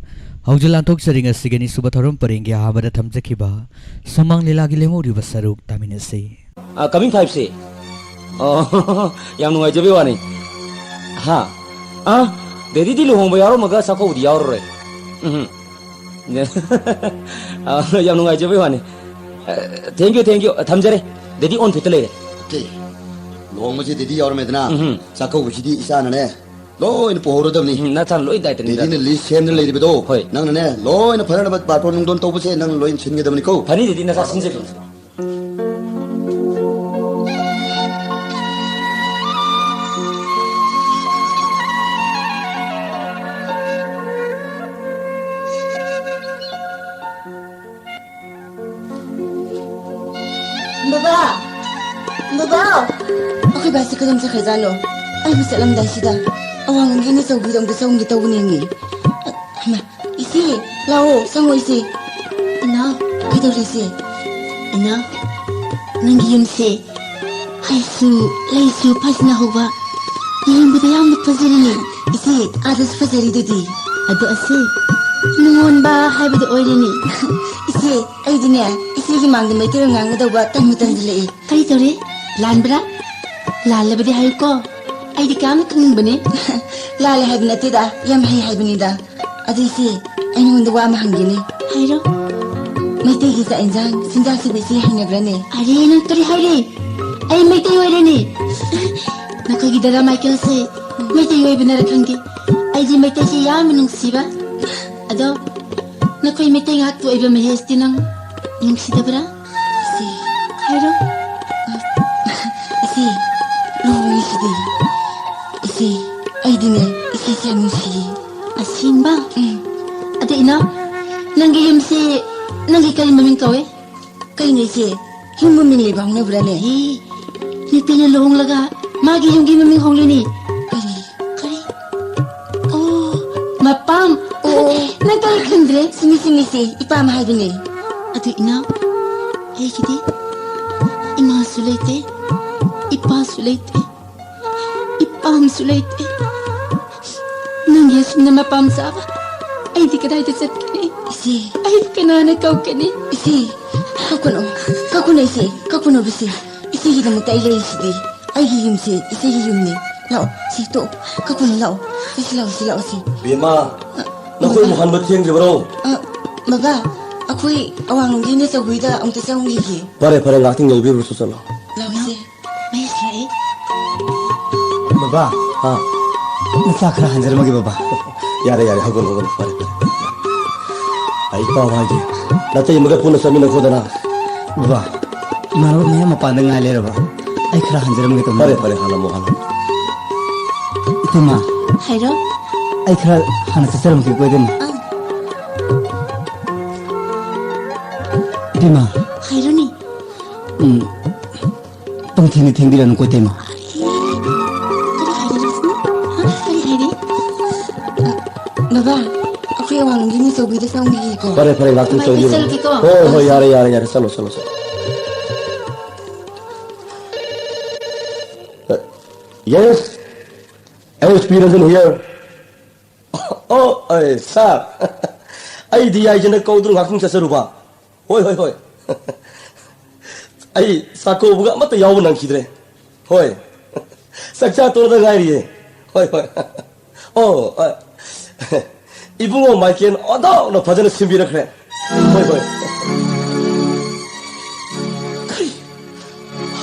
ꯍꯧꯖꯤꯛ ꯂꯥꯟꯊꯣꯛꯆꯔꯤ ꯉꯁꯤꯒꯤ ꯑꯅꯤꯁꯨꯕ ꯊꯧꯔꯝ ꯄꯔꯦꯡꯒꯤ ꯑꯍꯥꯟꯕꯗ ꯊꯝꯖꯈꯤꯕ ꯁꯨꯃꯥꯡ ꯂꯤꯂꯥꯒꯤ ꯂꯦꯝꯍꯧꯔꯤꯕ ꯁꯔꯨꯛ ꯇꯥꯃꯤꯟꯅꯁꯤ꯫ ꯑ, ꯀꯃꯤꯡ ꯐꯥꯏꯚꯁꯦ꯫ ꯑꯣ, ꯌꯥꯝ ꯅꯨꯡꯉꯥꯏꯖꯕꯩ ꯋꯥꯅꯤ꯫ ꯍꯥ? ꯑ, ꯗꯦꯗꯤꯗꯤ ꯂꯨꯍꯣꯡꯕ ꯌꯥꯎꯔꯝꯃꯒ ꯆꯥꯛꯀꯧꯕꯗꯤ ꯌꯥꯎꯔꯔꯣꯏ꯫ ꯎꯝ꯫ ꯑ, ꯌꯥꯝ ꯅꯨꯡꯉꯥꯏꯖꯕꯩ ꯋꯥꯅꯤ꯫ ꯑ, thank you, thank you꯫ ꯑ, ꯊꯝꯖꯔꯦ꯫ ꯗꯦꯗꯤ on field ꯇ ꯂꯩꯔꯦ꯫ ꯑꯣꯀꯦ꯫ ꯂꯨꯍꯣꯡꯕꯁꯤ ꯗꯦꯗꯤ ꯌꯥꯎꯔꯝꯃꯦꯗꯅ, ꯎꯝ꯫ ꯆꯥꯛꯀꯧꯕꯁꯤꯗꯤ ꯏꯆꯥꯅꯅꯦ ꯂꯣꯏꯅ ꯄꯨꯍꯧꯔꯗꯕꯅꯤ꯫ ꯎꯝ, ꯅꯠꯇ꯭ꯔ ꯂꯣꯏ ꯗꯥꯏꯇꯅꯤ꯫ ꯗꯦꯗꯤꯅ ꯂꯤꯁ ꯁꯦꯝꯗꯨꯅ ꯂꯩꯔꯤꯕꯗꯣ, ꯍꯣꯏ꯫ ꯅꯪꯅꯅꯦ ꯂꯣꯏꯅ ꯐꯅꯅꯕ ꯕꯥꯔꯇꯣꯟ ꯅꯨꯡꯗꯣꯟ ꯇꯧꯕꯁꯦ ꯅꯪ ꯂꯣꯏ ꯁꯤꯟꯒꯗꯕꯅꯤꯀꯣ꯫ ꯐꯅꯤ ꯗꯦꯗꯤ, ꯅꯁꯥ ꯁꯤꯟꯖꯒꯦ꯫ ꯕꯕꯥ! ꯕꯕꯥ! ꯑꯩꯈꯣꯏ ꯕꯥꯁꯤ ꯀꯗꯣꯝ ꯆꯠꯈ꯭ꯔꯖꯥꯠꯅꯣ? ꯑꯩꯕꯨ ꯆꯠꯂꯝꯗꯥꯏꯁꯤꯗ ꯑꯋꯥꯡꯂꯣꯝꯒꯤ ꯏꯅꯦꯆꯧꯕꯤꯗ ꯑꯝꯇ ꯆꯪꯒꯦ ꯇꯧꯕꯅꯦꯃꯤ꯫ ꯍꯩꯃꯥ, ꯏꯆꯦ, ꯂꯥꯛꯑꯣ, ꯆꯪꯉꯣ ꯏꯆꯦ꯫ ꯏꯅꯥꯎ꯫ ꯀꯩꯗꯧꯔꯦ ꯏꯆꯦ? ꯏꯅꯥꯎ, ꯅꯪꯒꯤ ꯌꯨꯝꯁꯦ ꯍꯩꯁꯨ ꯂꯩꯁꯨ ꯐꯖꯅ ꯍꯧꯕ, ꯌꯦꯡꯕꯗ ꯌꯥꯝꯅ ꯐꯖꯔꯤꯅꯦ꯫ ꯏꯆꯦ, ꯑꯥꯗꯁꯨ ꯐꯖꯔꯤꯗꯨꯗꯤ꯫ ꯑꯗꯣ ꯑꯁꯤ ꯅꯨꯡꯉꯣꯟꯕ ꯍꯥꯏꯕꯗꯣ ꯑꯣꯏꯔꯦꯅꯦ꯫ ꯏꯆꯦ, ꯑꯩꯗꯤꯅꯦ, ꯏꯆꯦꯒꯤ ꯃꯥꯡꯗ ꯃꯩꯇꯩꯂꯣꯟ ꯉꯥꯡꯒꯗꯧꯕ ꯇꯟꯕꯨ ꯇꯟꯁꯤꯜꯂꯛꯏ꯫ ꯀꯔꯤ ꯇꯧꯔꯦ? ꯂꯥꯟꯕ꯭ꯔꯥ? ꯂꯥꯜꯂꯕꯗꯤ ꯍꯥꯏꯌꯨꯀꯣ, ꯑꯩꯗꯤ ꯀꯌꯥꯝ ꯈꯪꯅꯤꯡꯕꯅꯤ꯫ ꯂꯥꯜꯂꯦ ꯍꯥꯏꯕ ꯅꯠꯇꯦꯗ, ꯌꯥꯝ ꯍꯩ ꯍꯥꯏꯕꯅꯤꯗ꯫ ꯑꯗꯨ ꯏꯆꯦ, ꯑꯩ ꯅꯉꯣꯟꯗ ꯋꯥ ꯑꯃ ꯍꯪꯒꯦꯅꯦ꯫ ꯍꯥꯏꯔꯣ꯫ ꯃꯩꯇꯩꯒꯤ ꯆꯥꯛ ꯏꯟꯖꯥꯡ ꯆꯤꯟꯖꯥꯛꯁꯤꯕꯨ ꯏꯆꯦ ꯍꯩꯅꯕ꯭ꯔꯅꯦ? ꯑꯔꯦ, ꯅꯪ ꯀꯔꯤ ꯍꯥꯏꯔꯦ? ꯑꯩ ꯃꯩꯇꯩ ꯑꯣꯏꯔꯦꯅꯦ꯫ ꯅꯈꯣꯏꯒꯤ ꯗꯗꯥ ꯃꯥꯏꯀꯦꯜꯁꯦ ꯃꯩꯇꯩ ꯑꯣꯏꯕꯅꯔ ꯈꯪꯗꯦ, ꯑꯩꯗꯤ ꯃꯩꯇꯩꯁꯦ ꯌꯥꯝꯅ ꯅꯨꯡꯁꯤꯕ꯫ ꯑꯗꯣ ꯅꯈꯣꯏ ꯃꯩꯇꯩ ꯉꯥꯛꯇ ꯑꯣꯏꯕ ꯃꯍꯦꯁꯇꯤ ꯅꯪ ꯅꯨꯡꯁꯤꯗꯕ꯭ꯔꯥ? ꯏꯆꯦ꯫ ꯍꯥꯏꯔꯣ꯫ ꯏꯆꯦ, ꯂꯨꯍꯣꯡꯉꯤꯁꯤꯗꯤ꯫ ꯏꯆꯦ, ꯑꯩꯗꯤꯅꯦ, ꯏꯆꯦꯁꯦ ꯌꯥꯝ ꯅꯨꯡꯁꯤꯌꯦ꯫ ꯑꯁꯦꯡꯕ? ꯎꯝ꯫ ꯑꯗꯣ ꯏꯅꯥꯎ, ꯅꯪꯒꯤ ꯌꯨꯝꯁꯤ, ꯅꯪꯒꯤ ꯀꯔꯤ ꯃꯃꯤꯡ ꯀꯧꯏ? ꯀꯩꯅꯣ ꯏꯆꯦ, ꯌꯨꯝ ꯃꯃꯤꯡ ꯂꯩꯕ ꯍꯧꯅꯕ꯭ꯔꯥꯅꯦ? ꯑꯦ, ꯅꯨꯄꯤꯅ ꯂꯨꯍꯣꯡꯂꯒ ꯃꯥꯒꯤ ꯌꯨꯝꯒꯤ ꯃꯃꯤꯡ ꯍꯣꯡꯂꯤꯅꯤ꯫ ꯀꯔꯤ? ꯀꯔꯤ? ꯑꯣ, ꯃꯄꯥꯝ꯫ ꯑꯣ꯫ ꯅꯪ ꯀꯔꯤ ꯈꯪꯗ꯭ꯔꯦ? ꯆꯨꯝꯃꯤ, ꯆꯨꯝꯃꯤ ꯏꯆꯦ, ꯏꯄꯥꯝ ꯍꯥꯏꯕꯅꯦ꯫ ꯑꯗꯨ ꯏꯅꯥꯎ, ꯑꯩꯒꯤꯗꯤ ꯏꯃꯥꯁꯨ ꯂꯩꯇꯦ, ꯏꯄꯥꯁꯨ ꯂꯩꯇꯦ, ꯏꯄꯥꯝꯁꯨ ꯂꯩꯇꯦ꯫ ꯅꯪꯒꯤ ꯑꯁꯨꯝꯅ ꯃꯄꯥꯝ ꯆꯥꯕ ꯑꯩꯗꯤ ꯀꯗꯥꯏꯗ ꯆꯠꯀꯅꯤ? ꯏꯆꯦ꯫ ꯑꯩ ꯀꯅꯥꯅ ꯀꯧꯒꯅꯤ? ꯏꯆꯦ, ꯀꯞꯀꯅꯨ, ꯀꯞꯀꯅꯨ ꯏꯆꯦ, ꯀꯞꯀꯅꯨ ꯏꯆꯦ꯫ ꯏꯆꯦꯒꯤꯗꯃꯛꯇ ꯑꯩ ꯂꯩꯔꯤꯁꯤꯗꯤ꯫ ꯑꯩꯒꯤ ꯌꯨꯝꯁꯦ ꯏꯆꯦꯒꯤ ꯌꯨꯝꯅꯤ꯫ ꯂꯥꯛꯑꯣ, ꯁꯤ ꯇꯣꯛꯑꯣ, ꯀꯞꯀꯅꯨ, ꯂꯥꯛꯑꯣ꯫ ꯁꯤ, ꯁꯤ ꯂꯥꯛꯑꯣ, ꯁꯤ ꯂꯥꯛꯑꯣ, ꯁꯤ꯫ ꯕꯦꯝꯃ, ꯑ, ꯅꯈꯣꯏ ꯕꯕꯥ꯫ ꯃꯨꯛ ꯍꯟꯕ ꯊꯦꯡꯗ꯭ꯔꯤꯕꯔꯣ? ꯑ, ꯕꯕꯥ, ꯑꯩꯈꯣꯏ ꯑꯋꯥꯡꯂꯣꯝꯒꯤ ꯏꯅꯦ ꯆꯧꯕꯤꯗ ꯑꯃꯨꯛꯇ ꯆꯪꯉꯨꯈꯤꯒꯦ꯫ ꯐꯔꯦ, ꯐꯔꯦ, ꯉꯥꯛꯇꯪ ꯌꯧꯕꯤꯔꯨꯔꯣ, ꯆꯠꯂꯣ꯫ ꯂꯥꯛꯑꯣ, ꯏꯆꯦ꯫ ꯃꯍꯦꯁ ꯂꯥꯛꯑꯦ꯫ ꯕꯕꯥ꯫ ꯍꯥ? ꯅꯆꯥ ꯈꯔ ꯍꯟꯖꯔꯝꯃꯒꯦ, ꯕꯕꯥ꯫ ꯌꯥꯔꯦ, ꯌꯥꯔꯦ, ꯍꯧꯒꯠꯂꯣ, ꯍꯧꯒꯠꯂꯣ, ꯐꯔꯦ, ꯐꯔꯦ꯫ ꯑꯩ ꯄꯥꯎ ꯍꯥꯏꯒꯦ, ꯅꯇꯩꯃꯒ ꯄꯨꯟꯅ ꯆꯠꯃꯤꯟꯅꯈꯣꯗꯅ꯫ ꯕꯕꯥ, ꯏꯃꯥꯟꯅꯕ ꯃꯌꯥꯝ ꯃꯄꯥꯟꯗ ꯉꯥꯏ ꯂꯩꯔꯕ꯫ ꯑꯩ ꯈꯔ ꯍꯟꯖꯔꯝꯒꯦ ꯇꯧꯕꯅꯤ꯫ ꯐꯔꯦ, ꯐꯔꯦ, ꯍꯜꯂꯝꯃꯣ, ꯍꯜꯂꯝꯃꯣ꯫ ꯏꯇꯩꯃ꯫ ꯍꯥꯏꯔꯣ꯫ ꯑꯩ ꯈꯔ ꯍꯥꯟꯅ ꯆꯠꯆꯔꯝꯒꯦꯀꯣ, ꯏꯇꯩꯃ꯫ ꯑꯥ꯫ ꯏꯇꯩꯃ꯫ ꯍꯥꯏꯔꯣꯅꯦ꯫ ꯎꯝ꯫ ꯄꯪꯊꯦꯡꯗꯤ ꯊꯦꯡꯕꯤꯔꯅꯨꯀꯣ, ꯏꯇꯩꯃ꯫ ꯀꯔꯤ ꯍꯥꯏꯔꯤ ꯔꯥꯖꯅꯤ? ꯍꯥ? ꯀꯔꯤ ꯍꯥꯏꯔꯤ? ꯑ, ꯕꯕꯥ, ꯑꯩꯈꯣꯏ ꯑꯋꯥꯡꯂꯣꯝꯒꯤ ꯏꯅꯦ ꯆꯧꯕꯤꯗ ꯆꯪꯈꯤꯒꯦꯀꯣ꯫ ꯐꯔꯦ, ꯐꯔꯦ, ꯉꯥꯛꯇꯪ ꯕꯕꯥ, ꯑꯩ ꯆꯪꯕꯤꯔꯨꯔꯣ꯫ ꯆꯠꯂꯒꯦꯀꯣ꯫ ꯍꯣꯏ, ꯍꯣꯏ, ꯌꯥꯔꯦ, ꯌꯥꯔꯦ, ꯌꯥꯔꯦ, ꯆꯠꯂꯣ, ꯆꯠꯂꯣ, ꯆꯠꯂꯣ꯫ ꯑ, yes, S P Ranjan here. ꯑꯣ, ꯑꯩ, sir꯫ ꯑꯩꯗꯤ ꯌꯥꯏꯁꯤꯅ ꯀꯧꯗꯨꯅ ꯉꯥꯛꯇꯪ ꯆꯠꯆꯔꯨꯕ꯫ ꯍꯣꯏ, ꯍꯣꯏ, ꯍꯣꯏ꯫ ꯑꯩ ꯆꯥꯛꯀꯧꯕꯒ ꯑꯃꯠꯇ ꯌꯥꯎꯕ ꯅꯪꯈꯤꯗ꯭ꯔꯦ꯫ ꯍꯣꯏ꯫ ꯆꯥꯛꯆꯥ ꯇꯣꯛꯇ ꯉꯥꯏꯔꯤꯌꯦ꯫ ꯍꯣꯏ, ꯍꯣꯏ꯫ ꯑꯣ, ꯑ, ꯏꯕꯨꯡꯉꯣ ꯃꯥꯏꯀꯦꯜ ꯑꯣꯟꯊꯣꯛꯅ ꯐꯖꯅ ꯁꯤꯟꯕꯤꯔꯛꯈ꯭ꯔꯦ꯫ ꯍꯣꯏ, ꯍꯣꯏ꯫ ꯀꯔꯤ?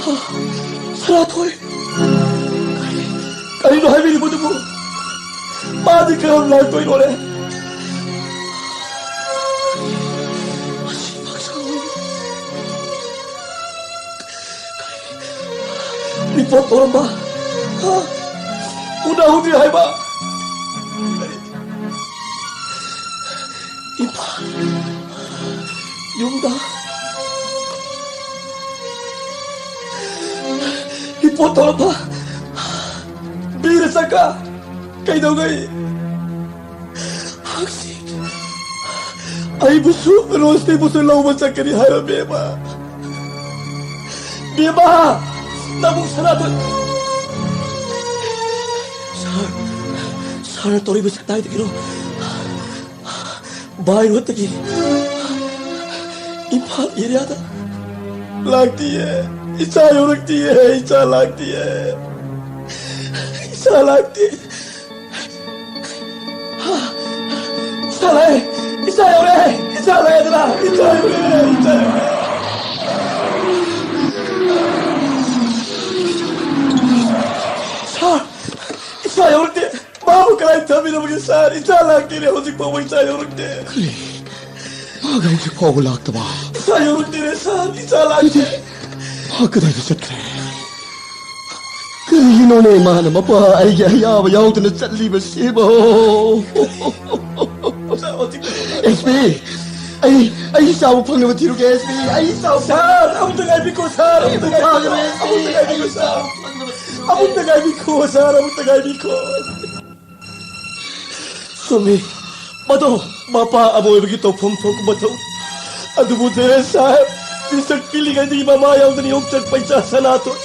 ꯍꯥ? ꯁꯅꯥꯊꯣꯏ? ꯀꯔꯤ? ꯀꯔꯤꯅꯣ ꯍꯥꯏꯕꯤꯔꯤꯕꯗꯨꯕꯨ? ꯃꯥꯗꯤ ꯀꯔꯝ ꯂꯥꯛꯇꯣꯏꯅꯣꯅꯦ? ꯃꯁꯤ ꯄꯥꯛꯆꯥꯎ꯫ ꯔꯤꯄꯣꯔꯠ ꯇꯧꯔꯝꯕ? ꯍꯥ? ꯎꯅꯍꯧꯗ꯭ꯔꯤ ꯍꯥꯏꯕ? ꯏꯝꯐꯥꯜ ꯌꯨꯝꯗ ꯔꯤꯄꯣꯔꯠ ꯇꯧꯔꯝꯕ? ꯕꯤꯔ ꯆꯀꯥ ꯀꯩꯗꯧꯉꯩ? ꯍꯪꯆꯤꯠ ꯑꯩꯕꯨꯁꯨ, ꯔꯣꯁꯅꯤꯕꯨꯁꯨ ꯂꯧꯕ ꯆꯠꯀꯅꯤ ꯍꯥꯏꯔꯝꯃꯦꯕ꯫ ꯕꯦꯝꯃ, ꯅꯪꯕꯨ ꯁꯅꯥꯇꯣꯟ꯫ ꯁꯥꯔ, ꯁꯥꯔꯅ ꯇꯧꯔꯤꯕꯁꯤ ꯀꯗꯥꯏꯗꯒꯤꯅꯣ? ꯚꯥꯏ ꯔꯣꯗꯇꯒꯤ ꯏꯝꯐꯥꯜ ꯑꯦꯔꯤꯌꯥꯗ ꯂꯥꯛꯇꯤꯌꯦ꯫ ꯏꯆꯥ ꯌꯧꯔꯛꯇꯤꯌꯦ꯫ ꯏꯆꯥ ꯂꯥꯛꯇꯤꯌꯦ꯫ ꯏꯆꯥ ꯂꯥꯛꯇꯦ꯫ ꯏꯆꯥ ꯂꯥꯛꯑꯦ! ꯏꯆꯥ ꯌꯧꯔꯛꯑꯦ! ꯏꯆꯥ ꯂꯥꯛꯑꯦꯗꯅ! ꯏꯆꯥ ꯌꯧꯔꯛꯑꯦ! ꯏꯆꯥ ꯌꯧꯔꯛꯑꯦ! ꯁꯥꯔ! ꯏꯆꯥ ꯌꯧꯔꯛꯇꯦ! ꯃꯥꯕꯨ ꯀꯗꯥꯏ ꯊꯝꯕꯤꯔꯝꯃꯒꯦ, ꯁꯥꯔ? ꯏꯆꯥ ꯂꯥꯛꯇꯦꯅꯦ, ꯍꯧꯖꯤꯛ ꯐꯥꯎꯕ ꯏꯆꯥ ꯌꯧꯔꯛꯇꯦ꯫ ꯀꯔꯤ? ꯃꯥꯒ ꯍꯧꯖꯤꯛ ꯐꯥꯎꯕ ꯂꯥꯛꯇꯕ? ꯏꯆꯥ ꯌꯧꯔꯛꯇꯦꯅꯦ, ꯁꯥꯔ, ꯏꯆꯥ ꯂꯥꯛꯇꯦ꯫ ꯃꯥ ꯀꯗꯥꯏꯗ ꯆꯠꯈ꯭ꯔꯦ? ꯀꯔꯤꯒꯤꯅꯣꯅꯦ ꯃꯥꯅ ꯃꯄꯥ ꯑꯩꯒꯤ ꯑꯌꯥꯕ ꯌꯥꯎꯗꯅ ꯆꯠꯂꯤꯕꯁꯤꯕꯣ? ꯑꯦꯁ ꯄꯤ, ꯑꯩ, ꯑꯩ ꯆꯥꯕ ꯐꯪꯅꯕ ꯊꯤꯔꯨꯒꯦ, ꯑꯦꯁ ꯄꯤ, ꯑꯩ ꯆꯥꯕ ꯁꯥꯔ, ꯑꯃꯨꯛꯇ ꯉꯥꯏꯕꯤꯈꯣ, ꯁꯥꯔ, ꯑꯃꯨꯛꯇ ꯉꯥꯏꯕꯤꯈꯣ, ꯐꯥꯒꯅꯨ, ꯑꯦꯁ ꯄꯤ, ꯑꯃꯨꯛꯇ ꯉꯥꯏꯕꯤꯈꯣ, ꯑꯩ ꯁꯥꯔ, ꯆꯥꯕ ꯐꯪꯅꯕ ꯊꯤꯔꯨꯒꯦ꯫ ꯑꯃꯨꯛꯇ ꯉꯥꯏꯕꯤꯈꯣ, ꯁꯥꯔ, ꯑꯃꯨꯛꯇ ꯉꯥꯏꯕꯤꯈꯣ꯫ ꯆꯨꯝꯃꯤ꯫ ꯃꯗꯣ ꯃꯄꯥ ꯑꯃ ꯑꯣꯏꯕꯒꯤ ꯇꯧꯐꯝ ꯊꯣꯛꯄ ꯃꯊꯧ꯫ ꯑꯗꯨꯕꯨ ꯗꯦꯔꯦ ꯁꯥꯍꯦꯕ, ꯄꯤꯁꯛ ꯄꯤꯛꯂꯤꯉꯩꯗꯒꯤ ꯃꯃꯥ ꯌꯥꯎꯗꯅ ꯌꯣꯛꯆꯔꯛꯄ ꯏꯆꯥ ꯁꯅꯥꯊꯣꯏ,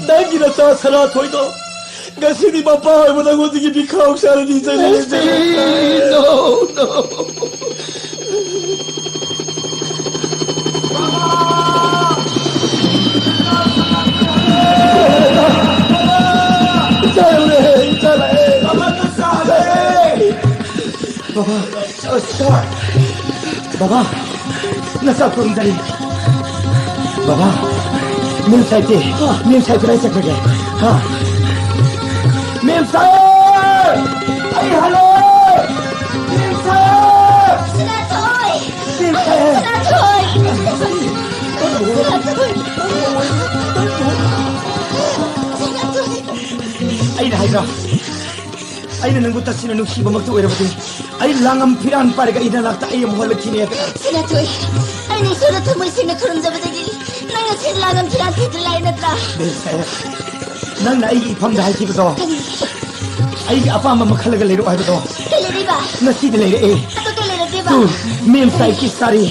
ꯅꯪꯒꯤ ꯅꯆꯥ ꯁꯅꯥꯊꯣꯏꯗꯣ ꯉꯁꯤꯗꯤ ꯃꯄꯥ ꯑꯣꯏꯕ ꯅꯪꯉꯣꯟꯗꯒꯤ ꯃꯤꯈꯥꯎ ꯆꯥꯔꯅꯤ, ꯆꯠꯂꯅꯤ, ꯆꯠꯂꯅꯤ꯫ No, no. ꯕꯕꯥ, ꯑ, ꯁꯥꯔ꯫ ꯕꯕꯥ, ꯅꯆꯥ ꯈꯨꯔꯨꯝꯖꯔꯤ꯫ ꯕꯕꯥ, ꯃꯦꯝ ꯁꯥꯍꯦꯕꯇꯤ? ꯍꯥ? ꯃꯦꯝ ꯁꯥꯍꯦꯕ ꯀꯗꯥꯏ ꯆꯠꯈ꯭ꯔꯒꯦ? ꯍꯥ? ꯃꯦꯝ ꯁꯥꯍꯦꯕ! ꯑꯩ ꯍꯜꯂꯛꯑꯦ! ꯃꯦꯝ ꯁꯥꯍꯦꯕ! ꯁꯅꯥꯊꯣꯏ! ꯃꯦꯝ ꯁꯥꯍꯦꯕ! ꯁꯅꯥꯊꯣꯏ! ꯁꯅꯥꯊꯣꯏ! ꯁꯅꯥꯊꯣꯏ! ꯑꯩꯅ ꯍꯥꯏꯗ꯭ꯔꯥ? ꯑꯩꯅ ꯅꯪꯕꯨ ꯇꯁꯦꯡꯅ ꯅꯨꯡꯁꯤꯕꯃꯛꯇ ꯑꯣꯏꯔꯕꯗꯤ, ꯑꯩ ꯂꯥꯡꯉꯝ ꯐꯤꯔꯥꯟ ꯄꯥꯏꯔꯒ ꯑꯩ ꯅꯅꯥꯛꯇ ꯑꯩ ꯑꯃꯨꯛ ꯍꯜꯂꯛꯈꯤꯅꯤ ꯍꯥꯏꯕ꯫ ꯁꯅꯥꯊꯣꯏ, ꯑꯩꯅ ꯏꯁꯣꯔꯗ ꯊꯃꯣꯏ ꯁꯦꯡꯅ ꯈꯨꯔꯨꯝꯖꯕꯗꯒꯤ ꯅꯪ ꯉꯁꯤ ꯂꯥꯡꯉꯝ ꯐꯤꯔꯥꯟ ꯊꯤꯗ꯭ꯔ ꯂꯥꯛꯏ ꯅꯠꯇ꯭ꯔꯥ? ꯕꯦꯁ, ꯅꯪꯅ ꯑꯩꯒꯤ ꯏꯐꯝꯗ ꯍꯥꯏꯈꯤꯕꯗꯣ, ꯀꯔꯤ? ꯑꯩꯒꯤ ꯑꯄꯥꯝꯕ ꯑꯃ ꯈꯜꯂꯒ ꯂꯩꯔꯛꯑꯣ ꯍꯥꯏꯕꯗꯣ, ꯀꯩ ꯂꯩꯔꯤꯕ? ꯉꯁꯤꯗꯤ ꯂꯩꯔꯛꯑꯦ꯫ ꯑꯗꯣ ꯀꯩ ꯂꯩꯔꯗꯦꯕ? ꯇꯨ, ꯃꯦꯝ ꯁꯥꯍꯦꯕꯀꯤ ꯁꯥꯔꯤ꯫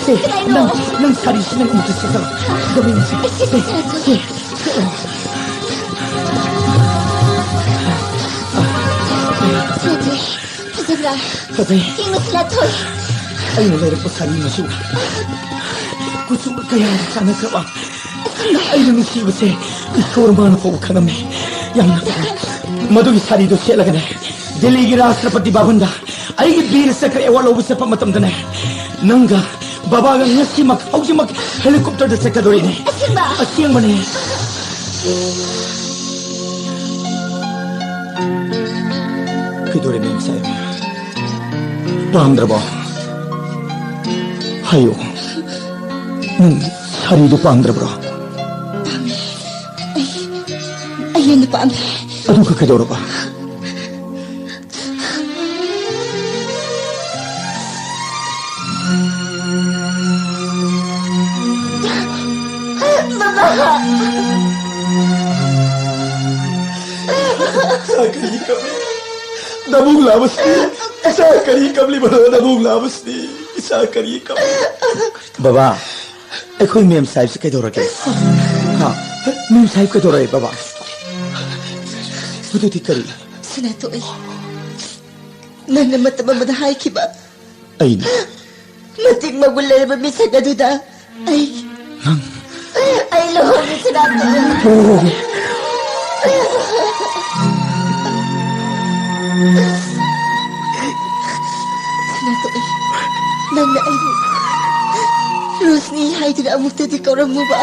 ꯁꯦ, ꯀꯗꯥꯏꯅꯣ? ꯅꯪ, ꯅꯪ ꯁꯥꯔꯤꯁꯤ ꯅꯪ ꯑꯃꯨꯛꯇ ꯁꯦꯠꯆꯔꯣ꯫ ꯑꯗꯣ ꯃꯦꯝ ꯁꯥꯍꯦꯕ, ꯁꯦ, ꯁꯦ, ꯁꯦ, ꯁꯦ꯫ ꯁꯦ, ꯁꯦ꯫ ꯐꯖꯕ꯭ꯔꯥ? ꯐꯖꯩ꯫ ꯌꯦꯡꯉꯨꯁꯤ, ꯂꯥꯊꯣꯏ꯫ ꯑꯩꯅ ꯂꯩꯔꯛꯄ ꯁꯥꯔꯤ ꯃꯆꯨ, ꯀꯨꯆꯨꯒ ꯀꯌꯥꯗ ꯆꯥꯟꯅꯈ꯭ꯔꯕ꯫ ꯑꯩꯅ ꯅꯨꯡꯁꯤꯕꯁꯦ ꯏꯁꯣꯔ ꯃꯥꯅ ꯐꯥꯎꯕ ꯈꯪꯉꯝꯃꯦ꯫ ꯌꯥꯝꯅ ꯐꯖꯩ꯫ ꯃꯗꯨꯒꯤ ꯁꯥꯔꯤꯗꯣ ꯁꯦꯠꯂꯒꯅꯦ, ꯗꯦꯜꯂꯤꯒꯤ ꯔꯥꯁꯇ꯭ꯔꯄꯇꯤ ꯚꯕꯟꯗ ꯑꯩꯒꯤ ꯕꯤꯔ ꯆꯀ꯭ꯔ ꯑꯦꯋꯥꯔꯗ ꯂꯧꯕ ꯆꯠꯄ ꯃꯇꯝꯗꯅꯦ, ꯅꯪꯒ ꯕꯕꯥꯒ ꯉꯁꯤꯃꯛ, ꯍꯧꯖꯤꯛꯃꯛ ꯍꯦꯂꯤꯀꯣꯞꯇꯔꯗ ꯆꯠꯀꯗꯧꯔꯤꯅꯦ꯫ ꯑꯁꯦꯡꯕ? ꯑꯁꯦꯡꯕꯅꯦ꯫ ꯀꯩꯗꯧꯔꯦ, ꯃꯦꯝ ꯁꯥꯍꯦꯕ? ꯄꯥꯝꯗ꯭ꯔꯕꯣ? ꯍꯥꯏꯌꯨ꯫ ꯅꯪ ꯁꯥꯔꯤꯗꯨ ꯄꯥꯝꯗ꯭ꯔꯕ꯭ꯔꯣ? ꯄꯥꯝꯃꯦ꯫ ꯑꯩ, ꯑꯩ ꯍꯦꯟꯅ ꯄꯥꯝꯃꯦ꯫ ꯑꯗꯨꯒ ꯀꯩꯗꯧꯔꯕ? ꯕꯕꯥ! ꯏꯆꯥ ꯀꯔꯤ ꯀꯞꯂꯤ? ꯅꯕꯨꯡ ꯂꯥꯕꯁꯤ! ꯏꯆꯥ ꯀꯔꯤ ꯀꯞꯂꯤꯕꯅꯣ? ꯅꯕꯨꯡ ꯂꯥꯕꯁꯤ! ꯏꯆꯥ ꯀꯔꯤ ꯀꯞꯂꯤ? ꯕꯕꯥ, ꯑꯩꯈꯣꯏ ꯃꯦꯝ ꯁꯥꯍꯦꯕꯁꯦ ꯀꯩꯗꯧꯔꯒꯦ? ꯍꯥ? ꯃꯦꯝ ꯁꯥꯍꯦꯕ ꯀꯩꯗꯧꯔꯒꯦ, ꯕꯕꯥ? ꯃꯗꯨꯗꯤ ꯀꯔꯤ? ꯁꯅꯥꯇꯣꯏ, ꯅꯪꯅ ꯃꯇꯝ ꯑꯃꯗ ꯍꯥꯏꯈꯤꯕ ꯑꯩꯅ ꯃꯇꯤꯛ ꯃꯒꯨꯟ ꯂꯩꯔꯕ ꯃꯤꯁꯛ ꯑꯗꯨꯗ ꯑꯩ, ꯅꯪ ꯑꯩ ꯂꯨꯍꯣꯡꯉꯦ, ꯁꯅꯥꯇꯣꯟ꯫ ꯂꯨꯍꯣꯡꯉꯦ꯫ ꯅꯪꯅ ꯑꯩꯕꯨ ꯔꯣꯁꯅꯤ ꯍꯥꯏꯗꯨꯅ ꯑꯃꯨꯛꯇꯗꯤ ꯀꯧꯔꯝꯃꯨꯕ꯫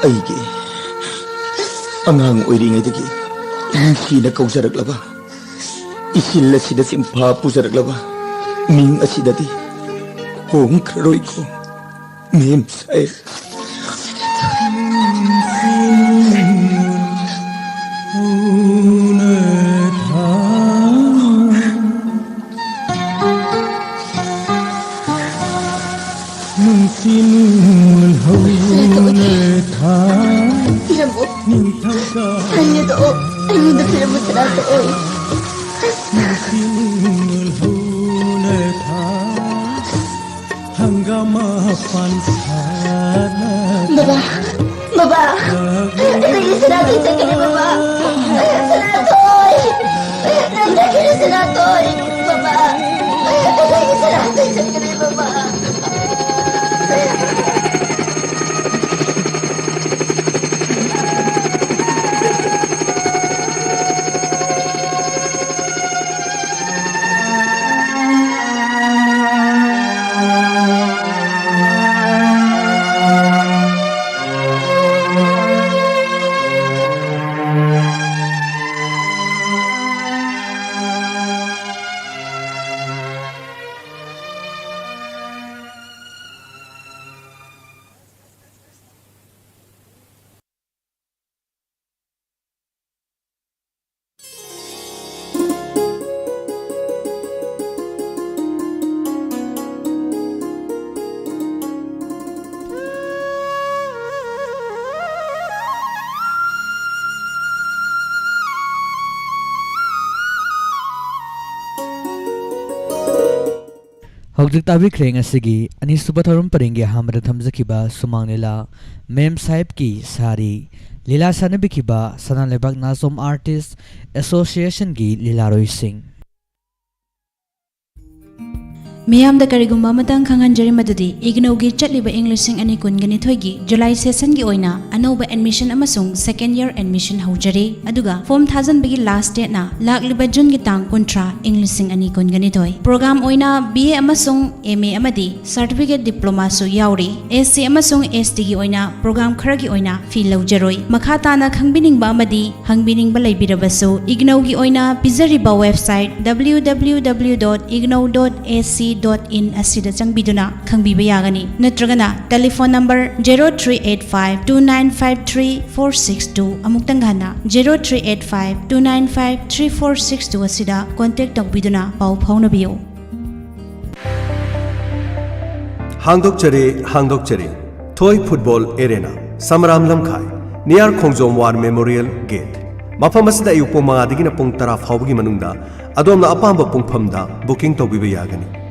ꯑꯩꯒꯤ ꯑꯉꯥꯡ ꯑꯣꯏꯔꯤꯉꯩꯗꯒꯤ ꯅꯨꯡꯁꯤꯅ ꯀꯧꯖꯔꯛꯂꯕ, ꯏꯆꯤꯜ ꯑꯁꯤꯗ ꯆꯤꯟꯐꯥ ꯄꯨꯖꯔꯛꯂꯕ ꯃꯤꯡ ꯑꯁꯤꯗꯗꯤ ꯍꯣꯡꯈ꯭ꯔꯔꯣꯏꯀꯣ꯫ ꯃꯦꯝ ꯁꯥꯍꯦꯕ꯫ ꯄꯤꯔꯝꯃꯨ꯫ ꯁꯅꯥꯗꯣ ꯑꯩꯉꯣꯟꯗ ꯄꯤꯔꯝꯃꯨ, ꯁꯅꯥꯗꯣ꯫ ꯍꯪꯒꯥꯝ ꯃꯄꯥꯟ ꯁꯥꯠꯂ ꯕꯕꯥ, ꯕꯕꯥ, ꯑꯩꯒꯤ ꯁꯅꯥꯊꯣꯏ ꯆꯠꯈ꯭ꯔꯦ, ꯕꯕꯥ꯫ ꯁꯅꯥꯊꯣꯏ! ꯅꯪ ꯆꯠꯈ꯭ꯔꯦ, ꯁꯅꯥꯊꯣꯏ! ꯕꯕꯥ, ꯑꯩꯒꯤ ꯁꯅꯥꯊꯣꯏ ꯆꯠꯈ꯭ꯔꯦ, ꯕꯕꯥ꯫ ꯍꯧꯖꯤꯛ ꯇꯥꯕꯤꯈ꯭ꯔꯦ ꯉꯁꯤꯒꯤ ꯑꯅꯤꯁꯨꯕ ꯊꯧꯔꯝ ꯄꯔꯦꯡꯒꯤ ꯑꯍꯥꯟꯕꯗ ꯊꯝꯖꯈꯤꯕ ꯁꯨꯃꯥꯡ ꯂꯤꯂꯥ, ꯃꯦꯝ ꯁꯥꯍꯦꯕꯀꯤ ꯁꯥꯔꯤ꯫ ꯂꯤꯂꯥ ꯁꯥꯟꯅꯕꯤꯈꯤꯕ ꯁꯅꯥ ꯂꯩꯕꯥꯛ ꯅꯥꯆꯣꯝ ꯑꯥꯔꯇꯤꯁ ꯑꯦꯁꯣꯁꯤꯌꯦꯁꯟꯒꯤ ꯂꯤꯂꯥꯔꯣꯏꯁꯤꯡ꯫ ꯃꯤꯌꯥꯝꯗ ꯀꯔꯤꯒꯨꯝꯕ ꯑꯃꯇꯪ ꯈꯪꯍꯟꯖꯔꯤ, ꯃꯗꯨꯗꯤ ꯏꯒꯅꯧꯒꯤ ꯆꯠꯂꯤꯕ ꯏꯪ ꯂꯤꯁꯤꯡ ꯑꯅꯤ ꯀꯨꯟꯒ ꯅꯤꯊꯣꯏꯒꯤ ꯖꯨꯂꯥꯏ ꯁꯦꯁꯟꯒꯤ ꯑꯣꯏꯅ ꯑꯅꯧꯕ ꯑꯦꯗꯃꯤꯁꯟ ꯑꯃꯁꯨꯡ ꯁꯦꯀꯦꯟ ꯏꯌꯔ ꯑꯦꯗꯃꯤꯁꯟ ꯍꯧꯖꯔꯤ꯫ ꯑꯗꯨꯒ ꯐꯣꯝ ꯊꯥꯖꯤꯟꯕꯒꯤ ꯂꯥꯁ ꯗꯦꯠꯅ ꯂꯥꯛꯂꯤꯕ ꯖꯨꯟꯒꯤ ꯇꯥꯡ ꯀꯨꯟꯊ꯭ꯔꯥ, ꯏꯪ ꯂꯤꯁꯤꯡ ꯑꯅꯤ ꯀꯨꯟꯒ ꯅꯤꯊꯣꯏ꯫ ꯄ꯭ꯔꯣꯒ꯭ꯔꯥꯝ ꯑꯣꯏꯅ ꯕꯤ ꯑꯦ ꯑꯃꯁꯨꯡ ꯑꯦꯝ ꯑꯦ ꯑꯃꯗꯤ ꯁꯥꯔꯇꯤꯐꯤꯀꯦꯠ ꯗꯤꯄ꯭ꯂꯣꯃꯥꯁꯨ ꯌꯥꯎꯔꯤ꯫ ꯑꯦꯁ ꯁꯤ ꯑꯃꯁꯨꯡ ꯑꯦꯁ ꯇꯤꯒꯤ ꯑꯣꯏꯅ ꯄ꯭ꯔꯣꯒ꯭ꯔꯥꯝ ꯈꯔꯒꯤ ꯑꯣꯏꯅ ꯐꯤ ꯂꯧꯖꯔꯣꯏ꯫ ꯃꯈꯥ ꯇꯥꯅ ꯈꯪꯕꯤꯅꯤꯡꯕ ꯑꯃꯗꯤ ꯍꯪꯕꯤꯅꯤꯡꯕ ꯂꯩꯕꯤꯔꯕꯁꯨ, ꯏꯒꯅꯧꯒꯤ ꯑꯣꯏꯅ ꯄꯤꯖꯔꯤꯕ website W W W dot ignou dot A C dot in ꯑꯁꯤꯗ ꯆꯪꯕꯤꯗꯨꯅ ꯈꯪꯕꯤꯕ ꯌꯥꯒꯅꯤ꯫ ꯅꯠꯇ꯭ꯔꯒꯅ telephone number zero three eight five two nine five three four six two, ꯑꯃꯨꯛꯇꯪ ꯍꯟꯅ, zero three eight five two nine five three four six two ꯑꯁꯤꯗ contact ꯇꯧꯕꯤꯗꯨꯅ ꯄꯥꯎ ꯐꯥꯎꯅꯕꯤꯌꯨ꯫ ꯍꯥꯡꯗꯣꯛꯆꯔꯦ, ꯍꯥꯡꯗꯣꯛꯆꯔꯦ꯫ ꯊꯣꯏ ꯐꯨꯠꯕꯣꯜ ꯑꯦꯔꯦꯅꯥ, ꯁꯃꯔꯥꯝ ꯂꯝꯈꯥꯏ, ꯅꯤꯌꯥꯔ ꯈꯣꯡꯖꯣꯝ ꯋꯥꯔ ꯃꯦꯃꯣꯔꯤꯌꯦꯜ ꯒꯦꯠ꯫ ꯃꯐꯝ ꯑꯁꯤꯗ ꯑꯌꯨꯛ ꯄꯨꯡ ꯃꯉꯥꯗꯒꯤꯅ ꯄꯨꯡ ꯇꯔꯥ ꯐꯥꯎꯕꯒꯤ ꯃꯅꯨꯡꯗ ꯑꯗꯣꯝꯅ ꯑꯄꯥꯝꯕ ꯄꯨꯡꯐꯝꯗ ꯕꯨꯀꯤꯡ ꯇꯧꯕꯤꯕ ꯌꯥꯒꯅꯤ꯫